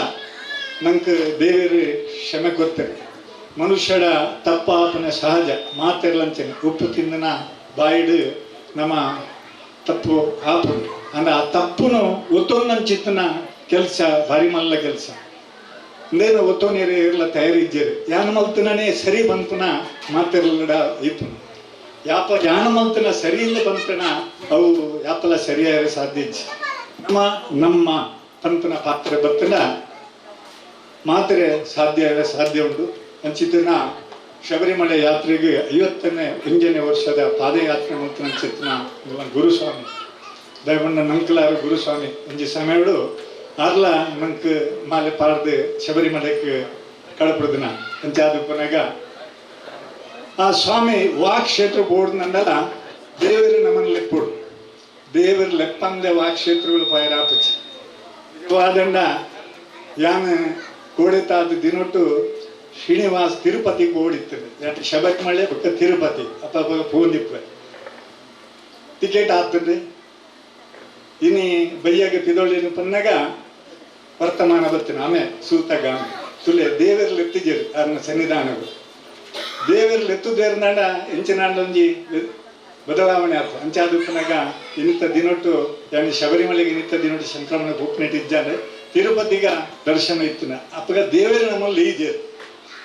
ನಂಗೆ ದೇವರು ಕ್ಷಮೆ ಕೊಡ್ತಾರೆ. ಮನುಷ್ಯರ ತಪ್ಪಾಪನೆ ಸಹಜ ಮಾತಿರ್ಲಂಚನೆ ಉಪ್ಪು ತಿಂದನ ಬಾಯಿಡು ನಮ್ಮ ತಪ್ಪು ಆಪು ಅಂದ್ರೆ ಆ ತಪ್ಪುನು ಒತ್ತೊಂದಂಚಿತ್ತನ ಕೆಲಸ ಭಾರಿ ಮಲ್ಲ ಕೆಲಸ. ಅಂದೇನು ಒತ್ತೋನೇರು ಇರಲ ತಯಾರಿದ್ದೀರಿ ಯಾನ ಮಲ್ತನೇ ಸರಿ ಬಂತನ ಮಾತಿರ್ಲಡ ಇಪ್ಪು ಯಾಪ ಯಾನ ಮಲ್ತನ ಸರಿ ಇಲ್ಲ ಬಂತನ ಅವು ಯಾಪಲ ಸರಿಯಾಗ ಸಾಧ್ಯ ಇಜ್ಜಿ. ನಮ್ಮ ನಮ್ಮ ಪಂಪನ ಪಾತ್ರ ಬರ್ತನ ಮಾತ್ರೆ ಸಾಧ್ಯ ಸಾಧ್ಯ ಉಂಟು. ಅಂಚಿತನ ಶಬರಿಮಲೆ ಯಾತ್ರೆಗೆ 51ನೇ ವರ್ಷದ ಪಾದಯಾತ್ರೆ ಮಂತ್ರನ ಗುರುಸ್ವಾಮಿ ದಯಮಣ್ಣ ನಂಕಲಾರು ಗುರುಸ್ವಾಮಿ ಒಂಜಿ ಸಮಯಡು ಆರ್ಲ ನಂಕ್ ಮಾಲೆ ಪಾಡ್ದು ಶಬರಿಮಲೆಗೆ ಕಳಪುಡ್ದಿನ ಅಂಚಾದ ಪುನಗ ಆ ಸ್ವಾಮಿ ವಾ ಕ್ಷೇತ್ರ ಬೋರ್ಡ್ನಂಡಲ ದೇವರು ನಮ್ಮನ್ನು ಲೆಪ್ಪುಡು ದೇವರು ಲೆಪ್ಪಂದೆ ವಾ ಕ್ಷೇತ್ರಗಳು ಪೈರಾಪಚ್ಚಿ ನಿಜವಾದಂಡ ಯಾನ್ ಕೋಡೆತಾದ ದಿನೊಟ್ಟು ಶ್ರೀನಿವಾಸ್ ತಿರುಪತಿ ಓಡಿರ್ತದೆ ಯಾಕೆ ಶಬರಿಮಲೆ ಬೊಕ್ಕ ತಿರುಪತಿ ಅಪ್ಪ ಪೋಂದಿಪ್ಪ ಟಿಕೆಟ್ ಆಗ್ತದೆ ಇನಿ ಬಯ್ಯಾಗ ಪಿದೊಳ್ಳಿನ ಪನ್ನಾಗ ವರ್ತಮಾನ ಬತ್ತಿನ ಆಮೆ ಸೂತಗ ತುಲೆ ದೇವರು ಲೆತ್ತಿಜರು ಅರ್ನ ಸನ್ನಿಧಾನಗಳು ದೇವರು ಲೆತ್ತುದೇರ್ನಾಡ ಎಂಚಿನಾಂಡ ಒಂಜಿ ಬದಲಾವಣೆ ಆತು ಅಂಚಾದುಪ್ಪನಾಗ ಇನ್ನಿತ್ತ ದಿನೊಟ್ಟು ಯಾನಿ ಶಬರಿಮಲೆಗೆ ಇನ್ನಿತ್ತ ದಿನೊಟ್ಟು ಸಂಕ್ರಮಣ ಬುಕ್ನೆಟ್ ಇದ್ದಾನೆ ತಿರುಪತಿಗ ದರ್ಶನ ಇತ್ತನ ಅಪ್ಪಗ ದೇವರು ನಮ್ಮಲ್ಲಿ ಈಜೇರು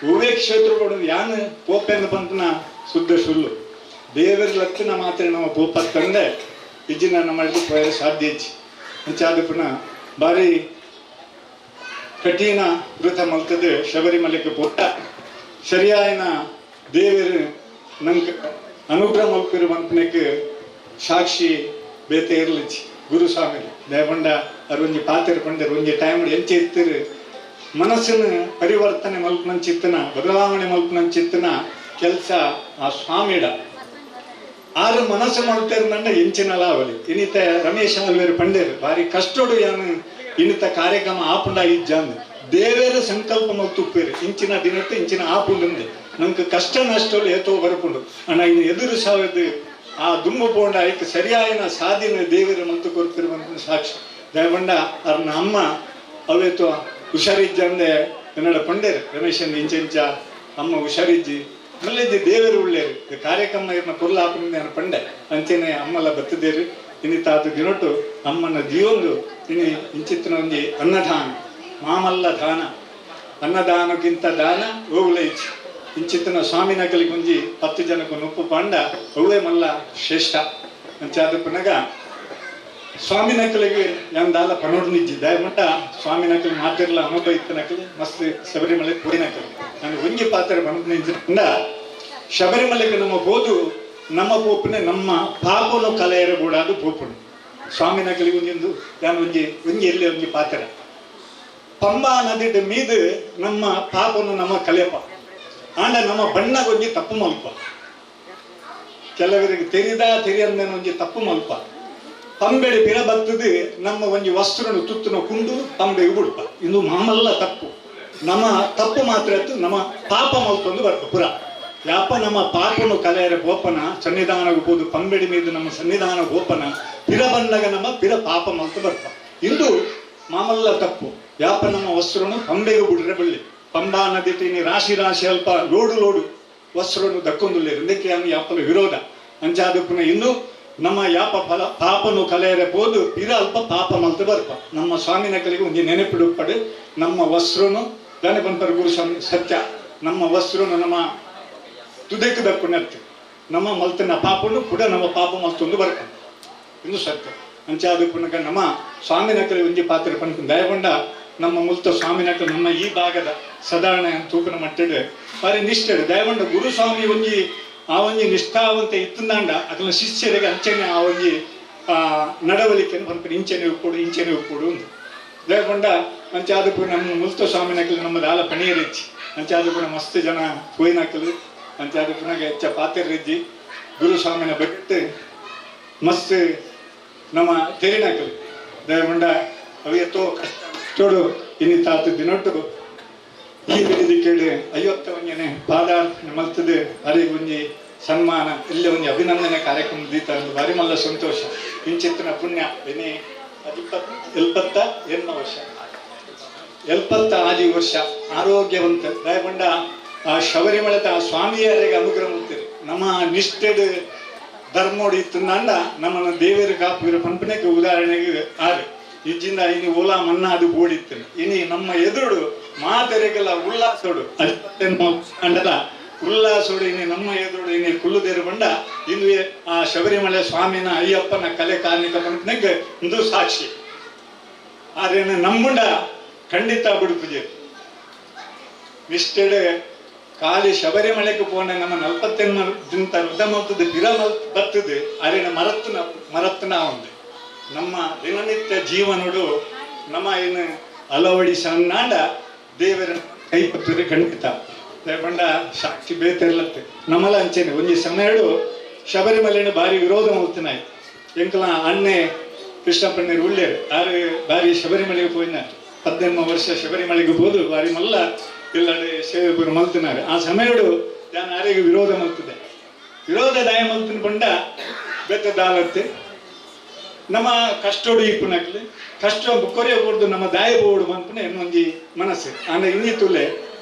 ಹೂವೇ ಕ್ಷೇತ್ರಗಳು ಯಾನು ಪೋಪೆಂದು ಬಂತನ ಶುದ್ಧ ಸುಳ್ಳು ದೇವರ ಲಕ್ಷಣ ಮಾತ್ರ ನಮ್ಮ ಪೋಪ ತಂದೆ ಇಜ್ಜಿನ ನಮ್ಮಲ್ಲಿ ಪೋಯಲು ಸಾಧ್ಯ ಇಚ್ಚಿ ಅಂಚಾದಪ್ಪನ ಭಾರಿ ಕಠಿಣ ವೃತ ಮಲ್ತದೆ ಶಬರಿಮಲೆಗೆ ಪೋಟ ಸರಿಯಾಯನ ದೇವರು ನಂಗೆ ಅನುಗ್ರಹ ಮಲ್ಪಿರುವಂತನಕ್ಕೆ ಸಾಕ್ಷಿ ಬೇತೆ ಇರ್ಲಿಚ್ಚಿ ಗುರುಸ್ವಾಮಿ ದೇವಂಡ ಅರೊಂಜಿ ಪಾತೆರ್ ಪಂಡರ್ ಒಂಜಿ ಟೈಮ್ ಎಂಚೆ ಇತ್ತಿರು ಮನಸ್ಸಿನ ಪರಿವರ್ತನೆ ಮಲ್ಪನಂಚಿತ್ತನ ಬದಲಾವಣೆ ಮಲ್ಪನಂಚಿತ್ತನ ಕೆಲಸ ಆ ಸ್ವಾಮಿಡ ಆರು ಮನಸ್ಸು ಮಲ್ತಿರ್ನಂಡ ಎಂಚಿನಲ ಅವಲಿ ಇನ್ನಿತ ರಮೇಶ್ ಆಲ್ವೇರು ಪಂಡೇರು ಭಾರಿ ಕಷ್ಟೋಡು ಯಾನು ಇನ್ನಿತ ಕಾರ್ಯಕ್ರಮ ಆಪುಂಡ ಇಜ್ಜಾಂದು ದೇವೇರ ಸಂಕಲ್ಪ ಮಲ್ತುಪ್ಪೇರು ಇಂಚಿನ ದಿನಟ್ಟು ಇಂಚಿನ ಆಪುಂಡಂದೆ ನಂಗೆ ಕಷ್ಟ ನಷ್ಟలు ಏತೋ ಬರಪುಂಡು ಅಣ್ಣ ಇನ್ನು ಎದುರು ಸಾವಿರದ ಆ ದುಂಬು ಪೋಂಡ ಐಕ್ ಸರಿಯಾಯಿನ ಸಾಧಿನ ದೇವರ ಮಲ್ತು ಕೊರ್ತಿರುವಂತ ಸಾಕ್ಷಿ ದಯಬಂಡ ಅರ್ನ ಅಮ್ಮ ಅವೇತೋ ಹುಷಾರಿಜ್ಜಂದೆ ಕನ್ನಡ ಪಂಡೇರು ರಮೇಶನ್ ಇಂಚ ಇಂಚ ಅಮ್ಮ ಹುಷಾರಿಜ್ಜಿ ಮಲ್ಲಿಜ್ಜಿ ದೇವರು ಉಳ್ಳೇರು ಕಾರ್ಯಕ್ರಮ ಇರ್ನ ಪೊರ್ಲ ಆಪುಂಡ ಪಂಡೆ ಅಂಚೆನೆ ಅಮ್ಮಲ ಬತ್ತದೇರು ಇನಿ ತಾತು ದಿನೊಟ್ಟು ಅಮ್ಮನ ಜೀವೊಂದು ಇನಿ ಇಂಚಿತ್ತಿನ ಒಂಜಿ ಅನ್ನದಾನ ಮಾಮಲ್ಲ ದಾನ ಅನ್ನದಾನಕ್ಕಿಂತ ದಾನ ಓವುಲೈಚ್ ಇಂಚಿತ್ತಿನ ಸ್ವಾಮಿ ನಕಲಿ ಗುಂಜಿ 10 ಜನಕ್ಕೆ ನುಪ್ಪು ಪಾಂಡ ಅವ್ವೇ ಮಲ್ಲ ಶ್ರೇಷ್ಠ ಅಂಚಾದ ಪುನಗ ಸ್ವಾಮಿ ನಕಲಿಗೆ ದಾಲ ಪನೋಡ್ ನಿಜ್ಜಿ ದಯಮಟ್ಟ ಸ್ವಾಮಿ ನಕಲಿ ಮಾತಿರ್ಲ ಅನುಭವ ಇತ್ತ ನಕಲಿ ಮಸ್ತ್ ಶಬರಿಮಲೆ ಪೋಯಿ ನಕಲಿ ನಾನು ಒಂಜಿ ಪಾತ್ರ ಬನೋಡ್ ನಿಜ್ಜಿಂದ ಶಬರಿಮಲೆಗೆ ನಮ್ಮ ಹೋದು ನಮ್ಮ ಪೋಪನೆ ನಮ್ಮ ಪಾಪನು ಕಲೆಯರಗೂಡಾದು ಪೋಪುನು ಸ್ವಾಮಿ ನಕಲಿ ಒಂಜೊಂದು ನಾನು ಒಂಜಿ ಒಂಜಿ ಎಲ್ಲೇ ಒಂಜಿ ಪಾತ್ರ ಪಂಬಾ ನದಿಟ ಮೀದು ನಮ್ಮ ಪಾಪನು ನಮ್ಮ ಕಲೆಯಪ್ಪ ಆಂಡ ನಮ್ಮ ಬಣ್ಣಗೊಂಜಿ ತಪ್ಪು ಮಲ್ಪ ಕೆಲವರಿಗೆ ತೆರಿದ ತೆರಿಯಂದನ ಒಂಜಿ ತಪ್ಪು ಮಲ್ಪ ಪಂಬೆಡಿ ಪಿರ ಬತ್ತದು ನಮ್ಮ ಒಂಜಿ ವಸ್ತ್ರನು ತುತ್ತುನ ಕುಂಡು ಪಂಬೆಗೆ ಬುಡ್ಪ ಇದು ಮಾಮಲ್ಲ ತಪ್ಪು ನಮ್ಮ ತಪ್ಪು ಮಾತ್ರ ಇತ್ತು ನಮ್ಮ ಪಾಪ ಮಲ್ತೊಂದು ಬರ್ಪ ಪುರ ಯಾಪ ನಮ್ಮ ಪಾಪನು ಕಲೆಯರ ಗೋಪನ ಸನ್ನಿಧಾನ ಹೋದು ಪಂಬೆಡಿ ಮೀದು ನಮ್ಮ ಸನ್ನಿಧಾನ ಗೋಪನ ಪಿರ ಬಂದಾಗ ನಮ್ಮ ಪಿರ ಪಾಪ ಮಲ್ತು ಬರ್ಪ ಇಂದು ಮಾಮಲ್ಲ ತಪ್ಪು ಯಾಪ ನಮ್ಮ ವಸ್ತ್ರನು ಪಂಬೆಗೆ ಬಿಡ್ರೆ ಬಳ್ಳಿ ಪಂಬಾ ನದಿ ತೀನಿ ರಾಶಿ ರಾಶಿ ಅಲ್ಪ ಲೋಡು ಲೋಡು ವಸ್ತ್ರನು ದಕ್ಕೊಂದುಲ್ಲೇರು ಇದಕ್ಕೆ ಯಾನು ಯಾಪಲ ವಿರೋಧ ಅಂಚಾದಪ್ಪನ ಇಂದು ನಮ್ಮ ಯಾಪ ಫಲ ಪಾಪನು ಕಲೆಯರೆ ಪೋದು ಪಿರ ಅಲ್ಪ ಪಾಪ ಮಲ್ತು ಬರ್ಪ ನಮ್ಮ ಸ್ವಾಮಿನ ಕಲಿಗೆ ಒಂದು ನೆನಪಿಡುಪಡು ನಮ್ಮ ವಸ್ತ್ರನು ದಾನೆ ಪಂಪರ ಗುರುಸ್ವಾಮಿ ಸತ್ಯ ನಮ್ಮ ವಸ್ತ್ರನು ನಮ್ಮ ತುದೆಕ್ ದಕ್ಕುನತ್ತು ನಮ್ಮ ಮಲ್ತನ ಪಾಪನು ಕೂಡ ನಮ್ಮ ಪಾಪ ಮಲ್ತೊಂದು ಬರ್ಪ ಇದು ಸತ್ಯ. ಅಂಚಾದ ಪುನಕ ನಮ್ಮ ಸ್ವಾಮಿನಕಲಿ ಒಂಜಿ ಪಾತ್ರ ಪನ್ಪುನ ದಯಗೊಂಡ ನಮ್ಮ ಮುಲ್ತ ಸ್ವಾಮಿನಕಲು ನಮ್ಮ ಈ ಭಾಗದ ಸಾಧಾರಣ ತೂಕನ ಮಟ್ಟಡ್ ಬಾರಿ ನಿಷ್ಠೆ ದಯಗೊಂಡ ಗುರುಸ್ವಾಮಿ ಒಂಜಿ ಆ ಒಂಜಿ ನಿಷ್ಠಾವಂತ ಇತ್ತಂದಾಂಡ ಅಕಲ್ನ ಶಿಷ್ಯರಿಗೆ ಅಂಚನೆ ಆ ಒಂಜಿ ನಡವಳಿಕೆಯನ್ನು ಪನ್ಪುನ ಇಂಚನೆ ಉಪ್ಪುಡು ಇಂಚನೆ ಉಪ್ಪುಡು ಉಂದು ದಯಗೊಂಡ ಅಂಚಾದ ನಮ್ಮ ಮುಲ್ತ ಸ್ವಾಮಿನಕಲು ನಮ್ಮ ದಾಲ ಪಣಿಯರಿಚ್ಚಿ ಅಂಚಾದ ಪುನಃ ಮಸ್ತ್ ಜನ ಪೋಯಿನಕಲು ಅಂಚಾದ ಪುನಃ ಹೆಚ್ಚ ಪಾತೆರಿಜ್ಜಿ ಗುರುಸ್ವಾಮಿನ ಬೆಟ್ಟು ಮಸ್ತ್ ನಮ್ಮ ತೆರಿನಕಲು ದಯಗೊಂಡ ಅವು ಎತ್ತೋ ಕಷ್ಟೋಡು ಇನ್ನಿ ತಾತು ದಿನೊಟ್ಟು ಈ ಬಿಡಿದು ಕೇಳಿ 51ನೇ ಪಾದಾರ್ಪಣೆ ಮಲ್ತದೆ ಅರಿಗೆ ಒಂಜಿ ಸನ್ಮಾನ ಇಲ್ಲ ಒಂಜಿ ಅಭಿನಂದನೆ ಕಾರ್ಯಕ್ರಮ ದೀತ ಭಾರಿ ಮಲ್ಲ ಸಂತೋಷ. ಇಂಚಿತ್ತಿನ ಪುಣ್ಯ ಇನಿ 78 ವರ್ಷ 76 ವರ್ಷ ಆರೋಗ್ಯವಂತ ದಯಗೊಂಡ ಆ ಶಬರಿಮಲದ ಆ ಸ್ವಾಮಿಯರಿಗೆ ಅನುಗ್ರಹ ಮಾಡ್ತೀರಿ. ನಮ್ಮ ನಿಷ್ಠೆಡ್ ಧರ್ಮೋಡಿ ಇತ್ತಂದಾಂಡ ನಮ್ಮನ್ನು ದೇವರ ಕಾಪುವಿರ ಪಂಪನೆಗೆ ಉದಾಹರಣೆಗೆ ಆರು ಇಜ್ಜಿಂದ ಇನಿ ಓಲಾ ಮನ್ನಾ ಅದು ಓಡಿತ್ತು ಇನಿ ನಮ್ಮ ಎದುರುಡು ಮಾತೆರೆಗೆಲ್ಲ ಉಲ್ಲಾಸೋಡು ಅಂಡಲ ಉಲ್ಲಾಸೋಡು ಇನಿ ನಮ್ಮ ಎದುರುಡು ಇನಿ ಕುಲ್ಲುದೇರು ಬಂಡ ಇಂದು ಆ ಶಬರಿಮಲೆ ಸ್ವಾಮಿನ ಅಯ್ಯಪ್ಪನ ಕಲೆ ಕಾರ್ಣಿಕ ಪಂಪನೆಗೆ ಇಂದು ಸಾಕ್ಷಿ. ಆದ್ರೆ ನಂಬುಂಡ ಖಂಡಿತ ಬಿಡುಪುಜೆ ನಿಷ್ಠೆಡೆ ಖಾಲಿ ಶಬರಿಮಲೆಗೆ ಪೋಣ ನಮ್ಮ 48 ದಿನ ರುದ್ಧ ಮಲ್ತದೆ ಪಿರ ಬರ್ತದೆ ಅರೇನ ಮರತ್ತನ ಮರತ್ತನ ಒಂದು ನಮ್ಮ ದಿನನಿತ್ಯ ಜೀವನೋಡು ನಮ್ಮ ಏನು ಅಳವಡಿಸನ್ನಾಂಡ ದೇವರ ಕೈ ಪತ್ತದೆ ಖಂಡಿತ. ಬಂಡ ಸಾಕ್ಷಿ ಬೇತಿರ್ಲತ್ತೆ ನಮ್ಮಲ ಅಂಚೆನೆ ಒಂಜಿ ಸಮಯಡು ಶಬರಿಮಲೆನ ಭಾರಿ ವಿರೋಧ ಮಲ್ತಿನಾಯ್ ಎಂಕಲ ಅಣ್ಣೆ ಕೃಷ್ಣಪ್ಪಣ್ಣರು ಉಳ್ಳೇರು ಆರು ಬಾರಿ ಶಬರಿಮಲೆಗೆ ಪೋಯಿನ 18 ವರ್ಷ ಶಬರಿಮಲೆಗೆ ಹೋದು ಬಾರಿ ಮಲ್ಲ ಇಲ್ಲಡೆ ಸೇವೆ ಪೂರ ಮಲ್ತಿನಾರೆ. ಆ ಸಮಯಡು ನಾನು ಆರಿಗೆ ವಿರೋಧ ಮಲ್ತಿದೆ ವಿರೋಧ ದಾಯ ಮಲ್ತಿನ ಬಂಡ ಬೆತ್ತ ದಾಲತ್ತೆ ನಮ್ಮ ಕಷ್ಟೋಡು ಇಪ್ಪುನಕ್ಲೆ ಕಷ್ಟ ಕೊರೆಯ ಕೊಡ್ದು ನಮ್ಮ ದಾಯ ಬೋಡು ಮನ್ಪುನ ಎನ್ನೊಂಜಿ ಮನಸ್ಸು. ಆಂಡ ಇನ್ನಿ ತುಲೆ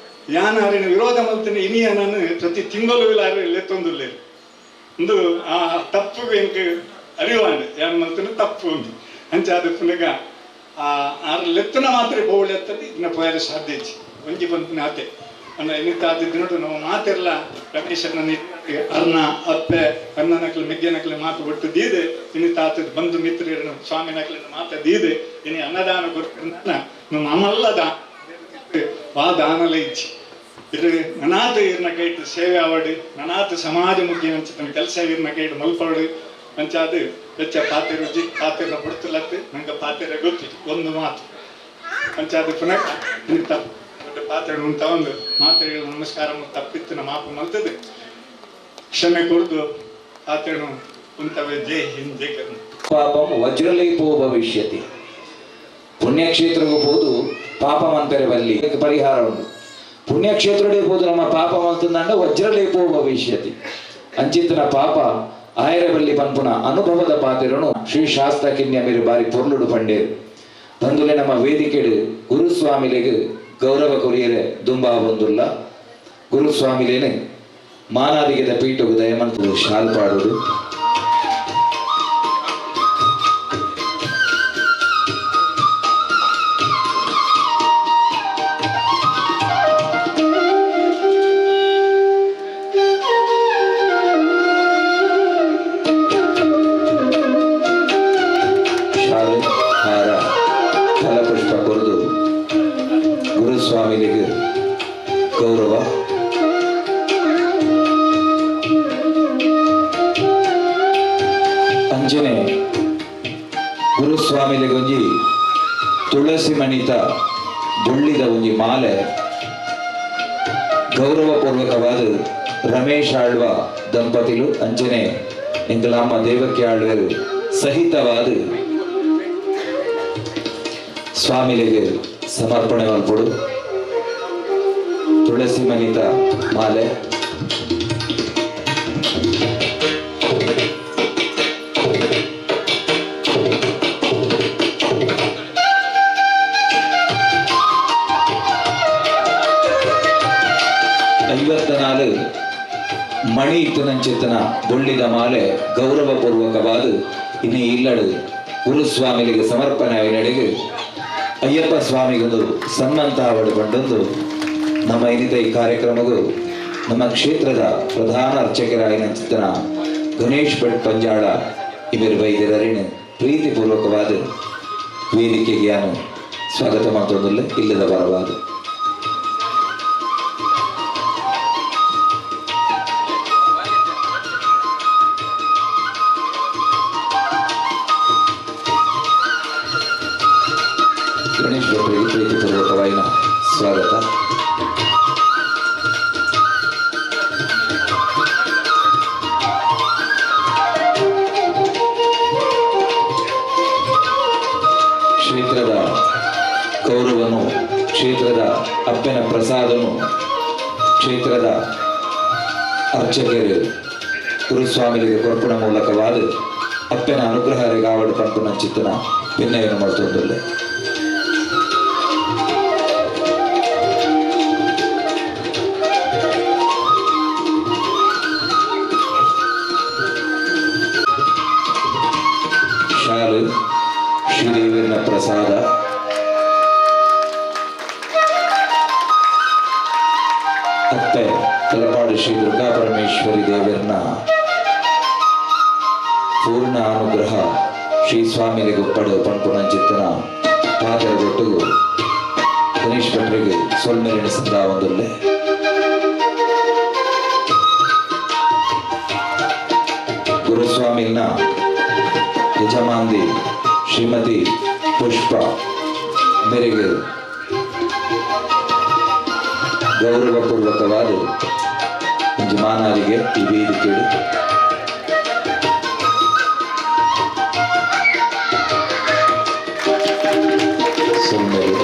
ಯಾನ ಆರಿನ ವಿರೋಧ ಮಲ್ತಿನ ಇನಿಯ ನಾನು ಪ್ರತಿ ತಿಂಗಳು ಇಲ್ಲಾರು ಲೆತ್ತೊಂದುಲ್ಲೇರು ಒಂದು ಆ ತಪ್ಪು ಎಂಕ್ ಅರಿವಾಂಡ್ ಯಾನ್ ಮಲ್ತಿನ ತಪ್ಪು ಉಂದು ಅಂಚಾದ ಪುನಗ ಆ ಆರು ಲೆತ್ತನ ಮಾತ್ರ ಬೋಳು ಎತ್ತದಿ ಇನ್ನ ಪೋಯರೆ ಸಾಧ್ಯ ಇಜ್ಜಿ ಒಂಜಿ ಪನ್ಪುನ ಆತೆ ಅಂಡ ಇನ್ನಿತ್ತಾದ ನಮ್ಮ ಮಾತಿರ್ಲ ರಮೇಶನ ಅರ್ಣ ಅಪ್ಪೆ ಅಣ್ಣನಕ್ಲೆ ಮೆಗ್ಗೆನಕ್ಲೆ ಮಾತು ಒಟ್ಟು ದೀದೆ ಇನ್ನಿತ್ತಾತದ ಬಂಧು ಮಿತ್ರರನ್ನು ಸ್ವಾಮಿನಕ್ಲೆ ಮಾತ ದೀದೆ ಇನಿ ಅನ್ನದಾನ ಕೊರ್ಪುನ ನಮ್ಮ ಅಮಲ್ಲ ವಾ ದಾನಲ ಇಜ್ಜಿ ಇದು ನನಾತ ಇರ್ನ ಕೈಟ್ ಸೇವೆ ಆವಡು ನನಾತ ಸಮಾಜಮುಖಿ ಅಂಚಿನ ಕೆಲಸ ಇರ್ನ ಕೈಟ್ ಮಲ್ಪಡು ಅಂಚಾದ ಹೆಚ್ಚ ಪಾತೆ ರುಚಿ ಪಾತೆರ ಪುಡ್ತಲತ್ತು ನಂಗೆ ಪಾತೆರ ಗೊತ್ತಿ ಒಂದು ಮಾತು ಅಂಚಾದ ಪುನಃ ಪಾತ್ರೆ ಉಂಟ ಒಂದು ಮಾತ್ರೆಗಳು ನಮಸ್ಕಾರ ತಪ್ಪಿತ್ತು ನಮ್ಮ ಮಾಪು ಮಲ್ತದೆ ಕ್ಷಮೆ ಕೊಡ್ದು ಪಾತ್ರೆನು ಉಂಟವೆ. ಜೈ ಹಿಂದ್ ಜೈ ಕರ್ನಾಟಕ. ಪಾಪಂ ವಜ್ರಲೇಪೋ ಭವಿಷ್ಯತಿ. ಪುಣ್ಯಕ್ಷೇತ್ರಕ್ಕೂ ಹೋದು ಪಾಪ ಮಂತರೆ ಬಲ್ಲಿ ಪರಿಹಾರ ಉಂಟು. ಪುಣ್ಯಕ್ಷೇತ್ರడే ಹೋದು ನಮ್ಮ ಪಾಪ ಮಲ್ತಂದಂಡ ವಜ್ರಲೇಪೋ ಭವಿಷ್ಯತಿ. ಅಂಚಿತನ ಪಾಪ ಆಯರಬಲ್ಲಿ ಪನ್ಪುನ ಅನುಭವದ ಪಾತೆರನು ಶ್ರೀ ಶಾಸ್ತ್ರ ಕಿನ್ಯ ಮೇರು ಬಾರಿ ಪೊರ್ಲುಡು ಪಂಡೇರು ಬಂದುಲೆ ನಮ್ಮ ವೇದಿಕೆಡು ಗುರುಸ್ವಾಮಿಲೆಗ್ ಗೌರವ ಕೊರಿಯರೆ ದುಂಬಾ ಬಂದುಲ್ಲ ಗುರುಸ್ವಾಮಿಲೇನೆ ಮಾನಾದಿಗೆದ ಪೀಠಗು ದಯಮಂತು ಶಾಲ್ ಪಾಡೋದು. ಶಾಲು ಹಾರ ಫಲಪುಷ್ಪ ಕೊರದು ಗುರುಸ್ವಾಮಿಲಿಗೆ ಗೌರವ. ಅಂಜನೆ ಗುರುಸ್ವಾಮಿಲಿಗೊಂಜಿ ತುಳಸಿ ಮಣಿತ ಬೊಳ್ಳಿದ ಒಂಜಿ ಮಾಲೆ ಗೌರವಪೂರ್ವಕವಾದ ರಮೇಶ್ ಆಳ್ವ ದಂಪತಿಲು ಅಂಜನೆ ಎಂಕಲಾಮ ದೇವಕ್ಕೆ ಆಳ್ವರು ಸಹಿತವಾದ ಸ್ವಾಮಿಲಿಗೆ ಸಮರ್ಪಣೆ ಮಲ್ಪೊಡು ತುಳಸಿ ಮನಿತ ಮಾಲೆ. ಐವತ್ತನಾಲು ಮಣಿ ಇತ್ತನಂಚಿತ್ತನ ಬೊಳ್ಳಿದ ಮಾಲೆ ಗೌರವಪೂರ್ವಕವಾದ ಇನ್ನು ಇಲ್ಲಡು ಗುರುಸ್ವಾಮಿಲಿಗೆ ಸಮರ್ಪಣೆ ನಡೆಗೆ ಅಯ್ಯಪ್ಪ ಸ್ವಾಮಿಗೊಂದು ಸನ್ಮಂತ ಪಡೆದುಕೊಂಡೊಂದು ನಮ್ಮ ಇನ್ನಿತ ಈ ಕಾರ್ಯಕ್ರಮವು ನಮ್ಮ ಕ್ಷೇತ್ರದ ಪ್ರಧಾನ ಅರ್ಚಕರಾಯಿನ ಚಿತ್ತನ ಗಣೇಶ್ ಭಟ್ ಪಂಜಾಳ ಇವರು ವೈದ್ಯರರಿನ ಪ್ರೀತಿಪೂರ್ವಕವಾದ ವೇದಿಕೆಗೆ ನಾನು ಸ್ವಾಗತ ಮಾಡ್ತೊಂದಿಲ್ಲ ಇಲ್ಲದ ಬರವಾದ ಗಣೇಶ್ ಭಟ್ರಿಗೆ ಪ್ರೀತಿಪೂರ್ವಕವಾದ ಸ್ವಾಗತ. ಕ್ಷೇತ್ರದ ಗೌರವನು, ಕ್ಷೇತ್ರದ ಅಪ್ಪನ ಪ್ರಸಾದನು, ಕ್ಷೇತ್ರದ ಅರ್ಚಕರು ಗುರುಸ್ವಾಮಿಗಳಿಗೆ ಕೊರ್ಪಣ ಮೂಲಕವಾದ ಅಪ್ಪನ ಅನುಗ್ರಹ ಗಾವಡು ಪಂಪುನ ಚಿತ್ತನ ಭಿನ್ನಯನ್ನು ಮಾಡ್ತೊಂದಿಲ್ಲ. ಶಾಲು ಶ್ರೀದೇವಿಯನ ಪ್ರಸಾದ ಅತ್ತೆ ತಲಪಾಡು ಶ್ರೀ ದುರ್ಗಾ ಪರಮೇಶ್ವರಿ ದೇವರನ್ನ ಪೂರ್ಣ ಅನುಗ್ರಹ ಶ್ರೀ ಸ್ವಾಮಿಗೆ ಒಪ್ಪಡು ಪನ್ಪುನಂಚಿತ್ತನ ಪಾತ್ರ ಕೊಟ್ಟು ಗಣೇಶ್ ಭಟ್ರಿಗೆ ಸೊಲ್ಮೆರಿನ ಸಂದಾವೊಂದುಲ್ಲೆ. ಗುರುಸ್ವಾಮಿನ ಯಜಮಾಂದಿ ಶ್ರೀಮತಿ ಪುಷ್ಪ ಮೇರೆಗೆ ಗೌರವಪೂರ್ವಕವಾದ ಯಜಮಾನರಿಗೆ ಈ ವೇದಿಕೆ ಸೊಲ್ಮೆರು.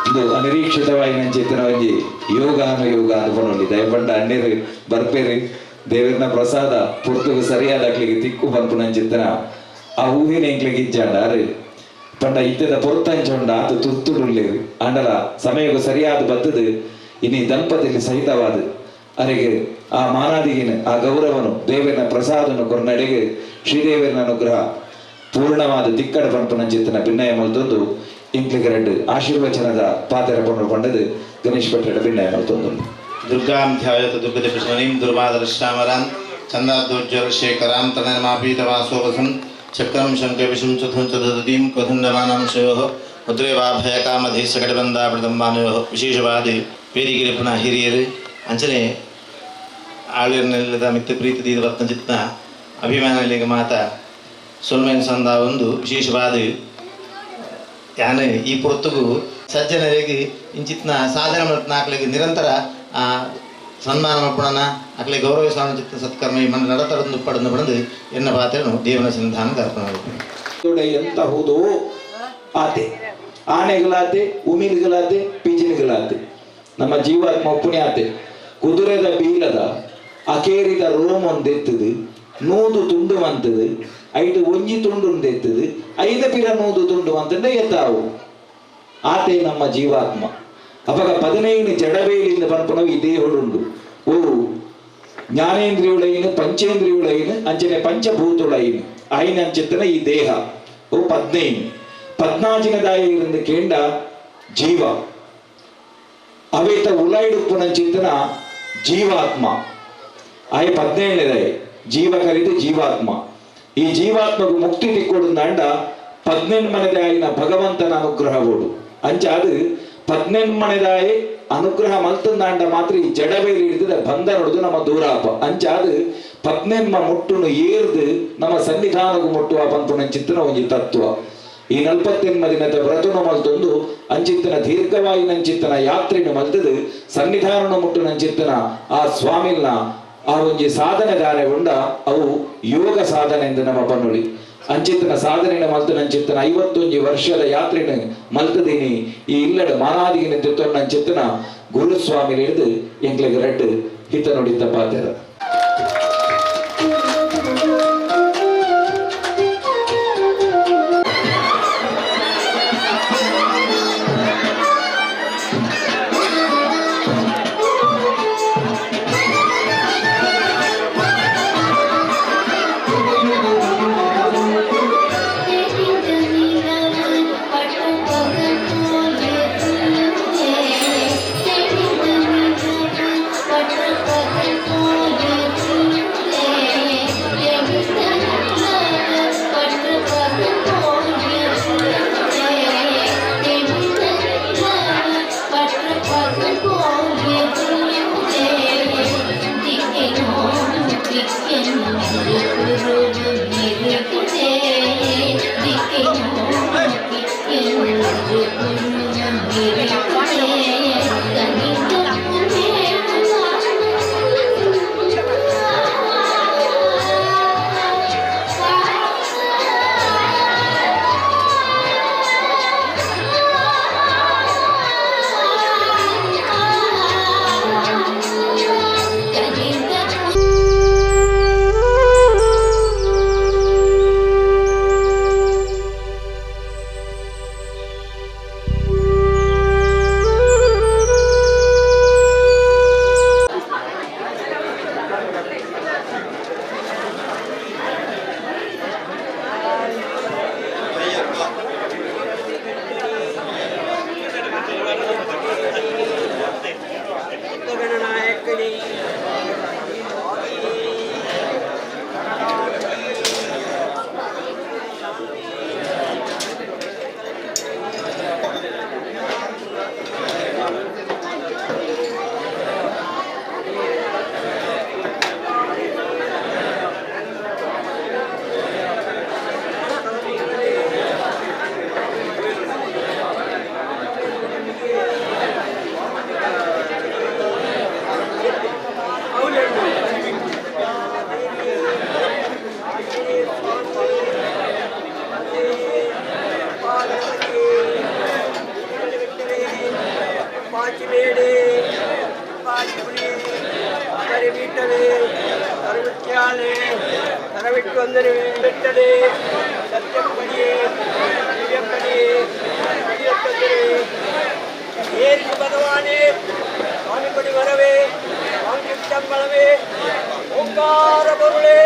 ಇದು ಅನಿರೀಕ್ಷಿತವಾಗಿ ನನ್ನ ಚೇತನವಾಗಿ ಯೋಗಾನುಯೋಗ ಅನುಭವದಲ್ಲಿ ದಯಪಂಡ ಅಣ್ಣೇರು ಬರ್ಪೇರಿ ದೇವರನ ಪ್ರಸಾದ ಪುರ್ತುಗು ಸರಿಯಾದ ಅಕ್ಲಿಗೆ ತಿಕ್ಕು ಬಂಪು ನನ್ನ ಚಿತ್ತನ ಆ ಹೂವಿನ ಎಂಕ್ಲಿಗೆ ಇಜ್ಜಾಂಡ ಅರೆ ಪಂಡ ಇತ್ತದ ಪೊರ್ತಂಚೊಂಡ ಆತು ತುರ್ತುಡುಲ್ಲೇರು ಅಂಡಲ ಸಮಯಕ್ಕೂ ಸರಿಯಾದ ಬತ್ತದು ಇನಿ ದಂಪತಿಲಿ ಸಹಿತವಾದ ಅರೆಗೆ ಆ ಮಾನಾದಿಗಿನ ಆ ಗೌರವನು ದೇವರನ ಪ್ರಸಾದನು ಕೊರ್ನಡೆಗೆ ಶ್ರೀದೇವರನ ಅನುಗ್ರಹ ಪೂರ್ಣವಾದ ತಿಕ್ಕಡ ಪಂಪು ನನ್ನ ಚಿತ್ತನ ಭಿನ್ನಯ ಮಲ್ತೊಂದು ಇಂಕ್ಲಿಗೆ ರೆಡ್ಡು ಆಶೀರ್ವಚನದ ಪಾತ್ರ ಪಂಡು ಪಂಡದು ಗಣೇಶ್ ಭಟ್ರ ಭಿನ್ನಯ ಮಲ್ತೊಂದು. ದುರ್ಗಾಂ ಧ್ಯಾಯತ ದುರ್ಗತಿಪ್ರಶಮನೀಂ ದುರ್ವಾದರಶ್ಯಾಮರಾಂ ಚಂದಾದೋಜ್ವಲಶೇಖರಾಂ ತನರ್ಮಾಪೀತವಾಸೋವಸಂ ಚಕ್ರಂ ಶಂಕವಿಷಂ ಚತುಂ ಚತುರ್ದೀಂ ಕಥುಂಡಮಾನಾಂ ಶಯೋಃ ಮುದ್ರೇವಾಭಯಕಾಮಧೀಸಕಟಬಂಧಾಮೃತಂಬಾನಯೋಃ. ವಿಶೇಷವಾದ ವೇದಿಕೆಗೆ ಪುನಃ ಹಿರಿಯರು ಅಂಚನೆ ಆಳಿರ್ನೆಲ್ಲದ ಮಿತ್ರ ಪ್ರೀತಿ ದೀದ ವರ್ತನ ಚಿತ್ನ ಅಭಿಮಾನಲಿಗೆ ಮಾತ ಸೊಲ್ಮೆನ್ ಸಂದ ಒಂದು ವಿಶೇಷವಾದ ಯಾನ ಈ ಪೊರ್ತುಗು ಸಜ್ಜನರಿಗೆ ಇಂಚಿತ್ನ ಸಾಧನೆ ನಾಲ್ಕಲಿಗೆ ನಿರಂತರ ಆ ಸನ್ಮಾನ ಮಲ್ಪುಣನ ಅಕ್ಲೆ ಗೌರವಿಸಾನ ಚಿತ್ತ ಸತ್ಕರ್ಮ ಈ ಮನ ನಡತರನ್ನು ಪಡೆದು ಪಡೆದು ಎನ್ನ ಪಾತ್ರನು ದೇವನ ಸನ್ನಿಧಾನದ ಅರ್ಪಣೆ. ಎಂತ ಹೌದು ಆತೆ ಆನೆಗಳಾತೆ ಉಮಿಲ್ಗಳಾತೆ ಪಿಂಜಿನ್ಗಳಾತೆ ನಮ್ಮ ಜೀವಾತ್ಮ ಒಪ್ಪುಣೆ ಆತೆ. ಕುದುರೆದ ಬೀಲದ ಅಕೇರಿದ ರೋಮ್ ಒಂದೆತ್ತದು ನೂದು ತುಂಡು ಮಂತದು ಐಟು ಒಂಜಿ ತುಂಡು ಒಂದೆತ್ತದು ಐದ ಪಿರ ನೂದು ತುಂಡು ಅಂತಂದ್ರೆ ಎತ್ತಾವು ಆತೆ ನಮ್ಮ ಜೀವಾತ್ಮ. ಅವಾಗ 15 ಜಡಬೇಲಿಂದ ಪನ್ಪುನವು ಈ ದೇಹುಡುಂಡು. ಓ ಜ್ಞಾನೇಂದ್ರಿಯುಳೈನು ಪಂಚೇಂದ್ರಿಯುಳೈನು ಅಂಚನೆ ಪಂಚಭೂತುಳೈನು ಐನ ಅಂಚಿತ್ತನ ಈ ದೇಹ ಓ 15 ಪದ್ನಾಜಿನದಾಯ ಇருந்து ಕೇಂಡ ಜೀವ ಅವೇತ ಉಲೈಡುಪ್ಪುನಂಚಿತ್ತನ ಜೀವಾತ್ಮ ಆಯ್ 17ನೇದಾಯ ಜೀವ ಕರೀದು ಜೀವಾತ್ಮ. ಈ ಜೀವಾತ್ಮకు ಮುಕ್ತಿ ತಿಕ್ಕೊಡುಂದಾಂಡ 18 ಮನೆದಾಯಿನ ಭಗವಂತನ ಅನುಗ್ರಹவோಡು ಅಂಚಾದು 18 ಮನೆದಾಯಿ ಅನುಗ್ರಹ ಮಲ್ತಂದಾಂಡ ಮಾತ್ರ ಈ ಜಡಬೇಲಿ ಹಿಡಿದ ಬಂಧನೊಡ್ದು ನಮ್ಮ ದೂರಾಪ ಅಂಚಾದು 18 ಮುಟ್ಟುನು ಏರ್ದು ನಮ್ಮ ಸನ್ನಿಧಾನకు ಮುಟ್ಟುವ ಪನ್ಪುನಂಚಿತ್ತನ ಒಂಜಿ ತತ್ವ. ಈ 48 ದಿನದ ವ್ರತನು ಮಲ್ತೊಂದು ಅಂಚಿತ್ತನ ದೀರ್ಘವಾಯಿನಂಚಿತ್ತನ ಯಾತ್ರೆನು ಮಲ್ತದು ಸನ್ನಿಧಾನನು ಮುಟ್ಟುನಂಚಿತ್ತನ ಆ ಸ್ವಾಮಿಲ್ನ ಆ ಒಂಜಿ ಸಾಧನೆ ದಾರೆ ಉಂಡ ಅವು ಯೋಗ ಸಾಧನೆ ಎಂದು ನಮ್ಮ ಪನ್ನುಳಿ. ಅಂಚಿತ್ತನ ಸಾಧನೆನ ಮಲ್ತನಂಚಿತ್ತನ 51 ವರ್ಷದ ಯಾತ್ರೆನ ಮಲ್ತದೀನಿ ಈ ಇಲ್ಲಡ ಮಾನಾದಿಗಿನ ತಿತ್ತೊಂಡಂಚಿತ್ತನ ಗುರುಸ್ವಾಮಿ ಹಿಡಿದು ಎಂಕ್ಲೆಗ್ ರಡ್ಡು ಹಿತ ನುಡಿತ ಪಾತೆರ. Thank you. பொருளே சத்தியப்படியே திவ்யப்படியே திவ்யப்படியே ஏறிக்கு பகவானே சுவாமிப்படி வரவே சுவாமி சம்பளமே ஓங்கார பொருளே.